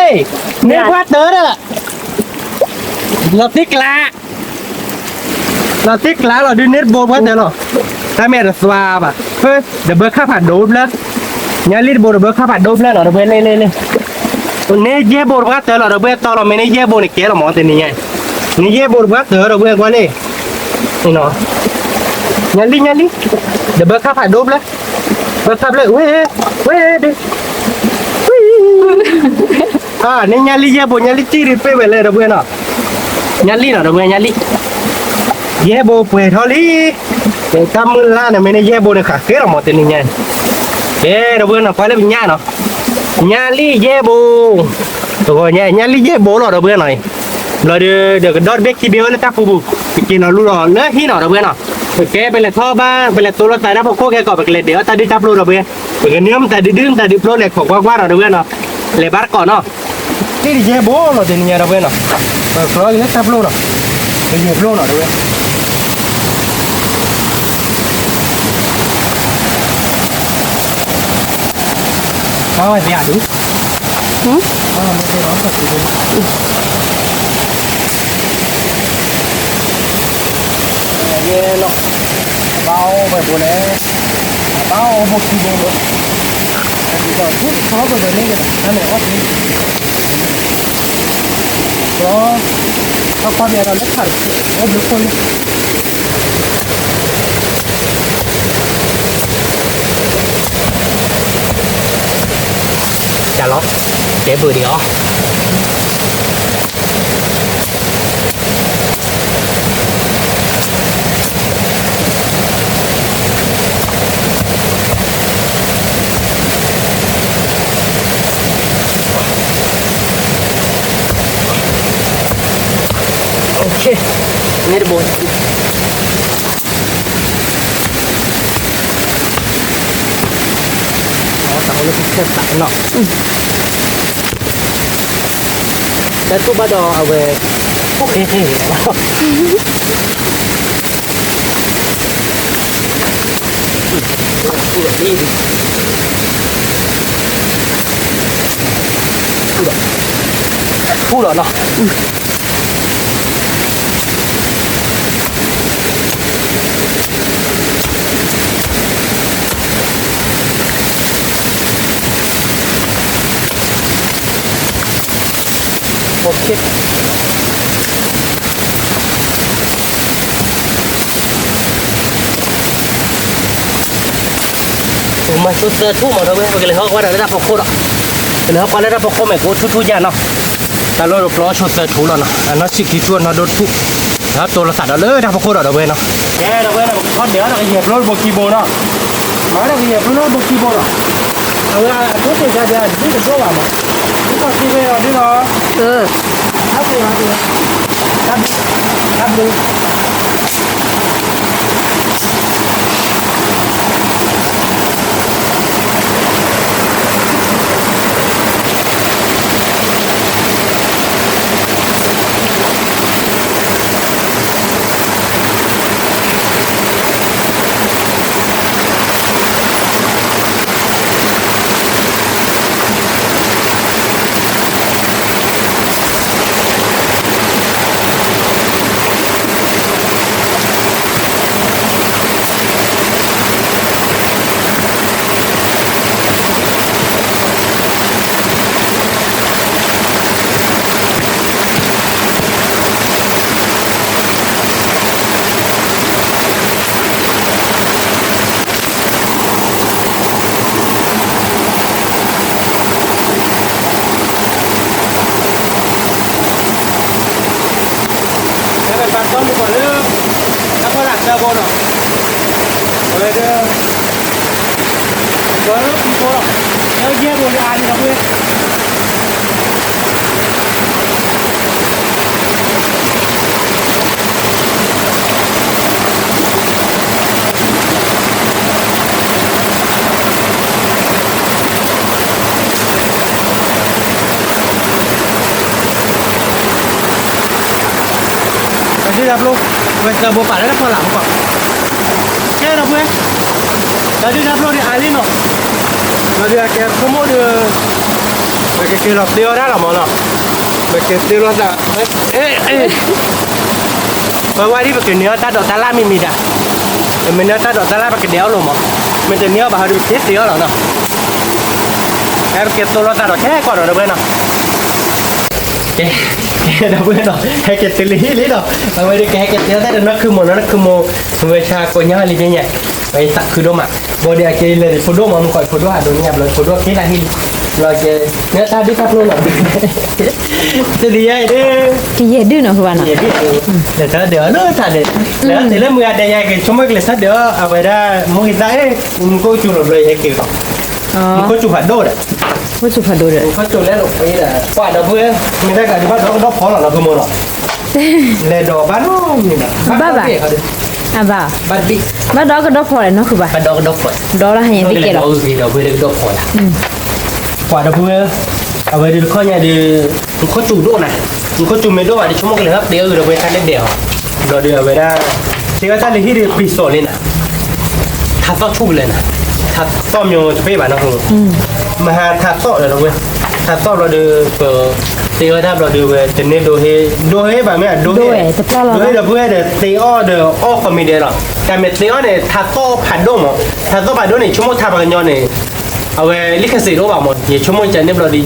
န့ၢ်ပှၤတၢၢ်ဒီး လီၤသံကျါ, လီၤသံကျါလီၤဒုးန့ၢ်တဘိပှၤတၢၢ်လီၤ, တၢ်မ့ၢ်တသွါဘၣ်, ဒီးဘၢခၣ်ဖးဒိၣ်ဖျၢၣ်, ညါလံတဘိဒီးဘၢခၣ်ဖးဒိၣ်ဖျၢၣ်လီၤ ဒီပုၢ်ဝဲၢ် လ့လ့လ့, န့ၢ်ယဲၢ်ဘိတပှၤတၢၢ်လီၤ ဒီပုၢ်ဝဲၢ် တီလီၤမ့ၢ်န့ၢ်ယဲၢ်ဘိန့ၣ်ကဲလီၤမး တနံၤညါ, န့ၢ်ယဲၢ်ဘိတပှၤတၢၢ် ဒီပုၢ်ဝဲၢ် ကွၢ်လ့ၣ်, ညါလံ ညါလံ, ဒီးဘၢခၣ်ဖးဒိၣ်ဖျၢၣ်, ဘၢခၣ်ဖျၢၣ် ဝ့ၢ်, ဝ့ၢ်ဒုး န့ၢ်ညါလံယဲၢ်ဘိ ညါလံတံၢ်ဒုးပ့ၢ်ဝဲလဲၣ် ဒီပုၢ်ဝဲၢ်နီၤ, ညါလံနီၤ ဒီပုၢ်ဝဲၢ် ညါလံ, ယဲၢ်ဘိပှဲၤထီၣ်လံ, တၢ်မုၢ်လၢ်န့ၣ် မ့ၢ်န့ၢ်ယဲၢ်ဘိန့ၣ် ဃးဃ့လီၤမး တနံၤညါ, ကဲ ဒီပုၢ်ဝဲၢ်နီၤ ကွၢ်လၢပညၣ်နီၤ, ညါလံယဲၢ်ဘိ, တဂီၤညါ ညါလံယဲၢ်ဘိလီၤ ဒီပုၢ်ဝဲၢ်နီၤ, ဘျီဒီး ဒီးကဒီးတဘ့ၣ်ခံဘ့ၣ်ဝဲလၢတၢ်ပူၤပူၤ, ပက့ၤလီၤလူလီၤလၢဟံၣ်နီၤ ဒီပုၢ်ဝဲၢ်နီၤ, ကဲ ပလဲၤထီၣ်ဘၣ် ပလဲၤတိလိာ်သးတၢ်ဖိခိၣ်ခဲကီး ပကလဲၤဒဲးအီၣ်တၢ်ဒုၣ်တၢ်ပျိၢ် ဒီပုၢ်ဝဲၢ်, ပကန့ၢ်မတၤဒုဒု မတၤဒုဖျိလဲၤခိးကွၢ်ကွၢ်နီၤ ဒီပုၢ်ဝဲၢ်နီၤ, လဲၤဘၣ်တကိးနီၤ, လံတယဲၢ်ဘိလီၤ တနံၤညါ ဒီပုၢ်ဝဲၢ်နီၤ, ပကျီက့ၤလၢတၢ်ပျိၢ်နီၤ, ပယဲၢ်ပျိၢ်နီၤ ဒီပုၢ်ဝဲၢ် အဝဲသ့ၣ်အဒုး, အဝဲသ့ၣ်အီၣ်ခီၣ်ထံးဒုး, ယဲလီၤ, အဘၣ်အီၣ်ဝဲဘိန့ၣ်, အဘၣ်အီၣ်ဘိခံဘိလီၤ, ဒီးထူၣ်ထီဘိဘိန့ၣ်, တၢ်န့ၣ်အီၣ်ထံး ဒီး ထီၣ်ကွၢ်ပယီၤဒီးလၢခးတခိၣ် အိၣ်ဘျုးခိၣ်လံ, တၢ်လီၤ, တဲဘုးဒံးအီၤ. မ့ၢ်တဘိ, တၢ်တူၢ်ဘၣ်ဒီးအဝဲ, အိၣ်ဃ့ဃ့, ဖူလီၤနီၤ. မၤဆိသၢထူၣ်မး ဒီပုၢ်ဝဲၢ်, ပကလဲၤဟီၣ်ကွၢ်ဒီးလၢတၢ်ဖီခိၣ်ဒီး, ပကလဲၤဟီၣ်ကွၢ်လၢတၢ်ဖီခိၣ်မ့ၢ်ကအိၣ်ထူၣ်ထူၣ်ယါနီၤ. တၢ်လီၢ်တပျီဆိသၢထူၣ်လီၤနီၤ, အနီၢ်ဆံးခံထူၣ် အနီၢ်ဒိၣ်တထူၣ်, ဒီးတိၢ်လိာ်သးဒီးလၢတၢ်ဖီခိၣ်ဒီး ဒီပုၢ်ဝဲၢ်နီၤ. ကဲ ဒီပုၢ်ဝဲၢ်နီၤ, ပကထီၣ်ဒဲးအီၤဒီးကယဲၢ်ဖျိတဘိခံဘိနီၤ, မၤဒီးကယဲၢ်ဖျိတဘိခံဘိနီၤ, အဝဲအထူၣ်တ့ၢ်ဒၣ်ဒၣ်ဒ်တဘိဘၣ်မး, ဒ်ကီၢ်စံးဝဲအီၤဒ်နီၤ, တၢ်ဘျုး, တၢ်ဘျုး. ပကပာ်တီမုၢ်ပှၤလၢ တၢ်ဖီလာ်သၢဘိနီၤ, အဝဲဒၣ် ပှၤလၢခံဘိလီၤ, လၢယဲၢ်ဘိလၢအါန့ၣ်ဒီပုၢ်ဝဲၢ်. တၢ်ဒုၣ်တၢ်ပျိၢ်, ဝဲသၢဘိပာ်လၢတၢ်ဖီလာ်မူကီး, ကဲဒီပုၢ်ဝဲၢ်, တၢ်ဒုၣ်တၢ်ပျိၢ်ဒ်အါလံနီၤ, ဒီးဒ်အကဲဆိကမိၣ်ဒီး ပကက့ၤလီၤသ့အီၣ်တၢ်လီၤမးနီၤ, ပက့ၤသ့လိာ်သး, ပဝဲဒ်ပကန့ၢ်အီၣ်တၢ်ဒိးတၢ်လၢ်မံၤမံၤဒၣ်, ပမ့ၢ်န့ၢ်အီၣ်တၢ်ဒိးတၢ်လၢ်ပကဒဲးအီၣ်လိာ်မး, မ့ၢ်တန့ၢ်အီၣ်ဘၣ်ဟီဒီးပက့ၤသ့အီၣ်လီၤနီၤ, ပက့ၤသိလိာ်သးဒီးခဲကီၢ်ဒီးဒီပုၢ်ဝဲၢ်နီၤ. ကဲ, ကဲဒီပုၢ်ဝဲၢ်နီၤ, ဟဲက့ၤတုၤလံလံဒီး, အဝဲဒၣ်ကဟဲက့ၤတုၤတၢ်ဒီးနီၢ်ခုမိၢ်နီၤ, နီၢ်ခုမိၢ်, ဝဲဆါကိးညါလံညါ, ဝဲသးခုဒိၣ်မး, ဘၣ်ဒီးအကဲလဲၤဖိဒိၣ်မး မုၢ်ကီးဖိဒိၣ်ဟးဒိးန့ၢ်အဘျီဖိဒိၣ်က့ၤတၢ်ဟံၣ်လံ, လီၤကဲ, န့ၢ်တၢ်ဒုၣ်တၢ်ပျိၢ်နီၤ, တဒ်ယဲအံၤဒၣ်, ကယဲၢ်ဒုၣ်နီၤဃုဘၣ်နီၤ, လဲၤထီၣ်ဒၢးအီၤလၢတၢ်ဒဲး, လဲၤထီၣ်တုၤလၢမုၢ်ဂၤဒဲးယၤက့ၤဆိကမိၣ်ကလဲၤထီၣ်ဒၢးအီၤ အဝဲဒၣ်, မူကသၣ်, မူခိၣ်ကစူၤလီၤဘျီယဟဲက့ၤလီၤ, မူခိၣ်ကစူၤဖးဒိၣ်ဒီး, မူခိၣ်ကစူၤဖးဒိၣ်ဒီး, မူခိၣ်ကစူၤလဲၤလီၤ, ပှၤဒီပုၢ်ဝဲၢ်, မ့ၢ်တၢ်ကးဒုးဘၣ်ဒီးကဒီဖီလီၤနီၤ ဖုမိၢ်နီၤ, လဲၤဒီးဘၣ်နီတမံၤဘၣ်, ဘၣ်ဘၣ်, အဘၣ်, ဘၣ်ဒီးကဒီဖီလဲၣ်နီၤဃုဘၣ်, ဘၣ်ဒီးကဒီဖီလဲၣ်, ဒီးလၢဟဲညါတကဲလီၤ, ဒီပုၢ်ဝဲၢ်ကဒီဖီလၢ, ပှၤဒီပုၢ်ဝဲၢ်, အဝဲဒၣ်တခီညါဒီး, မူခိၣ်ကစူၤဒိၣ်နၤ, မူခိၣ်ကစူၤမ့ၢ်ဒိၣ်ဘၣ်ဒီးဆိကမိၣ်ကလဲၤထီၣ်ပျဲအုၣ်ဒီပုၢ်ဝဲၢ် တၢ်လၢဒဲးအီၤ, ဘျီဒီးအဝဲဒၣ်, စ့ဝဲတၢ်လၢဟံၣ်ဒီးပျံၤစီၤလံနၤ, ထါသီၣ်ဆူၣ်ကလဲၤနၤ, ထးသီၣ်မ့ၢ်တပ့ၢ်ဘၣ်နီၤ, မဟါထးသီၣ်ဒီးဝဲ, ထးသီၣ်ဘျီဒီး ပသ့အီၣ်တၢ်ဘျီဒီးဝဲ တန့ၢ်ဒိဟ့, ဒိဟ့ဘၣ်မ့ၢ်အဒိဟ့, ဒိဟ့ဒီးပဝဲဒီးသ့အီၣ်ဒီးအီၣ်ဃီမံၤဒဲးလီၤ. တၢ်မ့ၢ်သ့အီၣ်န့ၣ် ထးသီၣ်ဖးဒိၣ်မး, ထးသီၣ်ဖးဒိၣ်န့ၣ် ဆိကမိၣ်ထးပှၤကညီန့ၣ် အဝဲလံခစံးတအိၣ်ဘၣ်မး, ယဆိကမိၣ်ကန့ၣ်ဘျီဒီး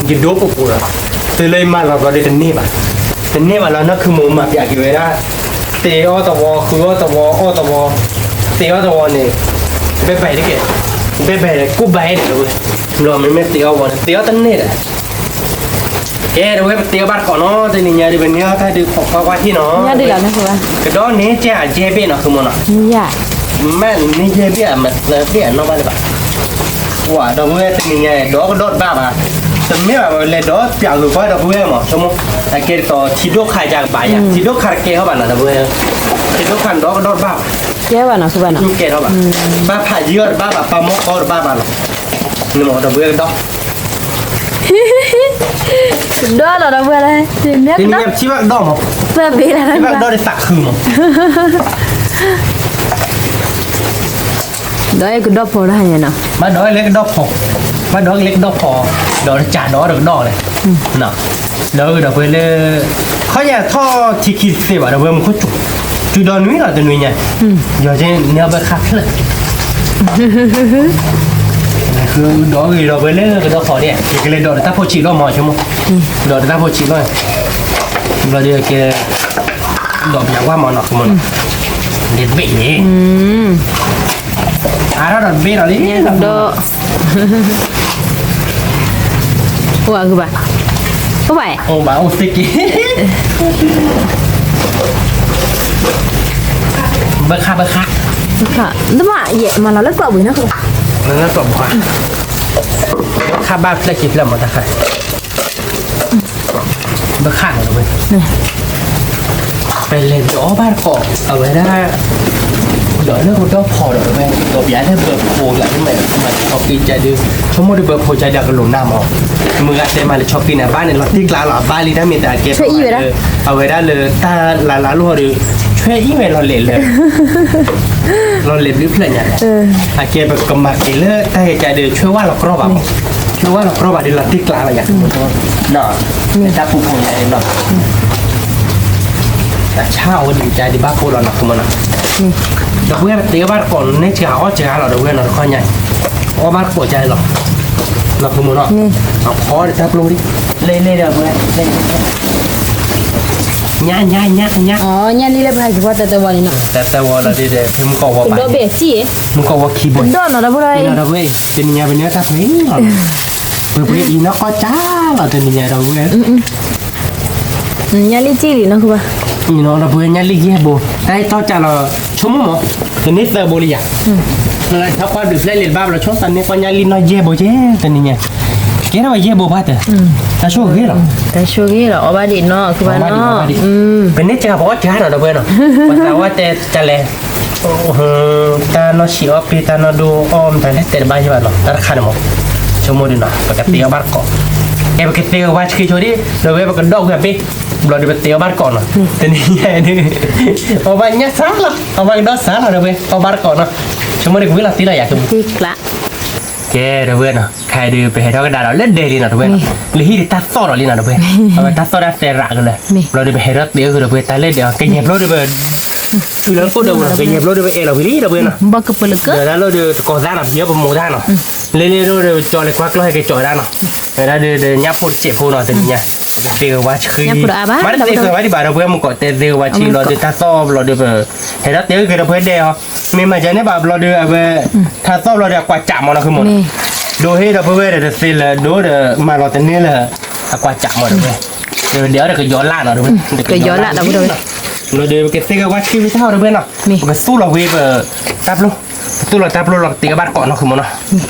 ယဒိပူၤပူၤလီၤ. တုၤလၢယမၤလီၤဘျီဒီးတန့ၢ်ဘၣ်, တန့ၢ်ဘၣ်လီၤ နီၢ်ခုမူမၤပျးက့ၤဝဲဒၣ် သ့အီၣ်သဝီ ဃုအီၣ်သဝီ အီၣ်သဝီ, သ့အီၣ်သဝီန့ၣ် ဘဲဘဲတက့ၢ်, ဘဲဘဲကူၣ်ဘၣ်ဟဲဒၣ်ဝဲ, ဘျီမ့မ့ၢ်သ့အီၣ်ဝီန့ၣ် သ့အီၣ်တန့ၢ်ဒီး ကဲ ဒီးဝဲပသ့အီၣ်ဘၣ်တကိးနီၤ, တနံၤညါဒီး ပန့ၢ်အီၣ်တၢ်ဒုးခိးကွၢ်ကွၢ်ဟံၣ်နီၤ, ကဒီးန့ၢ်ကဲအယဲၢ်ဘ့ၣ်နီၤ သုမီၤနီၤ, မ့ၢ်န့ၢ်ယဲၢ်ဘ့ၣ်အမၤသၢဘ့ၣ်အနီၢ်ဘၣ်လၢၤဘၣ်, ဝဲဒီးဝဲတနံၤညါဒီးကဒီးတဘၣ်ဘၣ်, တမ့ၢ်ဘၣ်ဝဲလဲၤဒီးပျးဂုၤကွၢ်ဒီးပဝဲမး ဆိကမိၣ်, အကဲဒ်သိးထံဒိၣ်ခါယၤကဘၣ်ယၤ, ထံဒိၣ်ခါတကဲထီၣ်ဘၣ်နီၤ ဒီးပဝဲ, ထံဒိၣ်ခါန့ၣ်ဒီးကဒီးတဘၣ်ဘၣ်, ကဲဘၣ်နီၤ သုဘၣ်နီၤ, ကဲထီၣ်ဘၣ်, ဘၣ်ဖးယံၤအီၤတဘၣ်ဘၣ်, ပာ်မီၢ်ကီတဘၣ်ဘၣ်လီၤ, နမ့ၢ်ဒီးပဝဲကဒီး ကဒီးလီၤဒီးပှၤလၢ, တနံၤညါပထံၣ်ဘၣ်ကဒီးမး, သၢဘ့ၣ်လၢ, ထံၣ်ဘၣ်ကဒီးဒီးသးခုမး, ဒီးကဒီးဖီတၢ်ဟဲနီၤ, ဘၣ်ဒီးလၢကဒီးဖီ, ဘၣ်ဒီးလၢကဒီးဖီ, ဒီးတကးဒီးတကဒီးလဲၣ်, ဒီးဒီးပှၤလၢ, ခီယၤထီၣ်ထံခံတသ့ဘၣ်ဒီးပှၤမူခိၣ်စူၤ, စူၤဒီးနွံလီၤတနွံညါ, ယီၤကဲန့ၢ်အီၣ်ဘၣ်ဃါဖျၢၣ် ဒီးဂ့ၤဒီးပှၤလၢကဒီးဖီန့ၣ် ယကလဲၤဒီးတၢ်ဖိဆံးလီၤမး ဆိကမိၣ်, ဒီးတၢ်ဖိဆံးလီၤ, ဘျီဒီးကဲ, ဒီးပယၤကွၢ်မးနီၤ ဆိကမိၣ်နီၤ, ဒ်ဘ့ၣ်န့ၣ်, အါထီၣ်ဒီးတဘ့ၣ်ဒီးလံ, ဒီး, အိၣ်ဘၣ်, အိၣ်ဘၣ်, အိၣ်ဘၣ်အိၣ်သ့က့ၤ ဘၣ်ဃးဘၣ်ဃး, ဘၣ်ဃး, မ့ၢ်မးလီၤလၢကျိးဘှံးနီၤ, လၢကျိးဘှံး, ခါဘၣ်ဖျၢၣ်က့ၤဖျၢၣ်မးတၢ်ဃး, ဘၣ်ဃးနီၤဝဲ, ပလဲၤဒီးဘၣ်တကိး အဝဲဒၣ် ဒီးလၢကဒီးဖီဒီးဝဲ ဒီးပယၤလၢဘၢဖိယၤလၢမဲာ် မၤဆီက့ၤကဒီး ဆိကမိၣ်ဒီးဘၢဖိကဒီးကလိာ်နၢ်မး, မုၢ်ဂၤတဲမးလၢဆီက့ၤန့ၣ် အဘၣ်န့ၣ် လီၤတံၢ်ကျါလီၤ အဘၣ်လံတၢ်မ့ၢ်တၢ်ကဲ အဝဲဒၣ်လၢတၢ်လါလါလိၣ်ဒီး ဆွဲအံၤဝဲလီၤလဲၤလၢ လီၤလဲၤဘျုးဖျၢၣ်ညါ, အကဲပကမၤက့ၤလၢတၢ်ယကဒီး ဆွဲဝါလီၤကြီဘၣ်မး, ဆွဲဝါလီၤကြီဘၣ်ဒီးလီၤတံၢ်ကျါလီၤယၤ, တၢ်ပူၤဖိညါန့ၣ်လီၤ တၢ်ဆါအဝဲဒုးကါဒံးဘၣ်ဖိလီၤနီၤ ဃုမနီၤ, ဒီပုၢ်ဝဲၢ်ပသ့အီၣ်ဘၣ်တကိးန့ၣ် စှၤအီၣ်စှၤလီၤ ဒီပုၢ်ဝဲၢ်နီၤ တခီညါ, အီၣ်ဘၣ်တကိးကါလီၤ, နီၤ ဃုမနီၤ, အဖီဒီးတၢ်ပျိဒံး, လဲၤလဲၤဒီးပုၢ်ဝဲၢ်, ညါညါညါညါ, ညါလံလၢပဟဲက့ၤဖီတၢ်သၢဝီန့ၣ်နီၤ, တၢ်သၢဝီလီၤဒ်ဒီး ဖဲမုၢ်ကီၢ်ဝီဘၣ်, ကဒီးဘ့ၣ်စံၣ်, မုၢ်ကီၢ်ဝီခံဘိ, ဒီးနီၤ ဒီပုၢ်ဝဲၢ်, တနံၤညါပန့ၢ်တၢ်ဖဲအံၤလီၤ, ပှ့ၤပှ့ၤအံၤနီၢ်ကီၢ်ကါလီၤ တနံၤညါ ဒီပုၢ်ဝဲၢ် ညါလံကံၢ်လံနီၤ ဃုဘၣ်, ဒီပုၢ်ဝဲၢ်ညါလံယဲၢ်ဘိ, တၢ်အဲၣ်တီကးလီၤ ဆိကမိၣ်မး, တန့ၢ်သၢဘိလံယၤ, လၢထီၣ်ကွၢ်ဒုးဖျဲၣ်လံတဘၣ်ဘျီ ဆိသးန့ၢ်ကွၢ်ညါလံနီၢ်ယဲၢ်ဘိကဲ တနံၤညါ, ကဲထီၣ်ဝဲယဲၢ်ဘိဘၣ်တၢ်, တၢ်ဆိၣ်ဂ့ၤလီၤ, တၢ်ဆိၣ်ဂ့ၤလီၤ အီၣ်ဘၣ်ဒံးနီၤ ဃုဘၣ်နီၤ, ပန့ၢ်စှၤပအီၣ်စှၤနီၤ ဒီပုၢ်ဝဲၢ်နီၤ, ပသးဝဲတဲတၢ်လဲၣ် တၢ်နီၢ်ဆံးအီၣ်ပ့ တၢ်နီၢ်ဒိၣ်အီၣ် မတၤလဲၣ်တဲတဘၣ်ယဲၢ်ဘၣ်နီၤ တၢ်တခါန့ၣ်မး, ဆိကမိၣ်ဒုးနီၤ ပကသ့အီၣ်ဘၣ်တကိး, ကဲပကသ့ဝဲဆှံဆိဒံး ဒီပုၢ်ဝဲၢ်ပကဒီးဝဲပ့ ဘျီဒီးပသ့အီၣ်ဘၣ်တကိးနီၤ, တနံၤညါဒုး, အီၣ်ဘၣ်ညါစှၤလီၤ အီၣ်ဘၣ်ကဒီးစှၤလီၤ ဒီပုၢ်ဝဲၢ် အီၣ်ဘၣ်တကိးနီၤ, ဆိကမိၣ်ဒုးကဝံလီၤတံၢ်လီၤယၤကမူ ကဲ ဒီပုၢ်ဝဲၢ်နီၤ ခဲအံၤဒုး ပဟဲထီၣ်ကဒါဒီးလၢဒဲလံနီၤ ဒီပုၢ်ဝဲၢ်နီၤ, လၢဟံၣ်ဒုးတၢ်သီၣ်ဒီးလံနီၤ ဒီပုၢ်ဝဲၢ်, အဝဲတၢ်သီၣ်တၢ်သဲရးကလၢာ်, ဘျီဒီးပဟဲထီၣ်သ့အဂ့ၢ်ဒီပုၢ်ဝဲၢ် တၢ်လၢဒဲးအီၤ ကယဲၢ်ဘျီဒီးပ ထုးလၢကိၣ်ဒီးပူၤနီၤ ကယဲၢ်ဘျီဒီးပအဲၣ်လီၤဝံၤလံ ဒီပုၢ်ဝဲၢ်နီၤ, ဒီးတၢ်လီၢ်ဒီး တကိးသးနီၤ ပယီၤပမိၢ်တၢ်နီၤ, လၢလၢဒီး ကၠီၤလၢကွၢ်ကျီၢ်ဟဲက့ၤကၠီၤဝဲဒၣ်နီၤ, ဝဲဒၣ်ဒီး ညၣ်ဖိတစဲးဖိနီၤ တနံၤညါ, သ့ဂ့ၤဝါဆှံ, မ့ၢ်တသ့ဂ့ၤဝါဒံးဘၣ် ဒီပုၢ်ဝဲၢ် မုၢ်ကီးတဲသ့ဂ့ၤဝါဆှံ ဘျီဒီးတၢ်သီၣ်ဘျီဒီးပ ဟဲထီၣ်သ့ဂ့ၤဒီပုၢ်ဝဲၢ်ဒဲးအီၤ, မ့ၢ်မၤယၤန့ၣ်ဘၣ်ဘျီဒီး အဝဲ တၢ်သီၣ်ဘျီဒီးအကွၢ်စးမးနီၤ ဃုမနီၤ, ဒိးဟ့ၣ်ဒီပုၢ်ဝဲၢ်ဒီးတသ့လၢၤ ဒိးဒီးမၤလီၤတန့ၢ်လၢၤ အကွၢ်စးမး ဒီပုၢ်ဝဲၢ်, ဒီးဒဲးအီၤဒီးကယီၤလၢ်နီၤ ဒီပုၢ်ဝဲၢ်, ကယီၤလၢ် ဒီပုၢ်ဝဲၢ်, ဘျီဒီးပကသ့ဂ့ၤဝါဆှံဝံၤတၢ် ဒီပုၢ်ဝဲၢ်နီၤ, ပကသူၣ်လီၤဝံၤပ တၢ်ပျိ, ပသူၣ်လီၤတၢ်ပျိလီၤကသ့အဘၣ်တကိးနီၤ ဃုမနီၤ,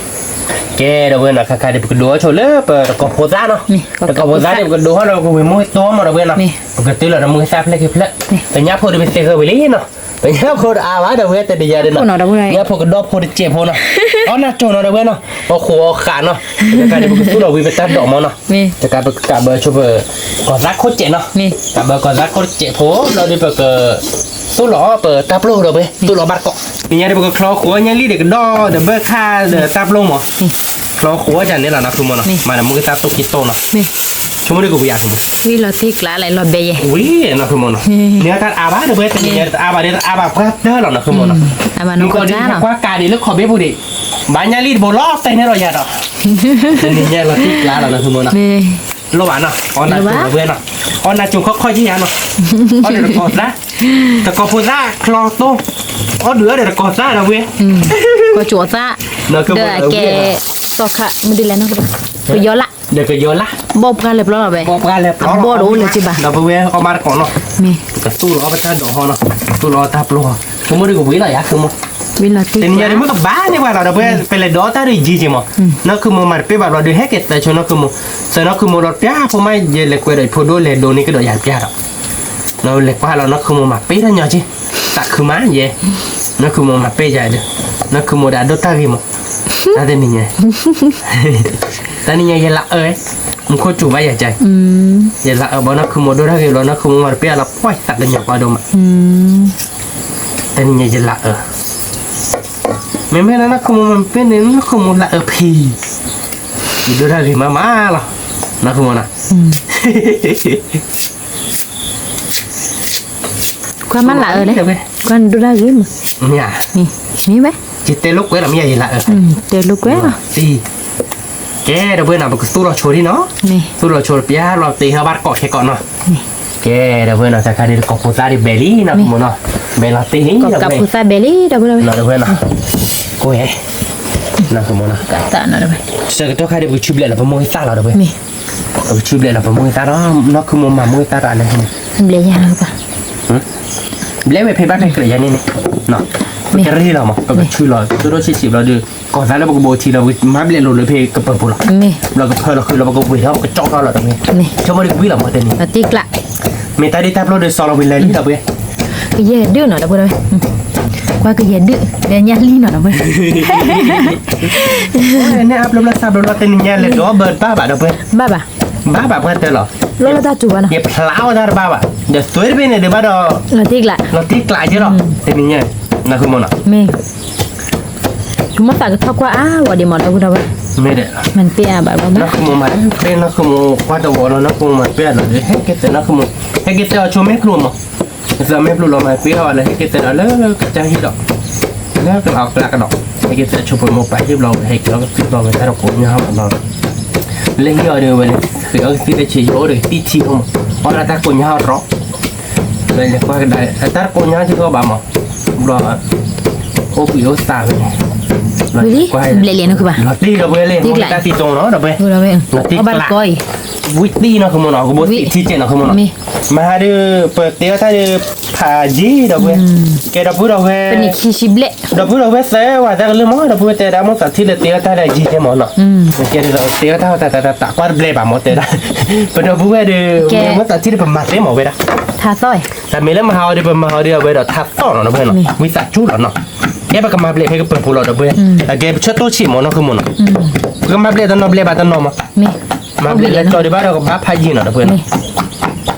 ကဲ ဒီပုၢ်ဝဲၢ်နီၤ ခါခါဒီး ပကဒိးအီၣ်ဆိလၢပတကိးဖိသၣ်နီၤ, တကိးဖိသၣ်ဒီး ပကဒိးဟီၣ်လၢပကဝံၤမူဝဲတီမး ဒီပုၢ်ဝဲၢ်နီၤ, ပကတုၤလီၤဒီးမူဝဲသၣ်ဖျဲၣ်ခံဖျၢၣ်, ပညၣ်ဖိဒီးပသ့ဂ့ၤဝံၤလံနီၤ ပညၣ်ဖိတအါဘၣ် ဒီပုၢ်ဝဲၢ် တနံၤညါဒီးနီၤ, ဖိနီၤ ဒီပုၢ်ဝဲၢ် ညၣ်ဖိကဒီဖိတစဲးဖိနီၤ, အီၣ်နၢ်ကၠိနီၤ ဒီပုၢ်ဝဲၢ်နီၤ, အီၣ်ဃိးအီၣ်ဃးနီၤ, တကးဒံးပကသူၣ်လီၤဝံၤပတၢ်ဒိးမးနီၤ, မ့ၢ် တကးပကးဘၢဆိပ ကီၢ်သးခိၣ်စဲးနီၤ, မ့ၢ် ကးဘၢကီၢ်သးခိၣ်စဲးဖိ ဘျီဒီးပက သူၣ်လီၤအီၣ်ပတၢ်ပျိၢ် ဒီပုၢ်ဝဲၢ်, သူၣ်လီၤဘၣ်တကိး, တနံၤညါဒီးပကချီဃိးအီၣ်ညၣ်လံၢ်ဒီးကဒီဒီးဘၢၣ်ခါ ဒီးတၢ်ပျိၢ်မး, ချီဃိးအီၣ်ဒ်န့ၣ်လီၤနီၤ ခုမိၣ်နီၤ, မ့ၢ် မၤဒီးမုၢ်ကသၣ်သိၣ်က့ၤတိၢ်နီၤ, ဆိကမိၣ်ဒ်ကဝံၤယၤ ဝံၤလီၤတံၢ်ကျါလဲၣ် လီၤဘဲယဲ, ဝံၤနီၤ ခုမိၣ်နီၤ, န့ၣ်တၢ်အါဘၣ် ဒီပုၢ်ဝဲၢ် တနံၤညါတအါဘၣ်ဒီးတအါဘၣ်ပှၢ်တၢၢ်လီၤနီၤ ခုမိၣ်နီၤ, မုၢ်ကီၢ်ဒ်ကွၢ်ကးဒံးလၢခီၣ်ဘ့ၣ်ပူၤဒံး, ဘၣ်ညၣ်လံၢ်တဘိလီၤတဲာ်န့ၣ်လီၤယၤဒီး, တနံၤညါလီၤတံၢ်ကျါလီၤနီၤ ခုမိၣ်နီၤ, လိၣ်ဘၣ်နီၤ အီၣ်နၢ်ကၠိ ဒီပုၢ်ဝဲၢ်နီၤ, အီၣ်နၢ်ကၠိခီၣ်ခီၣ်ယံယၤနီၤ, အီၣ်ဒီးတကီၢ်သး တကီၢ်ဖိသၣ်ချီသိ, အီၣ်ဒုးအီၣ်ဒီးတကီၢ်သး ဒီပုၢ်ဝဲၢ်, ကီၢ်ကၠိသး, ဒီးအကဲ သီခါ မ့ၢ်ဒ်လဲၣ်နီၤ, ကယီၤလၢ်, ဒီးကယီၤလၢ်, ဘီၣ်ပှၢ်လဲၤပျီလီၤဝဲ, ဘီၣ်ပှၢ်လဲၤပျီလီၤ အဘီၣ်တအိၣ်လၢၤက့ဘၣ်, ဒီပုၢ်ဝဲၢ် အီၣ်ဘၣ်တကိးနီၤ, မ့ၢ် ကသူၣ်လီၤအီၣ်ပတၢ်ဒိးဟီနီၤ, သူၣ်လီၤအီၣ်တၢ်ပျိၢ်ဟီ, ဆိကမိၣ်ဒ်ကဝံၤလီၤယၤ ခုမိၣ်, တနံၤညါဒ်မုၢ်ကဘၣ်န့ၣ်ဝဲလီၤ ဒီပုၢ်ဝဲၢ်, ပလဲၤဒိးတၢ်ဒ်ယံၤက့မး, နီၤ ခုမိၣ် မၤတပ့ၢ်ဘၣ်ဘျီဒီး ဟဲက့ၤသၢဆိနီၤ ခုမိၣ်, သၢနီၤ ခုမိၣ် ဒီးပျၢ်ဖိမး ယလဲၤကွဲးဒီးယဖိဒိၣ်လဲၤဒိးန့ၢ်ကဒီးယၤပျၢ်ဒီး နီၤ လဲၤကွၢ်လီၤ နီၤ ခုမိၣ် မၤပ့ၢ်တၢ်ညီက့, သးခုမးယဲ, နီၤ ခုမိၣ် မၤပ့ၢ်ယၤဒီး, နီၤ ခုမိၣ် ဒီးအဒိၣ်တၢ်ဂ့ၤမး, တၢ်တနံၤညါ တနံၤညါယဲလၢအၢ, မူခိၣ်စူၤဘၣ်ယၤကါ, ယဲလၢအၢဘၣ် နီၤ ခုမိၣ် ဒိၣ်တၢ်ဂ့ၤဘျီ နီၤ ခုမိၣ် မၤတပ့ၢ်အလီၤ ပှၢ်သးကညီၤပှၢ်ဒိၣ်မး, တနံၤညါယဲလၢအၢ, မ့မ့ၢ်လၢနီၤ ခုမိၣ် မၤပ့ၢ်န့ၣ် နီၤ ခုမိၣ် လၢအၢဖံ, ယဒိၣ်တၢ်ဂ့ၤမးမးလီၤ, နီၤ ခုမိၣ်နီၤ ကွၢ်မးလၢအၢလဲၣ်, ကွၢ်နဒိၣ်တၢ်ဂ့ၤမး, မ့ၢ်ဧါ, မ့ၢ်ဝဲ, ယတဲလိာ်ကွဲလီၤ မ့ၢ်ယဲလၢအၢ, တဲလိာ်ကွဲလီၤ, ကဲ ဒီပုၢ်ဝဲၢ်နီၤ ပကသူၣ်လီၤဆိဒံးနီၤ, သူၣ်လီၤဆိပျၢ်လီၤတ့ဟီဘၣ်တကိးခဲကိးနီၤ, ကဲ ဒီပုၢ်ဝဲၢ်နီၤ တခါဒ်တကိးဖိသၣ်ဒ်ဘဲလံနီၤ ခုမိၣ်နီၤ, ဘဲလီၤတ့ဟံၣ် ဖိသၣ်ဘဲလံ ဒီပုၢ်ဝဲၢ်နီၤ, ကိးဟဲ နီၤ ခုမိၣ်နီၤ, ဆၢကတီၢ်ခါဒ်ပကဆူဘျဲၣ်လီၤ ပမိၢ်ကသၣ်လီၤ ဒီပုၢ်ဝဲၢ်, ပကဆူဘျဲၣ်လီၤ ပမိၢ်ကသၣ်ဒီး နီၤ ခုမိၣ် မၤမိၢ်ကသၣ်ဒီးန့ၣ်, ဘျဲၣ်ယၤ, ဘျဲၣ်ဝဲဖဲဘၣ်ဖဲကြၢးယၤန့ၣ်န့ၣ်, ပကရ့လီၤမး ပကဆူလီၤ တိၢ်တိၢ်ဆံးဆံးဘျီဒီး ကီၢ်သးလၢပကဘိးထံလီၤ ပကမၤဘျဲၣ်လိာ်လၢဖဲကပၢၤပူၤလီၤ, ဘျီကဖၢလီၤဃုာ်လီၤ ပကဝ့ၤထီၣ် ပကကၠီထီၣ်လီၤ ဒီပုၢ်ဝဲၢ်, ဆိကမိၣ်ဒ်ကဝံၤလီၤမး တနံၤ, မ့ၢ်တၢ်ဒ်တၢ်ပျိၢ်ဒီး စီၤလီၤဝံၤလၢာ်လံ ဒီပုၢ်ဝဲၢ်, ကယဲၢ်ဒုးနီၤ ဒီပုၢ်ဝဲၢ်, ကွၢ်ကယဲၢ်ဒုး ညၣ်လံနီၤ ဒီပုၢ်ဝဲၢ်, န့ၣ်အါဘျီဘျီသးဘျီဘျီ တနံၤညါလဲၤဒိးဘၢတဘၣ်ဘၣ် ဒီပုၢ်ဝဲၢ်, ဘၣ်ဘၣ်ပှၢ်တၢၢ်လီၤ, လီၤလၢတၢ်စူၤဘၣ်နီၤ, ယဖျါအီၣ်တၢ်တဘၣ်ဘၣ်, ဒီးသွဲတဘ့ၣ်န့ၣ်ဒံးဘၣ်ဒီး လီၤတံၢ်ကျး, လီၤတံၢ်ကျးက့လီၤ, တနံၤညါ, နီၤ ခုမိၣ်နီၤ, မ့ၢ် ကမီၤသးကထီၣ်ကွၢ်အါဝဲဒံးမး ဒီပုၢ်ဝဲၢ်, မ့ၢ်ဒီး မၤတပ့ၢ်အါဘၣ်ဘျီ နီၤ ခုမိၣ်မၤတပ့ၢ် နီၤ ခုမိၣ်ကွၢ်တဝီလီၤ နီၤ ခုမိၣ်မၤတပ့ၢ်အါလီၤဒီး ဟဲက့ၤသၢ နီၤ ခုမိၣ်, ဟဲက့ၤသၢအီၤဆိမဲာ်ဖျိမး, သၢမဲာ်ဖျိလီၤ မၤတပ့ၢ်အါလီၤ ဟဲက့ၤသၢဒီးလၢကစၢ်ဟံၣ်ဒီး လၢကလီကလးကဒီး, ဟဲက့ၤသၢဆိပမိၢ်ပၢ်ဟံၣ်ဘျီ ဟဲက့ၤအီကသံၣ်ဘျီဝဲတၢ်တကိးညီဟီၣ်လီၤ, လၢဟံၣ်အီၤဒီးဝဲန့ၣ် ဃ့အီကသံၣ်လၢဆံးယိၣ်ဒီးကသံၣ်ထံအီၤမး, အီၣ်ဒၣ်တၢ်ကိးညီဟီၣ်ရီး လဲၤကွၢ်ကဒါ အတၢ်တကိးညီထံကီၢ်ဘၣ်မး, ဘျီ အိၣ်ဘှံးအိၣ်သးဝဲန့ၣ်, လီၤတံၢ်ဒီပုၢ်ဝဲၢ်လံ, တံၢ်ကျး, တံၢ်ကျး, ဝံၤတံၢ်နီၤ ခုမိၣ်နီၤ ကဘိသံၣ်ထံကဲးနီၤ ခုမိၣ်နီၤ, မ့ၢ်ဟးဒုး ပတဲအီၤတၢ်ဒုး ဖးယံၤ ဒီပုၢ်ဝဲၢ်, ကဲဒီပုၢ်ဝဲၢ် ဒီပုၢ်ဝဲၢ်သၢဝဲတၢ်ကလုၢ်မး ဒီပုၢ်ဝဲၢ်တဲဒၣ်မိၢ်သးထံလၢတဲအီၤတၢ်လၢယံၤကဲမးနီၤ, ကဲဒ်သိးတဲအီၤတၢ်တၢ်တၢ်တၢ်ကွၢ်တဘျဲၣ်ဘၣ်မး တဲဒၣ်, ပဒီပုၢ်ဝဲၢ်ဒီး မိၢ်သးထံဒီးပမၤသ့မးဝဲဒၣ်, တၢ်သီၣ်, တၢ်မ့ၢ်လၢမၤဟးအီၤဒီး ပမၤဟးအီၤဒီးအဝဲဒီးတၢ်သီၣ်နီၤ ဒီပုၢ်ဝဲၢ်နီၤ, ဝံသးစူၤလီၤနီၤ, ကဲပကမၤဘျဲၣ်ဖဲကပၢၤပူၤလီၤ ဒီပုၢ်ဝဲၢ်, အကဲပဆၢတိၢ်ဆံးမးနီၤ ခုမိၣ်နီၤ, ပကမၤဘျဲၣ်တနီၤဘျဲၣ်ဘၣ်တနီၤမး, မၤဘျဲၣ်လၢကၠီဒံးဘၣ်ဒီးကဘၣ်ဖးယံၤနီၤ ဒီပုၢ်ဝဲၢ်နီၤ,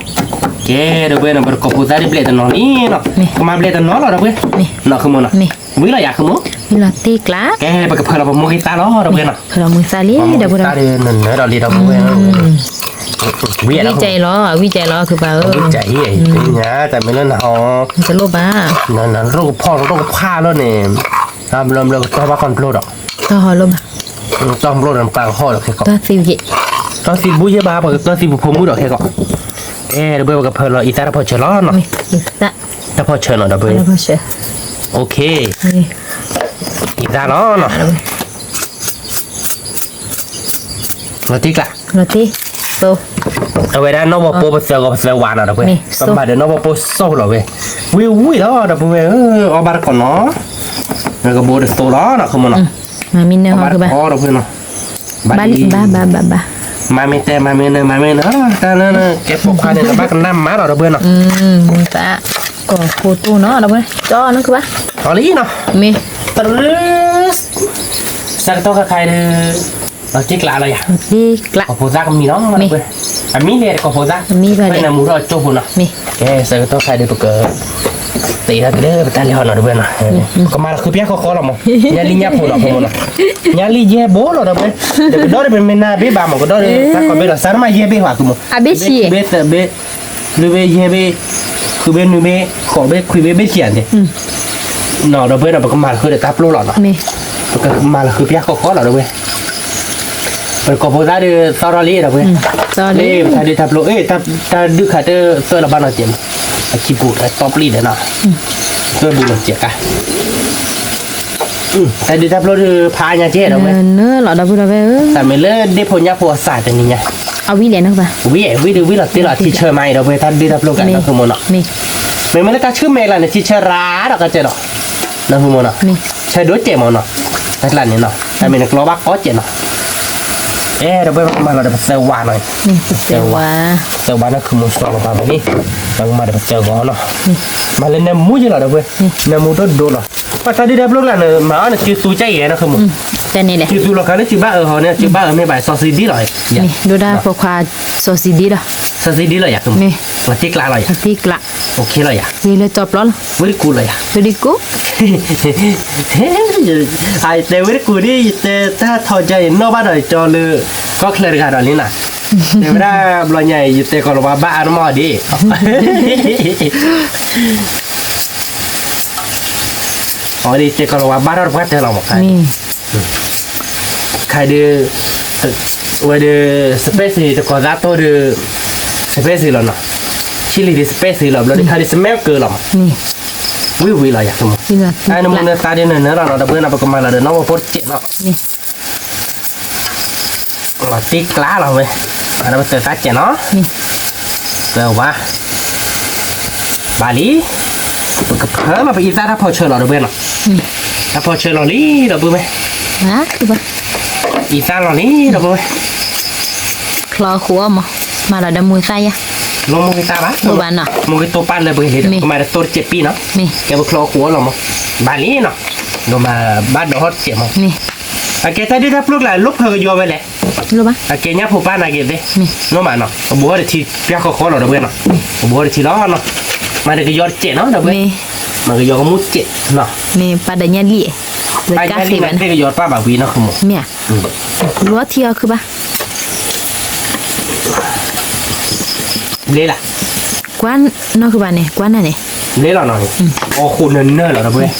ကဲ ဒီပုၢ်ဝဲၢ်နီၤ ပတကိးဖိသၣ်ဒ်ဘျဲၣ်တနီၤလံနီၤ, ကမၤဘျဲၣ်တနီၤလီၤ ဒီပုၢ်ဝဲၢ်, နီၤ ခုမိၣ်နီၤ, ဝံၤလီၤယၤ ခုမိၣ်, ကဲ ပကဖၢလီၤပမိၢ်ကသၣ်လီၤ ဒီပုၢ်ဝဲၢ်နီၤ, ဖၢလီၤမိၢ်သၣ်လံ ဒီပုၢ်ဝဲၢ်, နနၢၤဒီးလံ ဒီပုၢ်ဝဲၢ်, ဝံၤလီၤ, ဝံၤကလီၤ ခုပၢ်ဧၢ, ဝံၤကအံၤ, တမ့ၢ်လၢနဟီ, တလိၣ်ဘၣ်, နရိၣ်ကဖီၣ်ရိၣ်ကဖၣ်လီၤန့ၣ်, ဘျီဘျီကတီၢ်ဘၣ်ခီဖျိဒီး, တီၢ်ဟီလိၣ်ဘၣ်, တီၢ်ဘျီဒီးပာ်ကဟီၣ်ဒီးခဲကီး, တီၢ်သံဘုယဲၢ်ဘၣ် ပကတီၢ်သံပဖိမုၣ်ဒီးခဲကီး, ကဲ ဒီပုၢ်ဝဲၢ် ပကဖၢလီၤအံသၣ်တၢ်ဖီၣ်ဆၢလီၤနီၤ, တၢ်ဖီၣ်ဆၢနီၤ ဒီပုၢ်ဝဲၢ်, အံသၣ်လီၤနီၤ, လီၤတံၢ်ကျး, အဝဲဒၣ်နီၢ်ဝီပိပသၢဂီၤပသၢဝးနီၤ ဒီပုၢ်ဝဲၢ်, ပမၤဒီးနီၢ်ဝီပိစိၢ်လီၤဝဲ, ဝံၤဝံၤလီၤ ဒီပုၢ်ဝဲၢ်ဧၢ, အီၣ်ဘၣ်တကိးနီၤ, နကဘိတသိလီၤနီၤ ခုမိၣ်နီၤ, အီၣ်ဘၣ်တကိး ဒီပုၢ်ဝဲၢ်နီၤ, ဘၣ်လံ ဘၣ်ဘၣ်ဘၣ်ဘၣ်, မၤမ့ၢ်တဲ မၤမ့ၢ်နၢ မၤမ့ၢ်နၢ တၢ်လၢကဲပိာ်ခွါန့ၣ် နဘၣ်ကနၣ်မၤလီၤ ဒီပုၢ်ဝဲၢ်နီၤ, မိၢ်သၣ် ကီၢ်ဖိတိၢ်နီၤ ဒီပုၢ်ဝဲၢ် ကၠီနီၢ်ခုဘၣ် အီၤလံနီၤ မ့ၢ် တရၢ ဆၢကတီၢ်ခါခါအံၤဒီး လီၤတံၢ်ကျးလီၤယၤ လီၤတံၢ်ကျး ကီၢ်ဖိသၣ်ကမံၤနီၤ မ့ၢ် အမံၤလဲၣ် ကီၢ်ဖိသၣ် အမံၤဘၣ်လဲၣ် နမူထီၣ်ကၠိဖိနီၤ မ့ၢ် ကဲ ဆၢကတီၢ်ခါအံၤဒီးပက သ့ထီၣ်က့ၤလၢပတၢ်လဲၤဟီနီၤ ဒီပုၢ်ဝဲၢ်နီၤ ပကမၤလီၤဃုာ်ပျၢ်ဃီဃီလီၤမး ညါလံညါဖိလီၤ ဖိမးနီၤ ညါလံယဲၢ်ဘိလီၤ ဒီပုၢ်ဝဲၢ် ဒီးကဒီးဒီးမ့ၢ်နၤဘ့ၣ်ဘၣ်မး ကဒီးဒီး တၢ်ကီဘ့ၣ်လီၤ စးထီၣ်မးယဲၢ်ဘ့ၣ်ဟွၤ သုမး အဘ့ၣ်ဆံး ဘ့ၣ်သၢဘ့ၣ် လွံၢ်ဘ့ၣ်ယဲၢ်ဘ့ၣ် ဃုဘ့ၣ်နွံဘ့ၣ် ဃိးဘ့ၣ်ခွံဘ့ၣ် ဘ့ၣ်ဆံးဧါန့ၣ် နီၤ ဒီပုၢ်ဝဲၢ်နီၤ ပကမၤလီၤဃုာ်ဒီးတၢ်ပျိလီၤနီၤ ပကမၤလီၤဃုာ်ပျၢ်ဃီဃီလီၤ ဒီပုၢ်ဝဲၢ် ပကီၢ်ဖိသၣ်ဒီးသီထီၣ်လံ ဒီပုၢ်ဝဲၢ် လၢပတၢ်ဒုးတၢ်ပျိ အ့ တၢ်ဒုးခးတသၢလီၤဘၣ်နီၤ ကဲးမး အခံပူၤအတီပျံၤဒီးနီၤ သၢဘူးလီၤကဲးကါ တၢ်ဒုးတၢ်ပျိဒီးဖးအါညါကဲး ဒီပုၢ်ဝဲၢ် နၢလီၤ ဒီပုၢ်ဝဲၢ် တၢ်မ့ၢ်လၢဒ့ၣ်ဖိညၣ်ဖိအစးတနံၤညါ အဝံၤလဲၣ်နီၤ ဝံၤဝံၤဒီးဝံၤလီၤတ့ၢ်လီၤ ထံဆၢမးအံၤ ဒီပုၢ်ဝဲၢ် တၢ်ဒုးတၢ်ပျိကါနီၤ သုမးနီၤ မ့မ့ၢ်လၢတၢ်ဆူၣ်မဲာ်ကျါန့ၣ် ထံဆၢရၤဒီးကဲးနီၤ နီၤ သုမးနီၤ ဆၢဒိၣ်ကဲးမးနီၤ တၢ်ကျါန့ၣ်နီၤ တၢ်မ့ၢ်နကျီဘၣ်ကီကဲးနီၤ အဲ ဒီပုၢ်ဝဲၢ်ပကမၤလီၤဒီးပသၢဝါနီၤ ပသၢဝါ ပသၢဝါနီၤ ခုမူၤစှီၤလီၤပှၤမ့ၢ် ပကမၤဒီးပသၢဂီၤနီၤ မၤလၢနၢမူယဲလီၤ ဒီပုၢ်ဝဲၢ် နၢမူဒိၣ်ဒိၣ်လီၤ ပှၤတၢ်ဒုးတၢ်ပျိကျါန့ၣ် မၤအီၤန့ၣ်စုသူကဲအံၤနီၤ ခုမူၤ စုသူလီၤခါလၢစုဘၣ်အၢဟီန့ၣ် စုဘၣ်အၢမ့ၢ်ဘၣ်စီဆှံဒ်လီၤ ဒိၣ်ဒၣ်ဖိခွါစီဆှံဒ်လီၤ စီဆှံဒ်လီၤယၤ မ့ၢ် လီၤတံၢ်ကျးလီၤယၤ လီၤတံၢ်ကျး ယလၢကၠီပျီလီၤ ဝ့ၢ်တကူလီၤယၤ ဝ့ၢ်တကူ တဲဝ့ၢ်တကူဒ် ယတဲတၢ်ထီကါအံၤ နီၣ်ဘၣ်ဒီးကၠီလၢ ကီၢ်ချၢတဂၤဒီးလံနီၤ တဲဝဲဒၣ်ဘျီညါအံၤ ယတဲကီၢ်လီၤဝါဘၣ်အါတမီၢ်ဒံး အီၤဒ်တဲကီၢ်လီၤဝါဘၣ်ထီၣ်တပှၢ်တၢၢ်လီၤမး ခါဒုး ဝဲဒုး စပဲစ့ၢ် တကီၢ်သးတိၢ်ဒုး စပဲစ့ၢ်လီၤနီၤ ဆံလံၤဒုးစပဲစ့ၢ်လီၤ ဘျီဒုးခါဒုး စမဲကၢလီၤမး ဝံၤဝံၤလီၤယၤ အနမူနသးဒုးနၢၤနၢၤလီၤနီၤ ဒီပုၢ်ဝဲၢ်နီၤ ပကမၤလီၤဒီးနီၣ်ဝဲဖိတစဲးနီၤ လီၤတံၢ်ကျးလီၤဝဲ အဒီးပသၢသၣ်စဲးနီၤ သၢဝါ ဘၣ်လံ ပကဖၢလီၤ ပအံသၣ်တၢ်ဖီၣ်ဆၢလီၤ ဒီပုၢ်ဝဲၢ်နီၤ တၢ်ဖီၣ်ဆၢလီၤလံ ဒီပုၢ်ဝဲၢ် အံသၣ်လီၤလံ ဒီပုၢ်ဝဲၢ် ချီဃိအီၤမး မၤလီၤဒီးမိၢ်သၣ်ယါ လီၤမိၢ်ဂ့ၤသၣ်ဘၣ် မိၢ်ဂ့ၤတိၢ်ပာ်လၢပဂ့ၤလံ ကမၤဒီးတိၢ်တစဲးပံနီၤ ကဲပချီဃိအီၤလီၤမး ဘၣ်လံနီၤ ဒိၣ်မးဘၣ်ဒီးဟီၣ်တစဲးမး အကဲတၢ်ဒုးတၢ်ပျိကျါ လိၣ်ဖၢကယီၤဝဲလဲၣ် အကဲညၣ်ဖိပၢ်နာ်က့ၤသ့ နီၢ်မးနီၤ ပဘူးဟီၣ်တထံ ပျၢ်ဃီဃီလီၤ ဒီပုၢ်ဝဲၢ်နီၤ ပဘူးဟီၣ်တထံလီၤနီၤ မၤဒီးကယီၤတစဲးနီၤ ဒီပုၢ်ဝဲၢ် မၤကယီၤကမူၣ်တစဲးနီၤ မ့ၢ်ပၢ်ဒီးညၣ်လံ လၢကါသ့ဝဲန့ၣ် ကယီၤတပၢ်ဘၣ်ဝံၤနီၤ ခုမီၤ မ့ၢ် လူၤအီထံအီခုဘၣ် ဘျ့လၢ ကွၢ်နီၢ်ခုဘၣ်န့ၣ် ကွၢ်နၤန့ၣ် ဘျ့လီၤနီၤန့ၣ် အီၣ်ဃိးနၢၤနၢၤလီၤ ဒီပုၢ်ဝဲၢ်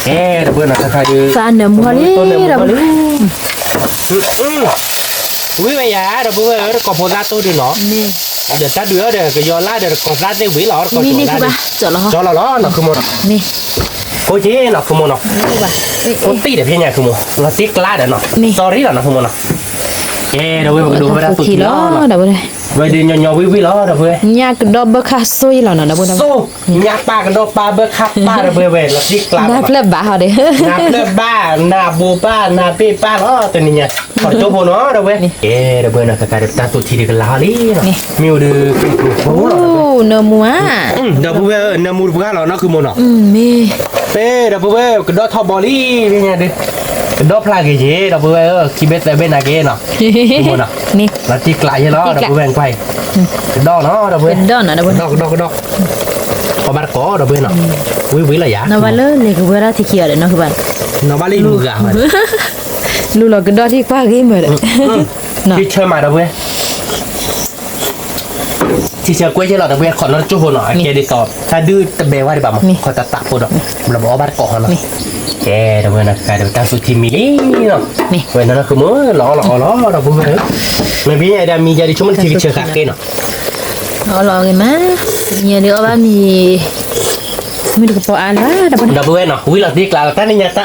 အဲ ဒီပုၢ်ဝဲၢ်နီၤ တခါဒီး သးနၢၤမူလံ ဒီပုၢ်ဝဲၢ် ဝံၤဝဲယၤ ဒီပုၢ်ဝဲၢ်ဧၢ တကီၢ်ဖိသၣ်တိၢ်ဒုးနီၤ ဒီးတၢ်ဒုးအီၤဒီး ကယီၤလါဒီးတကီၢ်သၣ်သ့ၣ်ဝံၤလီၤ တကီၢ်ဖိသၣ်ဒုး ကၠီလီၤလီၤနီၤ ခုမီၤနီၤ ဖိက့နီၤ ခုမီၤနီၤ ဖိတံၢ်ဒီးဖဲညါ ခုမီၤ လီၤတံၢ်ကျါဒီးနီၤ သီရံလီၤနီၤ ခုမီၤနီၤ ကဲ ဒီပုၢ်ဝဲၢ် ပကဒိးဝဲဒၣ်သူၣ်ထံလီၤ ဒီပုၢ်ဝဲၢ် ဝဲဒုးညီညီဝံၤဝံၤလီၤ ဒီပုၢ်ဝဲၢ် ညၣ်ကဒီဘၢခါစိယလီၤနီၤ ဒီပုၢ်ဝဲၢ် ညၣ်ပၢ်ကဒီပၢ်ဘၢခါပၢ် ဒီပုၢ်ဝဲၢ် လီၤတံၢ်ကျါလီၤ နၢ်ဖျၢၣ်ဘၣ်ဟီဒီး နၢ်ဖျၢၣ်ဘၣ် နၢ်ဘိးဘၣ် နၢ်ဘ့ၣ်ဘၣ်လီၤ တနံၤညါ ထီၣ်ကၠိဖိနီၤ ဒီပုၢ်ဝဲၢ် ကဲ ဒီပုၢ်ဝဲၢ်နီၤ ကကါဒီးပတၢ်သူၣ်ထံဒုးကလၤဟီလံနီၤ မ့ၢ်အိၣ်ဒီး နၢမူဧါ ဒီပုၢ်ဝဲၢ် နၢမူတပှၢ်လီၤနီၤ ခုမီၤနီၤ မ့ၢ် ပဒီပုၢ်ဝဲၢ် ကဒီထီၣ်ဘီလံ ဖဲညါဒုး ကဒီဖျါက့ၤက့ၤ ဒီပုၢ်ဝဲၢ်ဧၢ ခံဘ့ၣ်သၢဘ့ၣ်နာ်က့ၤနီၤ မ့ၢ်နီၤ လီၤတံၢ်ကျးယဲလီၤ ဒီပုၢ်ဝဲၢ်ကွၢ် ကဒီနီၤ ဒီပုၢ်ဝဲၢ် ကဒီနီၤ ဒီပုၢ်ဝဲၢ် ကဒီ ကဒီ ကဒီ အီၣ်ဘၣ်တကိး ဒီပုၢ်ဝဲၢ်နီၤ ဝံၤဝံၤလီၤယၤ နီၢ်ဘၣ်လၢလဲၤကဝဲဒၣ်ထံခံအီၤဒီး နီၢ်ကဘၣ် နီၢ်ဘၣ်လၢယမုၢ်ဂၤ လူၤလီၤကဒီထံခွါဂ့ၤမၢ်ဒီး ထံဆၢမး ဒီပုၢ်ဝဲၢ် ထံဆၢကွဲးယဲလီၤ ဒီပုၢ်ဝဲၢ် ခီၣ်နီတကၠိဖိနီၤ အကဲဒ်သိး တၢ်ဒုးတဘဲဝဲဒံးဘၣ်မး ခီၣ်တၢ်တးဖိဒီး ဘျီပအီၣ်ဘၣ်တကိးဟီနီၤ ကဲ ဒီပုၢ်ဝဲၢ်နီၤ ကကါဒီးပတၢ်သူၣ်ထံမံၤလံနီၤ ဝဲနီၤ ခုမီၤ လီၤအီၣ်လီၤအီလီၤ ဒီပုၢ်ဝဲၢ် မ့ၢ်ဘၣ်ညါဒီးမံၤယၤဒ်ဆိကမိၣ်ထံကဆၢဃာ်က့ၤနီၤ အီၣ်လီၤဂ့ၤမး တနံၤညါဒုးအီၣ်ဘၣ်မံၤ မုၢ်တကပီၤအါလၢၤ ဒီပုၢ်ဝဲၢ်နီၤ ဝံၤလီၤတံၢ်ကျါလီၤ တၢ်နံၤညါတၢ်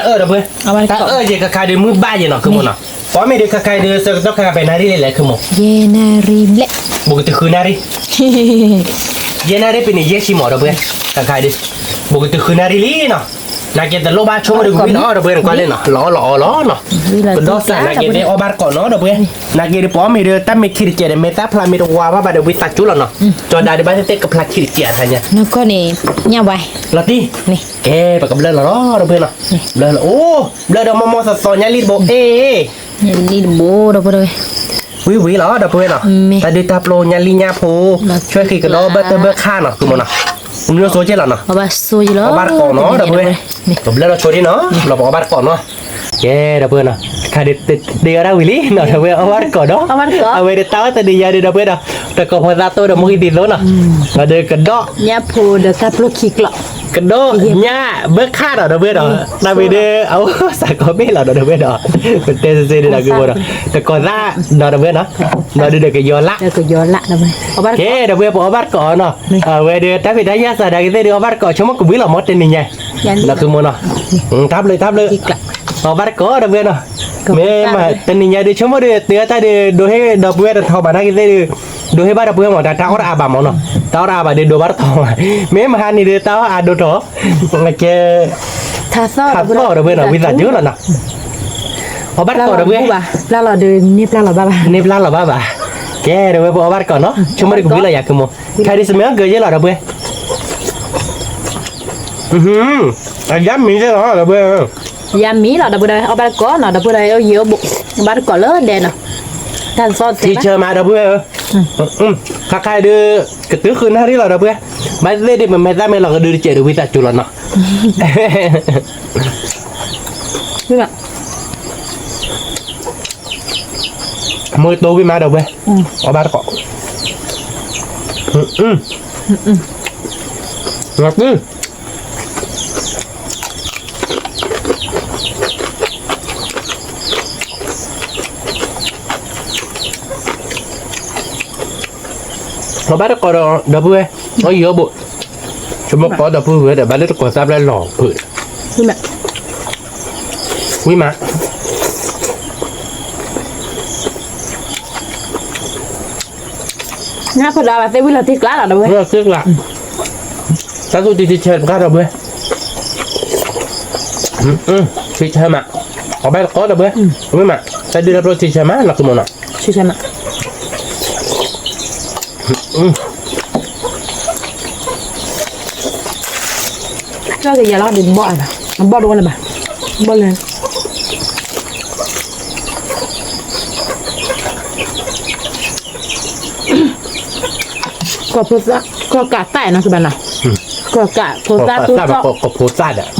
အၢၣ် ဒီပုၢ်ဝဲၢ် တၢ်အၢၣ်ယဲကခါဒုးမုၢ်ဘၣ်ယဲနီၤ ခုမီၤနီၤ ပီမ့ၢ်ဒုးခါခါဒုး ဆၢကတီၢ်ခါခါ ပှဲၤနၣ်ရံၣ်လဲၣ်လဲၣ် ခုမီၤ ယဲၢ်နၣ်ရံၣ်ဘျဲၣ် ဘူးကတၢၢ်ဃုနၣ်ရံၣ် ယဲၢ်နၣ်ရံၣ်ပ့ၤန့ၣ် ယဲၢ်ဆံမီၤ ဒီပုၢ်ဝဲၢ် ခါခါဒုး ဘူးကတၢၢ်ဃုနၣ်ရံၣ်လံနီၤ နာ်က့တလိၣ်ဘၣ်ဆိကမိၣ်ဒီးကွံာ်လီၤ ဒီပုၢ်ဝဲၢ်န့ၣ်ကွၢ်လံနီၤ လီၤအီၣ်လီၤအီလီၤနီၤ. ကဒီးစးနာ်က့သ့ၣ်အီၣ်ဘၣ်တကိးနီၤ ဒီပုၢ်ဝဲၢ်, နာ်က့ဒီးပအီၣ်မ့ၤဒီးတၢ်မ့ၢ်ခံတစဲးဒီး မဲာ်သၣ်ဖျါမ့ၢ်တဝါဘၣ်ဘၣ်ဒီးဝံသးစူၤလီၤနီၤ. ကၠီၤဒါဒီးဘၣ်သ့ၣ်သ့ၣ်ကဖျါခံတစဲးအထါညါ နကီၢ်န့ၣ် ညၣ်ဝဲ လီၤတံၢ်, ကဲ ပကဘျၢလီၤလီၤ ဒီပုၢ်ဝဲၢ်နီၤ. ဘျၢလီၤ အိၣ် ဘျၢဒီးမီၢ်မီၢ်သီသီညၣ်လံၢ်တဘိ အ့ ညၣ်လံၢ်တဘိ ဒီပုၢ်ဝဲၢ် ဝံၤဝံၤလီၤ ဒီပုၢ်ဝဲၢ်နီၤ. တၢ်ဒုးတၢ်ပျိညၣ်လံၢ်ညၣ်ဖိ ဆွဲဃံးကဒီးဘၣ်တၢ်ဘၢခၣ်နီၤ သုးမီၤနီၤ. မ့ၢ်စိက့လီၤနီၤ အီၣ်ဘၣ်တကိးနီၤ ဒီပုၢ်ဝဲၢ်, ကဘျၢလီၤဆိဒံးနီၤ လီၤပအီၣ်ဘၣ်တကိးနီၤ. ကဲ ဒီပုၢ်ဝဲၢ်နီၤ တခါဒုးတ့အီၣ်ဒၣ်ဝံၤလံနီၤ ဒီပုၢ်ဝဲၢ် အီၣ်ဘၣ်တကိးနီၤ. အဝဲဒုးတၢ်အီၣ်တနံၤညါဒီး ဒီပုၢ်ဝဲၢ်ဒီး တကိးဖိသၣ်သိဒီးမူကံသံသိနီၤ. ဒီးကဒီး ညၣ်ဖိဒီးတၢ်ပျိခံကျိး ကဒီးညၣ်ဘၢခၣ်ဒီး ဒီပုၢ်ဝဲၢ်ဒီး တၢ်ဝံၤဒီး အအိၣ်စးကီးဘ့ၣ်လီၤဒီး ဒီပုၢ်ဝဲၢ်ဒီး ပတဲစ့စ့ဒီး ဒီးကဝီၤဒီး တကိးသၣ်ဒီး ဒီပုၢ်ဝဲၢ်နီၤ. ဒီးဒုးဒီးကယီၤလၢ် ကဲ ဒီပုၢ်ဝဲၢ် ပအီၣ်ဘၣ်တကိးနီၤ. အဝဲဒီးတၢ်ဖံးတၢ်ညၣ်စးဒၣ်ကသ့ၣ်ဒီး အီၣ်ဘၣ်တကိး ဆိကမိၣ်ကဘှံးလီၤ မ့ၢ်တနံၤညါ ဒီးသုးမီၤနီၤ. တၢ်ဘျုးတၢ်ဘျုး အီၣ်ဘၣ်တကိး ဒီပုၢ်ဝဲၢ်နီၤ. မ့ၢ်တနံၤညါဒုး ဆိကမိၣ်ဒီး တုၤအတၢ်ဒုး ဒိးဟ့ၣ်ဒီပုၢ်ဝဲၢ်တထီဘၣ်နာ်ကသ့ၣ်ဒီး ဒိးဟ့ၣ်ဘၣ်ဒီပုၢ်ဝဲၢ်မး တၢ်အီၣ်တအါဘၣ်မးနီၤ. တၢ်အီၣ်တအါဘၣ်ဒီး ဒိးဘၣ်တထီဘၣ်. မ့ၢ်မဟါန့ၣ်ဒီး တၢ်အီၣ်အါဒိၣ်ထီၣ် ကဲ ထါသီၣ်ဒီပုၢ်ဝဲၢ်နီၤ ဝံသးစူၤလီၤနီၤ. အီၣ်ဘၣ်တကိး ဒီပုၢ်ဝဲၢ် ပျၢ်လီၤဒီး န့ၢ်ပျၢ်လီၤဘၣ်ဘၣ် န့ၢ်ပျၢ်လီၤဘၣ်ဘၣ်. ကဲ ဒီပုၢ်ဝဲၢ် ပအီၣ်ဘၣ်တကိးနီၤ ဆိကမိၣ်ဒီးကဘှံးလီၤယၤ သုးမီၤ. ခါဒုး စမဲအီၣ်ကၢယဲလီၤ ဒီပုၢ်ဝဲၢ်. အယါမံၤသ့ၣ်လီၤ ဒီပုၢ်ဝဲၢ်. ယါမံၤလီၤ ဒီပုၢ်ဝဲၢ် အီၣ်ဘၣ်တကိးနီၤ ဒီပုၢ်ဝဲၢ် ယအိၣ်ဘၣ်တကိးလၢဒဲနီၤ. တၢ်သီၣ်သဲး ထံဆၢမး ဒီပုၢ်ဝဲၢ်ဧၢ. ခါခါဒုး ကတုၤဃုာ်နၣ်ရံၣ်လီၤ ဒီပုၢ်ဝဲၢ်. ဘၣ်သ့ၣ်ဒုး ပမဲာ်သၣ်မ့ၢ်လီၤကဒုတစဲးဒီး ဝံသးစူၤလီၤနီၤ. မ့ၢ်တိၢ်ဝံၣ်မး ဒီပုၢ်ဝဲၢ် အီၣ်ဘၣ်တကိး. အီၣ်ဘၣ်တကိးဒီး ဒီပုၢ်ဝဲၢ် အီၣ်ယံၤအိၣ်ဘိး, ဆိကမိၣ်ကိးဒီပုၢ်ဝဲၢ်ဒီး ဘၣ်လၢတကိးသၣ်ဖျၢၣ်လီၤဖုး, ဝံၣ်မး နၢ်ဖိဒၣ်ဘၣ်သ့ၣ်ဝံၤလီၤတံၢ်ကျါလီၤ ဒီပုၢ်ဝဲၢ်, တၢ်သူၣ်တံၢ်တံၢ်ဆၢတခါ ဒီပုၢ်ဝဲၢ်, တံၢ်ဆၢမး, အီၣ်ဘၣ်တကိး ဒီပုၢ်ဝဲၢ်, ဝံၣ်မး, တၢ်ဒုးတၢ်ပျိတံၢ်ဆၢမး နီၢ်သုးမီၤနီၤ, တံၢ်ဆၢမး ကယဲၢ်လီၤဒ်ဘီၣ်, ဘီၣ်တဝီလၢၤဘၣ်, ဘီၣ်လၢ ကီၢ်ဖိသၣ်, ကီၢ်ကးသၣ်နီၤ ကဘၣ်နီၤ, ကီၢ်ကးဖိသၣ်ဖိသၣ်, ကီၢ်ဖိသၣ်ဒီး, ပှၤသးပှၢ်တကိးကီၢ်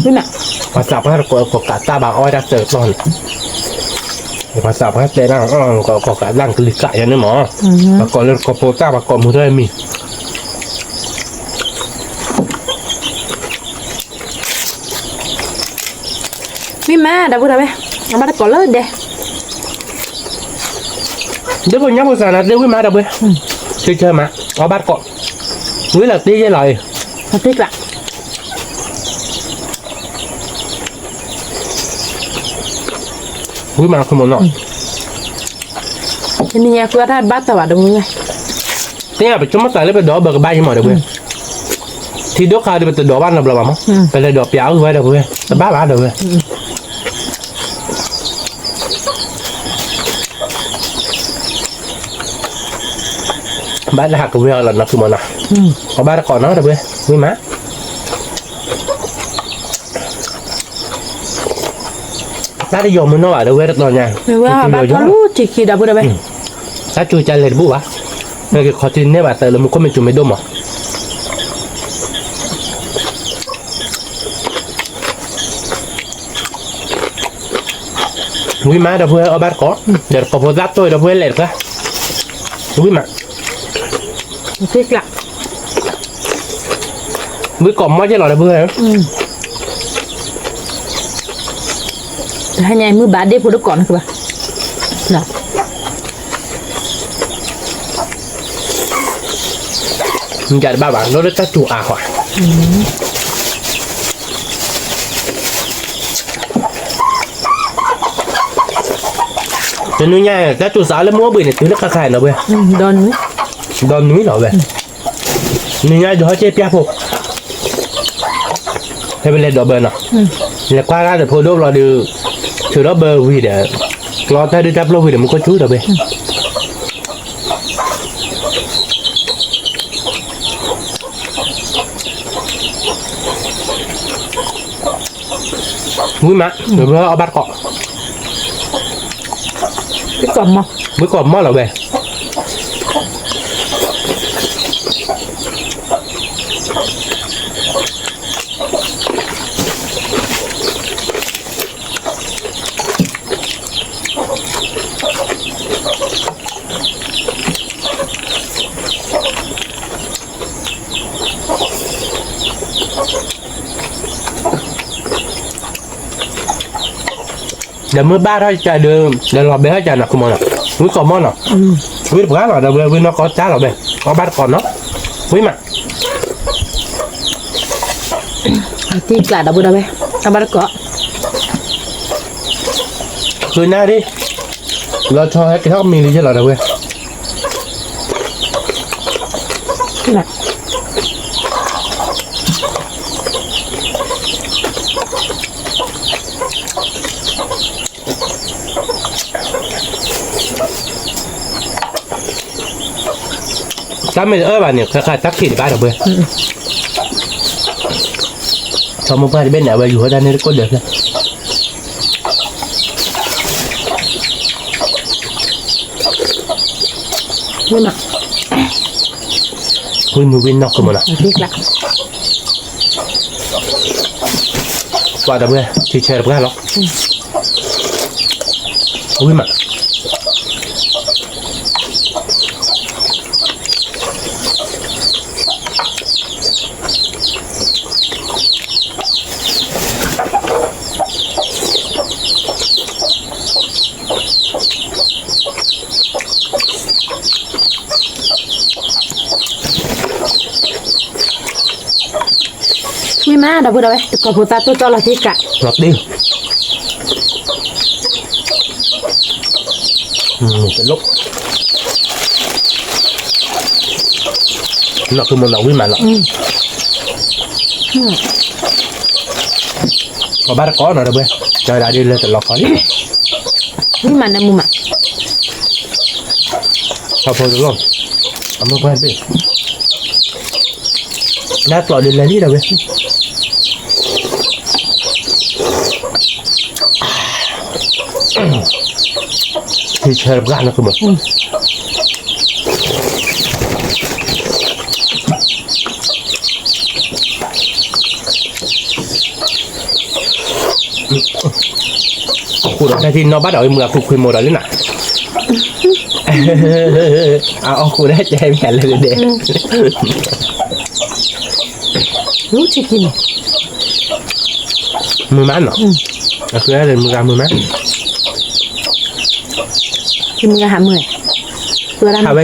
ကးသၣ်ဘၣ်အီၣ်ဝဲဒၣ်စၢၤကတီၢ်န့ၣ်, ပှၤသးပှၢ်တဲဒၣ် ကီၢ်ကးသၣ်ကလုၢ်ကးယဲန့ၣ်မး, ပှၤကိးလၢကီၢ်ဖိသၣ် ပှၤကိးမုၢ်ထီၣ်မံၤ ဝံၣ်မး ဒီပုၢ်ဝဲၢ်, အီၣ်ဘၣ်တကိးလၢဒဲ, ဒ်ဖိညၣ်ဖိစးနၤသ့ၣ်ဝံၣ်မး ဒီပုၢ်ဝဲၢ်, တံၢ်ဆၢမး အီၣ်ဘၣ်တကိး, ဝံၣ်လီၤတံၢ်ယဲၢ်လီၤအံၤ, တံၢ်ကျါ ဝံၣ်မး သုးမီၤနီၤ, တနံၤညါဃုအတၢ်ဘၣ်တီၢ်ဘၣ် ဒီပုၢ်ဝဲၢ်, သ့ၣ်ညါပဆိကမိၣ်သးလၢပဒိးဘၣ်ကဘၣ်ယံၤမး ဒီပုၢ်ဝဲၢ်, ထံဒိၣ်ခါဒီးပတဒိးဘၣ်နီတဘျီဘၣ်မး, ပလဲၤဒိးပျးအီၣ်ဝဲ ဒီပုၢ်ဝဲၢ် တဘၣ်ဘၣ် ဒီပုၢ်ဝဲၢ် ဘၣ်လၢဟးကဝဲၤအီၤလီၤ နီၢ်သုးမီၤနီၤ, အီၣ်ဘၣ်တကိးနီၤ ဒီပုၢ်ဝဲၢ် ဝံၣ်မး, တၢ်တယီၤမုၢ်နီၢ်ဘၣ် ဒီပုၢ်ဝဲၢ် တတီၤညါ, ဝဲဘၣ်ထီၣ်လူထံခံ ဒီပုၢ်ဝဲၢ်, တၢ်စူၤကလဲၤတဘူၣ်ဘၣ်, နက့ၤခီထံန့ၢ်ဘၣ်သးလၢမူခိၣ်မ့ၢ်စူၤမ့ၢ်ဒိၣ်မး ဝံၣ်မး ဒီပုၢ်ဝဲၢ် အီၣ်ဘၣ်တကိး, ဒီးတကိးဖိသၣ်တိၢ် ဒီပုၢ်ဝဲၢ် လဲၤတခါ, ဝံၣ်မး, ဝံၣ်ကိးမီၢ်က့လီၤ ဒီပုၢ်ဝဲၢ်, တဟါညါအံၤ မုၢ်ဘၣ်ဒ့ၣ်ဖိတကိးန့ၣ်ကဘၣ်, မုၢ်ကတဘၣ်ဘၣ် လီၤလၢတၢ်စူၤအါဃီ, တနံၤညါ တၢ်စူၤစးလၢမူအိၣ်ဘှံးန့ၣ် တုၤလၢခါခါနီၤဝဲ, ဒီးနွံလီၤဝဲ, နံၤညါယဟီၣ်က့ပျၢ်ဖိ ဖဲပလဲၤဒိးဘၢနီၤ, လဲၤကွၢ်ဂၤသ့ၣ်ဖိဒိၣ်ဘျီဒီး, ထုးထီၣ်ဘၢဝံၤဒီး, ကျီတၢ်ဒုၣ်တၢ်ပျိၢ်ဝံၤဒီး မူခိၣ်စူၤဒီးဖဲ ဝံၤမး, အီၣ်ဘၣ်တကိး, ဝံၤကိးမီၢ်လီၤဝဲ. ဒီးမ့ၢ်ဘၣ်ထီၣ်ကဒီး, ဒီးလီၤဘဲထီၣ်ကနီၤ ကမီၤနီၤ, ဝံၤကိးမီၢ်နီၤ, ဝံၤတပှၢ်လီၤ ဒီးဝဲဝံၤနီၢ်ကီၢ်တၢ်လီၤဘဲ, အီၣ်ဘၣ်တကိးနီၤ, ဝံၤမး အတံၢ်ကျးဒီပုၢ်ဒီဝဲၢ်, အီၣ်ဘၣ်တကိး, ဃုနၣ်ရံၣ်, လီၤဆီဟဲက့ၤထီၣ်ကမံၤလံယဲလီၤဒီပုၢ်ဝဲၢ်. တၢ်မ့ၢ်တအၢဘၣ်န့ၣ် ခဲခါတၢ်ခံးတဘၣ်ဒီပုၢ်ဝဲၢ်, ဆီမိၢ်ပှၢ်တဘ့ၣ်န့ၣ် အဝဲယူၤဟီၣ်တၢ်န့ၣ်တကိးဒီးဖျၢၣ် ဝံၤမုၢ်ဝံၤနီၢ်ကမီၤနီၤ, ပှၤဒီပုၢ်ဝဲၢ် ထံဆၢတပှၢ်လီၤ, ဝံၤမး ဝံၤမး ဒီပုၢ်ဒီဝဲၢ် တကိးဖိသၣ်တိၢ်ကၠီၣ်လီၤသ့ကး, လီၤတ့ၢ်, တလိၣ်, နီၢ်ကမီၤနီၤ ဝံၤမးနီၤ, အီၣ်ဘၣ်တကိးနီၤ ဒီပုၢ်ဝဲၢ်, ကဒၣ်ဒ်လၢတလီၤခီလံ, ဝံၤမးနမုာ်မး ဆီဖိတလိၣ်, အမိၢ်ပှၢ်တဘ့ၣ်, နၢ်ကျီးဒ်လဲၣ်လံဒီပုၢ်ဝဲၢ်, ထံဆၢတပှၢ်နီၢ်ကမီၤ အဃိဒီးတၢ်ထံၣ်နီၣ်ဘၣ်ဒီး မုၢ်အခိၣ်ခွံမိၢ်ဒီးလံနၤ, အအီၣ်ဃိဒီးတဲမ့ၢ်လၢဒဲး, မုာ်မးနီၤ, အဃိဒီးမုၢ်ဂၤမုာ်မး, မုၢ်ဂၤဟးမုာ်, ဟးဝဲသ့မးနီၤ, ထီၣ်ဝဲဒၣ်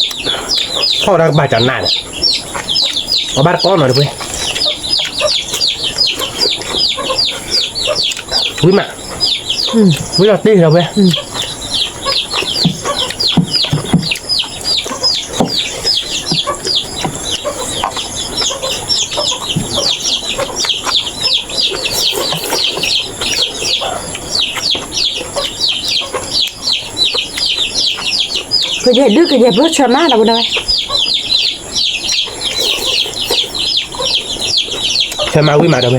ကဘၣ်ကနၣ်ဒီး, အီၣ်ဘၣ်တကိးနီၤ ဒီပုၢ်ဝဲၢ် ဝံၤမး, ဝံၤလီၤတ့ၢ်ဒီပုၢ်ဝဲၢ်, ကယဲၢ်ဒုးကယဲၢ်ဖျိဆၢမးဒီပုၢ်ဝဲၢ်, ဆၢမးဝံၤမးဒီပုၢ်ဝဲၢ်,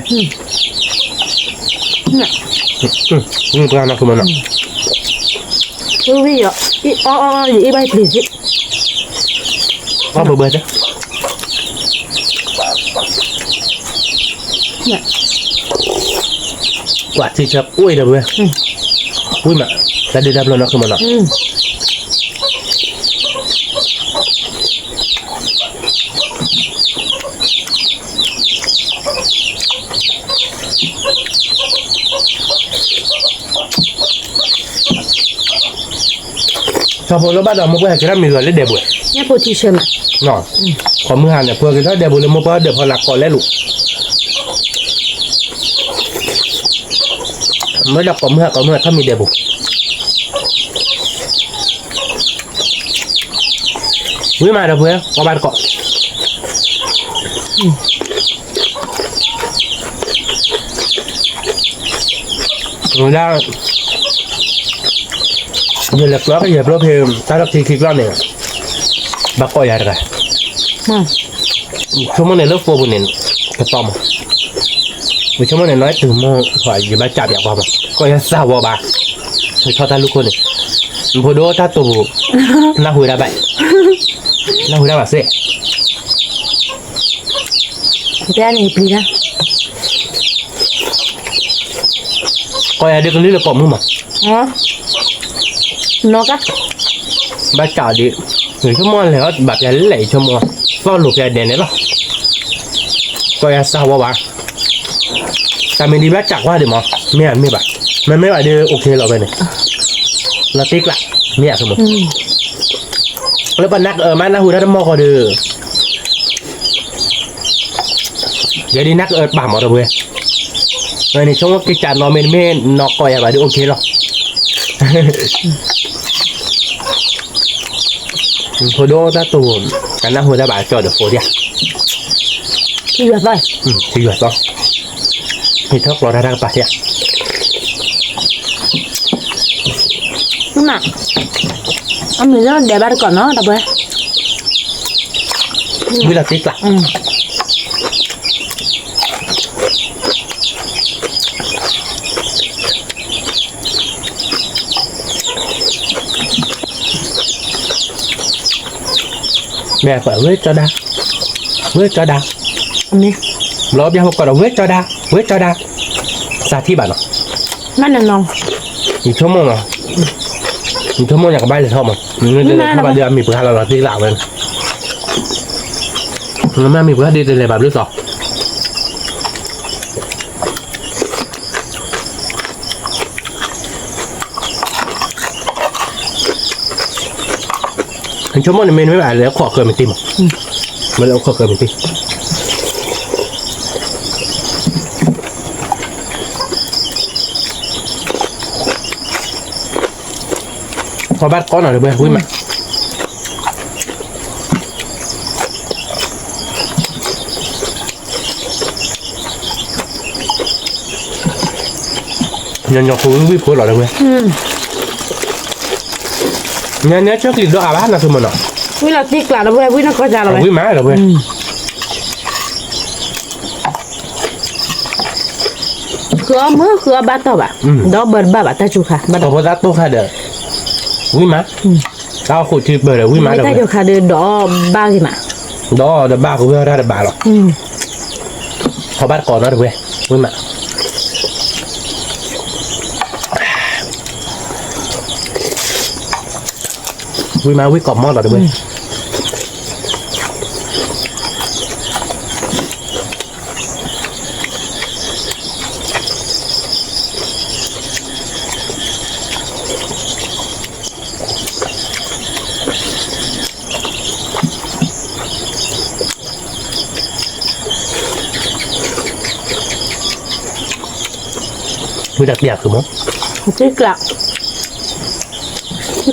ဝံၤပှၤနီၢ်ကမီၤနီၤ, ဝံၤဝံၤယီၤ, အီၣ်အီၣ်အီၣ် ယအ့ၣ်ဘၣ်ပျံၤသ့, အီၣ်ဘၢဘၢသ့, ကွၢ်ထံဆၢအိၣ်အံၤဒီပုၢ်ဝဲၢ်, ဝံၤမး, တၢ်ဒုးတၢ်ပျိၢ်နီၢ်ကမီၤနီၤ ဆီဖိလၢဘၣ်ဒီးမိၢ်ပှၢ်ဟဲက့ၤထီၣ်မံၤဂီၤလၢဒဲးဘှဲး, ညၣ်ဖိထံဆၢမး, ကိးမုၢ်ဟါန့ၣ် ပှၤက့ၤထီၣ်ဒဲးဘှဲးလၢမိၢ်ပှၢ်ဒၢးဖီလာ်ကိးလဲလိာ်, မ့ၢ်ဒီးကိးမုၢ်ဟါကိးမုၢ်ဟါထီၣ်မံၤဒဲးဘှဲး ဝံၤမးဒီပုၢ်ဝဲၢ် အီၣ်ဘၣ်တကိး, ဒၣ် ယလဲၤကျီကယဲၢ်ဖျိဖဲ တၢ်လီၢ်ခံခံကျီၢ်န့ၣ် ဘၣ်ကိးယၤတဂၤ ဆိကမိၣ်န့ၣ်လၢ phone ပူၤန့ၣ် ကတီၢ်မး, ယဆိကမိၣ်န့ၣ် နီၢ်အဲၣ်တုၤမ့ၢ် ယဘၣ်ကးပၠးကွၢ်မး, ကိးယၤသးဝီဘၣ်, ယထီၣ်တၢ်လူၢ်ခိၣ်န့ၣ်, ဖိဒိၣ်တၢ်တိာ်ပူၤ, နၢ်ဟူဒၣ်ဘၣ်, နၢ်ဟူဒၣ်ဘၣ်စ့ၢ်, ကိးယၤဒ်ကလုၢ်လၢပိာ်မုၣ်မး, နီၢ်ကါ ဘၣ်ကးဒ်, ယဆိကမိၣ်လဲၤအီၣ်ဘၣ်ပျၢၤလဲၣ် ယဆိကမိၣ်, သီၣ်လိာ်ကဲဒဲးန့ၣ်လီၤ, ကိးယၤသးဝီဘၣ်, တၢ်မ့ၢ်ဒ်ဘၣ်ကးကွၢ်ဒံးမး, မ့ၢ်ဧါမ့ၢ်ဘၣ်, မ့မ့ၢ်ဘၣ်ဒ် okay လီၤဝဲန့ၣ်, လီၤတံၢ်ကျး, မ့ၢ်ဧါဆိကမိၣ်, လၢပနၢ်ကမၣ်နၢ်ဟူတၢ်တမီၢ်ဃီဒီး ယဲဒ်နၢ်ကပာ်မးဒီပုၢ်ဝဲၢ်, ဝဲန့ၣ်ဆိကမိၣ်က့ၤကးနီၢ်မ့ၢ်တမ့ၢ်နီၢ်ကိးယၤဘၣ်ဒီး okay လီၤ, ဖိဒိၣ်တၢ်တိာ်, ကနၢ်ဟူတၢ်ဘၣ်ကၠီဒီးဖိဒ်, ထံယွၤသီ, ထံယွၤသီ, ဟံးထီၣ်ကျီတၢ်တၢ်ကပၤဒ် မ့ၢ်, အမ့ၢ်လၢဒဲးဘၣ်တကိးနီၤ ဒီပုၢ်ဝဲၢ်, ဝံၤလီၤတံၢ်ကျး, မ့ၢ်ပှၤဝဲကၠီဒါ, ဝဲကၠီဒါ, ဘျီပျၢ်ဖိကိးဒီးဝဲကၠီဒါ, ဝဲကၠီဒါ, သးထံၣ်ဘၣ်နီၤ, ယဆိကမိၣ်နီၤ, ယဆိကမိၣ်ယကဘၣ်လဲၤထီၣ်မး, နလဲၤထီၣ်ဘၣ်ဒီးအမံၤပှၢ်လီၤလီၤတံၢ်လၢဝဲ, နမ့ၢ်မံၤပှၢ်ဒ်တလဲၤဘၣ်ဘျုးသီ ယဆိကမိၣ်န့ၣ်မ့ၢ်မ့ၢ်ဘၣ်လဲၤခိးကၢမ့ၢ်တ့ၢ်မး, မ့ၢ်လဲၤခိးကၢမ့ၢ်တ့ၢ်, ပှၤဘၣ်တကိးနီၤဒီပုၢ်ဝဲၢ် ဝံၣ်မး, ညီညီဖိဝံၣ်ဖိလီၤဒီပုၢ်ဝဲၢ်, ညီညီဆၢကလံၤဘျီအါဘၣ်နီၤ သုမ့ၢ်နီၤ, ဝံၣ်လီၤတံၢ်ကျးဒီပုၢ်ဝဲၢ် ဝံၣ်နီၢ်ကီၢ်ကၢလီၤဝဲ, ဝံၣ်မးဒီပုၢ်ဝဲၢ် ဃုအီၣ်မုၢ်ဃုအီၣ်ဘၣ်တီၢ်ဘၣ်, ဒီးဘၢတဘၣ်ဘၣ်တၢ်စူၤခါ, ဘၣ်ဒီးဖိသၣ်တိၢ်ခါဒီး, ဝံၣ်မး, တၢ်အိၣ်ဃုာ်ထံပၢၢ်ဒီး ဝံၣ်မးဒီး, တၢ်ယိၤခါဒီးဒီးဘၣ်ဂ့ၤမး, ဒီးဒီးဘၣ်ကဝံၣ်အီၣ်တၢ်တဘၣ်လီၤ, ဟီဘၣ်တကိးနီတဝဲ, ဝံၣ်မး ဝံၣ်မးဝံၣ်ကိးမီၢ်လီၤတဝဲ, ဝံၣ်တၢ်ပျၢ်ဃုာ်မီၢ်, တံၢ်ကျး,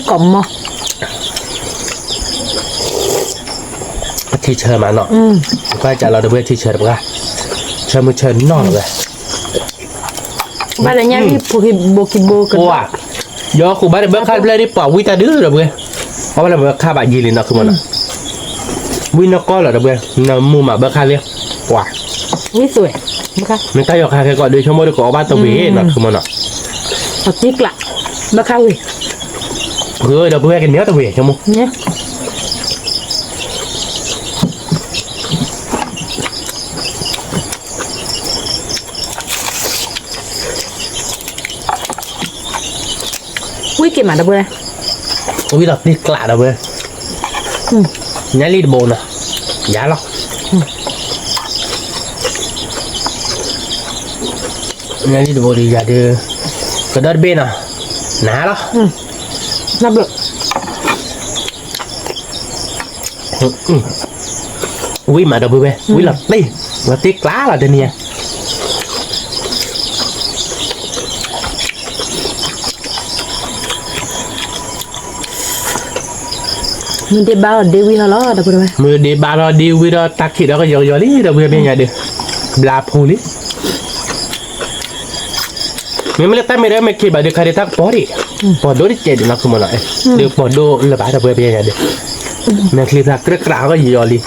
ကိးမီၢ် ထံဆၢမးနီၤ, ကွၢ်ကးလီၤတဝဲထံဆၢတပှၢ်, ဆၢမုၢ်ဆၢနီၤလီၤဝဲ, ဘၣ်လၢညါလံ ဖိခံဘိခံဘိက, ယဃိဘၣ်တဘၣ်ခါတဖျၢၣ်ဒ်ပှၤဝံၣ်တၢ်ဒုးဒီပုၢ်ဝဲၢ်, အဘၣ်လၢဘၣ်ခါဘၣ်ယံာ်လံနီၤ ဃုာ်မီၢ်နီၤ, ဝံၣ်နီၢ်ကီၢ်လီၤတဝဲၢ်, နမူမးဘၣ်ခါလံ, ပှၤ, မ့ၢ်တၢ်ယီၤခါခဲကိးဒီး ဆိကမိၣ်ဒီးကအီၣ်ဘၣ်တဝံၤနီၤ ဃုာ်မီၢ်နီၤ, တံၢ်ကျး, ဘၣ်ခါဝံၤ, ဃုာ်ဒီပုၢ်ဝဲၢ်ကန့ၢ်အီၣ်တဝံၤ ဆိကမိၣ် ဝံၣ်က့ၤမးဒီပုၢ်ဝဲၢ်, ဝံၣ်ဒီးတံၢ်ကျးဒီပုၢ်ဝဲၢ်, ညါလံတဘိနီၤ, ယၤလီၤ, ညါလံတဘိဒီးယၤဒီး, ကဒီးတဘ့ၣ်နီၤ, နၤလီၤ ဝံၣ်မးဒီပုၢ်ဝဲၢ်, ဝံၣ်လီၤတံၢ်, လီၤတံၢ်ကျါလီၤတနံၤဧါ, မုၢ်ဒ့ဘါလီၤဒ့ဝံၣ်ဟီလီၤဒီပုၢ်ဝဲၢ်, မုၢ်ဒ့ဘါလီၤဒ့ဝံၣ်ဒီးတၢ်ခံးဒီးကယီကယီလံ ဒီပုၢ်ဝဲၢ်မ့ၢ်ညါဒီး, ဘျါဖူလံ မ့မ့ၢ်လၢတၢ်မ့ၢ်ဒီးမ့ၢ်ခံဘၣ်ဒီးခါဒီးတၢ်ကပီၤဒံး, ပီၤဒိၣ်တကဲးဒံးနီၤ ခုမီၤနီၤ, ဒီးပီၤဒိၣ်လၢၤဘၣ်ဒီးပှဲၤပယဲညါဒီး, မ့ၢ်ချံသးကြၢးကြၢးအဂီၢ်ယံာ်အီၤလံ.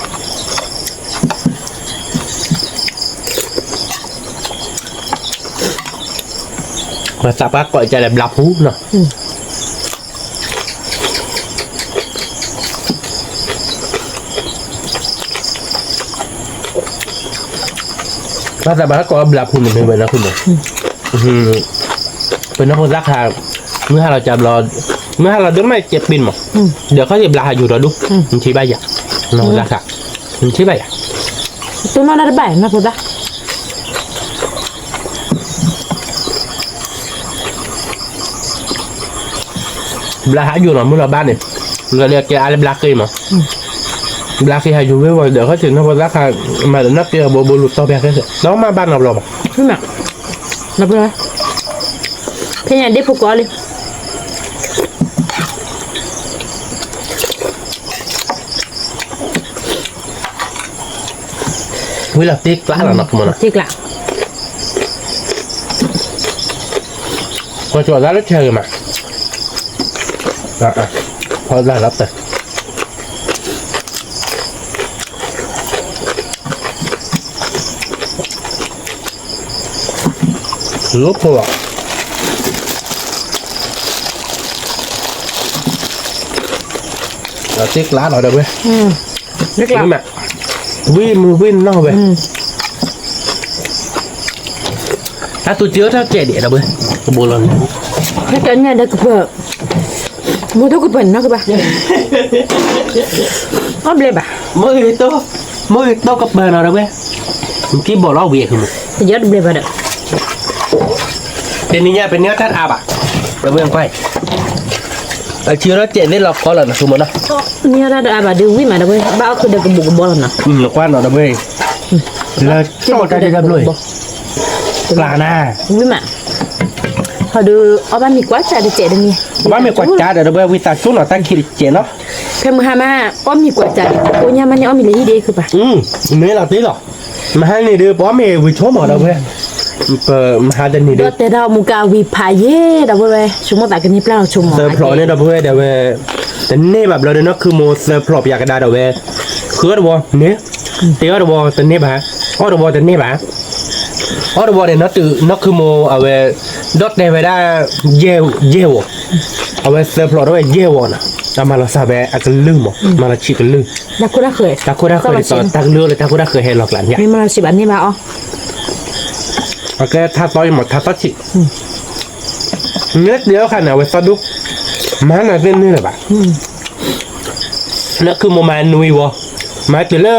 ပှၤသးပှၢ်ကိးကလဲၣ်ဘျါဖူနီၤ. ပှၤသးပှၢ်ကိးဘျါဖူန့ၣ်မ့ၢ်ဝဲနီၤ ခုမီၤ, ပနီၢ်ဖိသၣ်ခါ, မုၢ်ဟါလီၤကဘျီ, မုၢ်ဟါလီၤဒိၣ်မးကဲပ့ၢ်မး, ဒီးခီၣ်ထံးဘျါဟးယူၤဒီးဒူၣ်, နထံၣ်ဘၣ်ယၤ, နီၢ်ဖိသၣ်ခါ, နထံၣ်ဘၣ်ယၤ, တိၢ်နီၣ်တၢ်တဘၣ်နီၢ်ဖိသၣ် ဘျါဟးယူၤနီၤ မုၢ်လီၤဘၣ်န့ၣ်, လၢကဲအါလၢဘျါဃ့မး, ဘျါဃ့ဟးယူၤဝ့ၢ်ဝီၤဒီးခီၣ်ထံးနီၢ်ဖိသၣ်ခါ, မၤဒီးနီၢ်က့အဘိဘိလူၤတီၢ်ဖဲဃဲဃဲ ဒီးမ့ၢ်ဘၣ်နီတဘျီဘၣ်, ဖဲညါဒ့ၣ်ဖိကီးလံ ဝံၤလီၤတ့ကျးလီၤနီၤ တ့ကျး, ကွၢ်ကၠီၤဒၣ်လၢဆဲးဂ့ၤမး, ကွၢ်ဒၣ်လီၤတ့ လၢဖိလီၤ, တ့ကျးလီၤဒီးဝဲ, ဝံၤမုၢ်ဝံၤနီၢ်ဝဲ, တၢ်သူစ့အီၣ်တၢ်ကဲးဒံးဒီးဝဲ, ကဘိလီၤန့ၣ်, ဟဲကဲန့ၣ်ဒီးကပၢၢ်, မ့ၢ်တကပၢၢ်နီၢ်ကဘၣ်, အီၣ်ဘျဲၣ်ဘၣ်, မ့ၢ်ဂ့ၤတိၢ်ကပၢၢ်နီၤဒီးဝဲ, မ့ၢ်က့ၤဘီၣ်လီၤဝံၤအဃိမး, ယီၣ်တဘျဲၣ်ဘၣ်ဒီး တနံၤညါပန့ၢ်အီၣ်တၢ်တအါဘၣ်, ဒီးဝဲကွၢ်, အထံအီၣ်တၢ်ကဲးသ့ၣ်လီၤကီလီၤနီၤ ဆိကမိၣ်နီၤ, န့ၢ်အီၣ်တၢ်တအါဘၣ်ဒီးဝံၤမးဒီးဝဲ ဘၣ်အီၣ်ဃုာ်ဒီးကဘိးကဘီလီၤနီၤ, ကွၢ်နီၤဒီးဝဲ, လၢကၠီၣ်တၢ်ဒ့တၢ်ဘျီအံၤ, ကျါနၤ, ဝံၤမး, ဟီဒီး အီၣ်ဘၣ်မ့ၤကွၢ်စးတကဲးတမံၤ, ဘၣ်မ့ၤကွၢ်စးဒီးဒီးဝဲဝံသးစူၤနီၤ တၢ်ခံးတကဲးနီၤ, ဖဲမုၢ်ဟါမး, အီၣ်မ့ၤကွၢ်စး, ကိညါမးန့ၣ်အီၣ်မ့ၤလၢဟံၣ်ဒ့ခုပၤ, မ့ၢ်လီၤတ့လီၤ, မဟါန့ၣ်ဒီး ပအီၣ်မ့ၤဝံၤဆိကမိၣ်ဒီးဝဲ, ပမဟါတနံၤဒီး ဒီးတဲတၢ်မူကါဝံၤဖးယံာ်ဒီးဝဲဝဲ, ဆိကမိၣ်သးကန့ၢ်ပျၢ်လီၤဆိကမိၣ်, သၢဖျိးန့ၣ်ဒီးပဝဲဒီးဝဲ, တန့ၢ်ဘၣ်ဘျီဒီးနီၢ်ခုမိၢ်သၢဖျိးပယၤကဒါဒီးဝဲ, ဃုအီၣ်တဝီန့ၣ်, တ့အီၣ်တဝီတန့ၢ်ဘၣ်, အီၣ်တဝီတန့ၢ်ဘၣ်, အီၣ်တဝီန့ၣ် နီၢ်ခုမိၢ်အဝဲ, ဒီးတဲဝဲဒၣ်, ယဲၢ်ဝီၤ, အဝဲသၢဖျိးဒီးဝဲယဲၢ်ဝီၤနီၤ, အမၤလီၤစၢ်ဝဲအကလုၢ်မး မၤလီၤဆံးကလုၢ်, တၢ်ခိၣ်တၢ်ဃၢၤ, တၢ်ခိၣ်တၢ်ဃၢၤဒ်သိး တၢ်ကလုၢ်အိၣ်လၢတၢ်ခိၣ်တၢ်ဃၢၤဟဲလီၤကျါန့ၣ်, မ့ၢ်မၤလီၤဆံးဘၣ်န့ၢ်ဘၣ်အီၤ အကဲထါသီအံၤမး ထါသီဆံး, မ့ၢ်တ့အီၣ်ခါန့ၣ် အဝဲသီဒိၣ်, မၤနၤသ့ၣ်န့ၢ်လၢၤဘၣ်, နီၢ်ခုမိၢ်မၤနွံဝီၤ, မၤတုၤလၢ,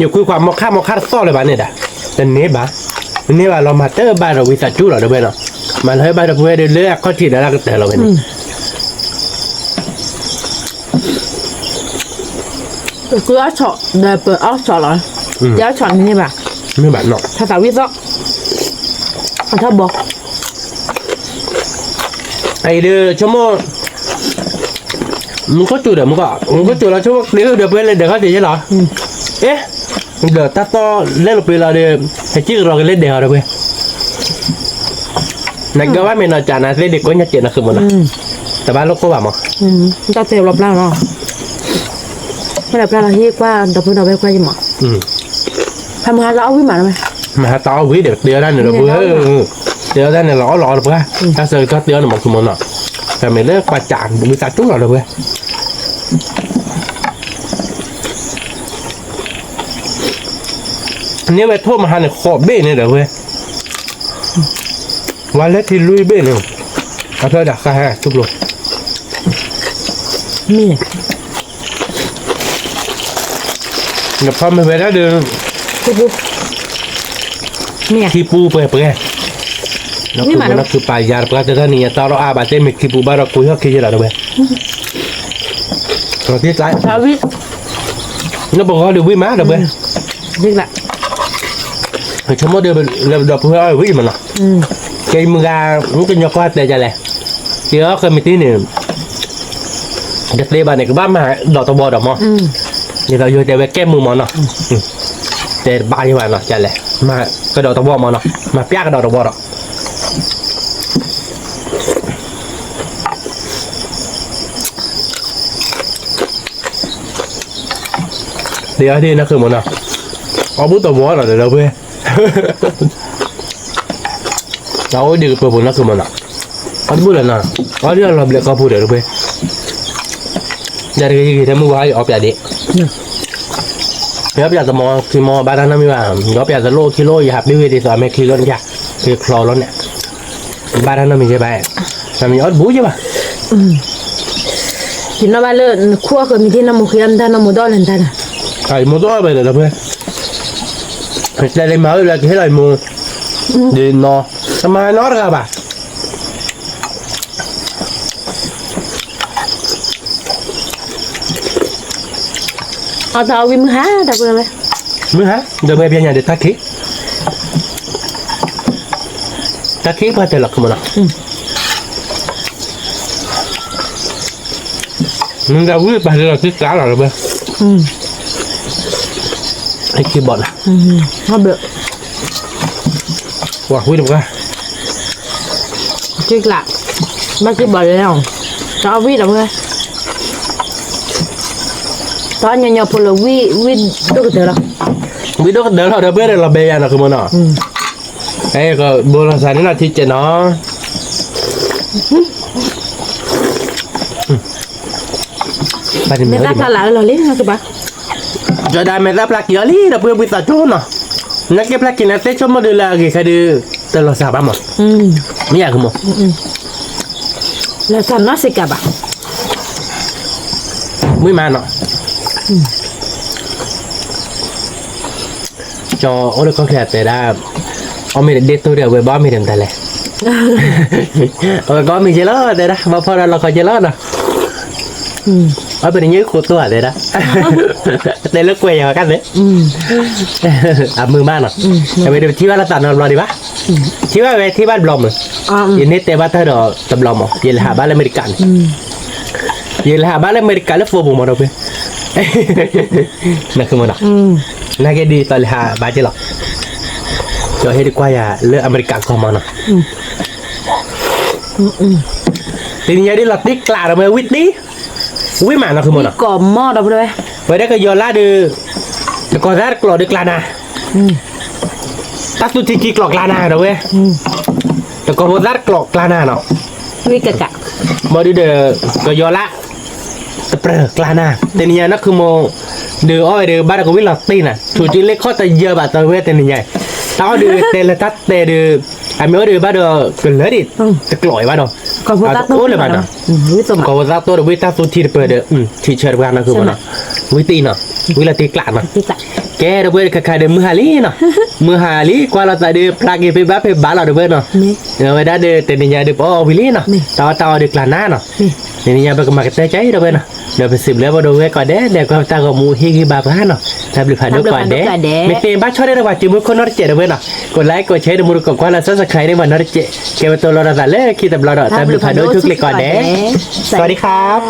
ယကွံခွါမီခါမီခါတသီၣ်လၢၤဘၣ်န့ၣ်ဒီး, တန့ၢ်ဘၣ်, တန့ၢ်ဘၣ်လီၤမၤတၢ်ဘၣ်ဒီးဝံသးစူၤလီၤဒီးဝဲနီၤ, မၤလီၤဟဲဘၣ်ဒီးပဝဲဒီးလၢအခီၣ်ထံးဒီးလၢကတၢၢ်လီၤဝဲန့ၣ် ပကအီၣ်ဆီၣ်ဒီးပအီၣ်ဆီၣ်လီၤ, ယအီၣ်ဆီၣ်န့ၣ်ဘၣ်, မ့ၢ်ဘၣ်နီၤ, ထါသးဝံၣ်သီၣ်, အထီၣ်ဘီ, အအံၤဒီးဆိကမိၣ်, မူခိၣ်စူၤဒီးမူခိၣ်, မူခိၣ်စူၤလီၤဆိကမိၣ်ကျ့ၤဒီးပဝဲလဲၤဒဲးခီၣ်ထံးယဲလီၤ, အ့, ဒီးတၢ်သီၣ်လဲၤလိာ်ပ့ၤလီၤဒီး, ဟဲက့ၤကရီကလဲၤဒဲးအီၤဒီးပဝဲ နကဘၣ်မ့ၢ်နီၢ်ကၠးနၤသ့ဒ်ကိးညါကဲးနၤဃုာ်မးနီၤ, တဘၣ်လိၣ်ကိၢ်ဘၣ်မး, တၢ်တဲဘျီပျၢ်လီၤ, မ့ၢ်ဒီးပျၢ်လီၤဟ့ၣ်ကွၢ်ဒီပုၢ်ဒီဝဲၢ်ကွၢ်ယမး, ဖဲမဟါလၢအီၣ်ဝံၣ်မးလီၤ, မဟါတၢ်အီၣ်ဝံၣ်ဒီးတ့အီၣ်တၢ်န့ၣ်ဒီပုၢ်, တ့အီၣ်တၢ်န့ၣ်လီၤအီၣ်လီၤအီၣ်တပှၢ်, တၢ်ဆၢကတီၢ်တ့အီၣ်န့ၣ်မးဃုာ်မးနီၤ, ဖဲမ့ၢ်လၢကွၢ်ကၠးဝံသးစူၤလီၤဒီပုၢ် န့ၢ်ဝဲထိၣ်မဟါန့ၣ်ဃိးဘ့ၣ်န့ၣ်ဒီးဝဲ, ဝါလဲထံလွံၢ်ဘ့ၣ်န့ၣ်, အဖျၢၣ်ဒၣ်ဃါဟဲထူၣ်ဖျိ, မ့ၢ်, နဖီမ့ၢ်ဝဲဒၣ်ဒီး, ခံပူပှဲၤပှဲၤ, နီၢ်ခုပၢ်ယၤတပှၢ်တၢ်တနံၤညါတၢ်လီၢ်အါဘၣ်တဲမ့ၢ်ခံပူဘၣ်ဒီးကူဟီၣ်ခံယဲလီၤဒီပုၢ်ဝဲၢ် နပဂီၢ်ဒုးဝံၣ်မးဒီပုၢ်ဝဲၢ်, ဆိကမိၣ်ဒီးလၢဒီပုၢ်ဝဲၢ်အီၣ်ဝံၣ်မးနီၤ, ကဲမုၢ်ဂၤ, ကညီကီၢ်တဲဒ်လဲၣ်, ကဲအီၣ်ဃဲမ့ၢ်တ့ၢ်န့ၣ်, တသ့ဘၣ်န့ၣ် ကဘၣ်မၤဒီးတဝီဒီးမး, ဒ်သိးယတဲဝဲကဲမုာ်မးနီၤ, တဲတဘၣ်ယဘၣ်နီၤ ဒ်လဲၣ်, မၤကဒီးတဝီမးနီၤ, မၤပျၢ်ကဒီးတဝီဒီး, ဒ်အီၤဒ်နီၢ်ခုၣ်မၢ်နီၤ, အီၣ်ဘူၣ်တဝီနီၤ ဒီပုၢ်ဝဲၢ်, အအိၣ်ဒံးကပၢၤပူၤနီၢ်ခုၣ်မၢ်နီၤ, အီၣ်တဘူၣ်လၢၤနီၤ, အီၣ်ဒံးအလီၤဘျဲးကီၢ်ပူၤဒီး ဒီပုၢ်ဝဲၢ်, ယၤတဂ့ၤယဂ့ၤ ထဲမုၢ်ဝါအီၣ်ပၠးဒံး, ယအီၣ်ပၠးတမီခံမီ ဘၣ်တၢ်နီတမံၤဘၣ်, ယအီၣ်ပၠးတလိၣ်ခံလိၣ် ယဟးပ့ၤဝဲဒ်သိးအမဲာ်ချံလီၤန့ၣ်, က့ၤချီလီၤန့ၣ်, ဘၣ်တၢ်နီတမံၤယဲဘၣ်, နမံၤအီၣ်တဘူၣ်ယဲဘၣ်. ယနီၣ်ဘၣ်လၢနခိၣ်အဃၢၤမံၤဒ်နမိၢ်ဃ့အီၣ်မတၢ် နမိၢ်ဒီးလၢနတၢ်န့ၣ်, ယမိၢ်ဒီးဝဲဒီး ဒီပုၢ်ဝဲၢ်, တဲလၢမၤဝဲလၢကဟ့ၣ်လီၤယမိၢ်, ဒ်နီၢ်, တမၤနီတဂၤဘၣ်. အီၣ်တၢ်အီၣ်ဝံၤမုၢ်ဟါ ဒီပုၢ်ဝဲၢ်, မုၢ်ဟါ ဒီပုၢ်ဝဲၢ် ပျဲညါဒီးတၢ်ခံး, တၢ်ခံးပှၤတဲလီၤကမၢ်နီၤ, မ့ၢ်တၢ်ဝံၣ်ပှၤတဲလီၤသံကျါလီၤ ဒီပုၢ်ဝဲၢ်, ဟဲခံဘီၣ်နီၤ, ဝံၣ်တပှၢ် သံကျါ, ဘၣ်သံဘီၣ်လဲၣ်, တၢ်အီၣ်ဝံၣ်ဒီပုၢ်ဝဲၢ်, တၢ်ညီညီဖိလၢဝံၣ် ဝံၣ်ဒိၣ်ကတၢၢ်လီၤ, ဝံၣ်ဒိၣ်ကတၢၢ်လီၤ ဒီပုၢ်ဝဲၢ် လီၤဘဲယၤနီၤ ကမၢ်နီၤ, အဲ ကဘိလီၤသးန့ၣ်နီၤ ထံကဲးနီၤ, မ့ၢ်တၢ်ဖျါလၢအလီၢ်လံ ကဘၣ်, ကၠီဒၣ် မ့ၢ်တၢ်ဖျါက့ၤအီၤလံ ဒီပုၢ်ဝဲၢ် ဝံသးစူၤနီၤ, နက့ၤဖျါက့ၤနသ့ဆိကမိၣ်ဒုးလၢအဂ့ၤခဲဒုး တလီၤစှၤဘၣ်မး, မ့ၢ်ယၤကမၢ်, လီၤစှၤနီတစဲးကးဘၣ်, မ့ၢ်မးနီၤ, ကၠီအိၣ်လၢကီၢ်ချၢတဲဒၣ်, အီၣ်မ့ၤတဒ့တိၢ်ဒီး အဝဲဘၣ်အီၣ်မ့ၤဒီးမတၤလဲၣ်, အဝဲကအီၣ်မ့ၤကဲလီၤတဲဒၣ် ဘၣ်ဖီၣ်ဒီးလီခီကဲလီၤနီၤ, အီၣ်မ့ၤတညၣ်ဃိးတိၢ်ဧါတဲဒၣ်, တဲလၢကွဲးယၤဝဲကၢ်သ့, အမုာ်မးနီၤ, အဝဲဒၣ်ပထံၣ်ဘၣ်လၢသးနီတဘျီဒံးဘၣ်, ထံၣ်ဘၣ်ဝဲထံၣ်ဘၣ်တဘျီမး, ယန့ၣ်တဲဘၣ်တၢ်ဒီးတဘျီမး ယလဲၤဟးဘၣ်လၢအမဲရကၤန့ၣ်, ယလဲၤဟးဘၣ်လၢအမဲရကၤလၢ phone ပူၤမး ဒီပုၢ်ဝဲၢ်, နကမၢ်နီၤ, နာ်က့ဒ်သိးလဲၤဟးဘၣ်က့ၤလီၤ, ကၠီဟ့ၣ်ဒုးကွၢ်ယၤလၢအမဲရကၤကီၢ်မးနီၤ, တနံၤညါဒ်လီၤတံၢ်ကျးဒီးမ့ၢ်ဝံၣ်တံၢ်, ဝံၣ်မးနီၤ ကမၢ်နီၤ, ဝဲဒၣ်ကယီၤလါဒုး, တကီၢ်သးတကျိးဒုးကျါနၤ တၢ်သူထံထံကျိးကျါနၤဒီးဝဲ, တကီၢ်ဖိသၣ်တကျိးကျါနၤနီၤ, မ့ၢ်ဒုးဒီး, ကယီၤလါ, တပြၢၢ်ကျါနၤ, တနံၤညါနီၢ်ခုမိၢ်, ဒုးအီၣ်ဝဲဒုးဘၣ်ဒီးကဝံၣ်လီၤတံၢ်နၤ, ထူးစုလ့ၢ်ခီၣ်တယၢဘၣ်တဝဲတနံၤညါ, တၢ်အီၣ်ဒုးတဲလၢတၢ်တဲဒုး, အမ့ၢ်အီၣ်ဒုးဘၣ်ဒီးကလၢာ်ဒံး, တကျိးအံၤဘၣ်ဒီး, တအိၣ်လၢၤဘၣ်နီၤ, ကီၢ်ဖိသၣ်တိၢ်တပၢၢ်ဒီး, ထံဆၢတပှၤနီၢ်ခုမိၢ်နီၤ, ဝံၣ်တံၢ်နီၤ, ဝံၣ်လီၤတံၢ်ကျးနီၤ ကဲ ဒီပုၢ်ဝဲၢ် တခါခါဒီး မုၢ်ဟါလံနီၤ, မုၢ်ဟါလံ ကွၢ်လိာ်သးဒီး ဖျါက့ၤဖဲဘၣ်ဖဲဘၣ်လီၤ ဒီပုၢ်ဝဲၢ်နီၤ, အဝဲဒၣ်ဒီး တနံၤညါဒီး ပအီၣ်ဝံၤလံနီၤ, တၢ်အီၣ်တၢ်အီဒုးကျါနၤနီၤ, တနံၤညါ ပကမၤကတၢၢ်ကါအံၤ ဒီပုၢ်ဝဲၢ်နီၤ, ဒီးပစံးဘျုးပှၤဒီပုၢ်ဝဲၢ်ကိးဂၤဒဲး လၢကွၢ်ပတၢ်ဂီၤမူဟ့ၣ်ဂံၢ်ဘါပှၤနီၤ, တၢ်ဘျုးဖးဒိၣ်ကိးဂၤဒဲး, မ့ၢ်သ့ဘၣ်ဆီၣ်ထွဲဒီးပှၤစုမုၢ်ခိၣ်နီတစဲး ဒီပုၢ်ဝဲၢ်နီၤ, ကိးlikeကိးshare ဒီးမူတကိးကွၢ်လၢ subscribe န့ၢ်ပှၤနီတစဲး, ကဲ ပတိၢ်လီၤဒီးသးလၢခံတဘျီဒီး တၢ်ဘျုးဖးဒိၣ်ဆိၣ်ဂ့ၤကိးဂၤဒဲး, สวัสดีครับ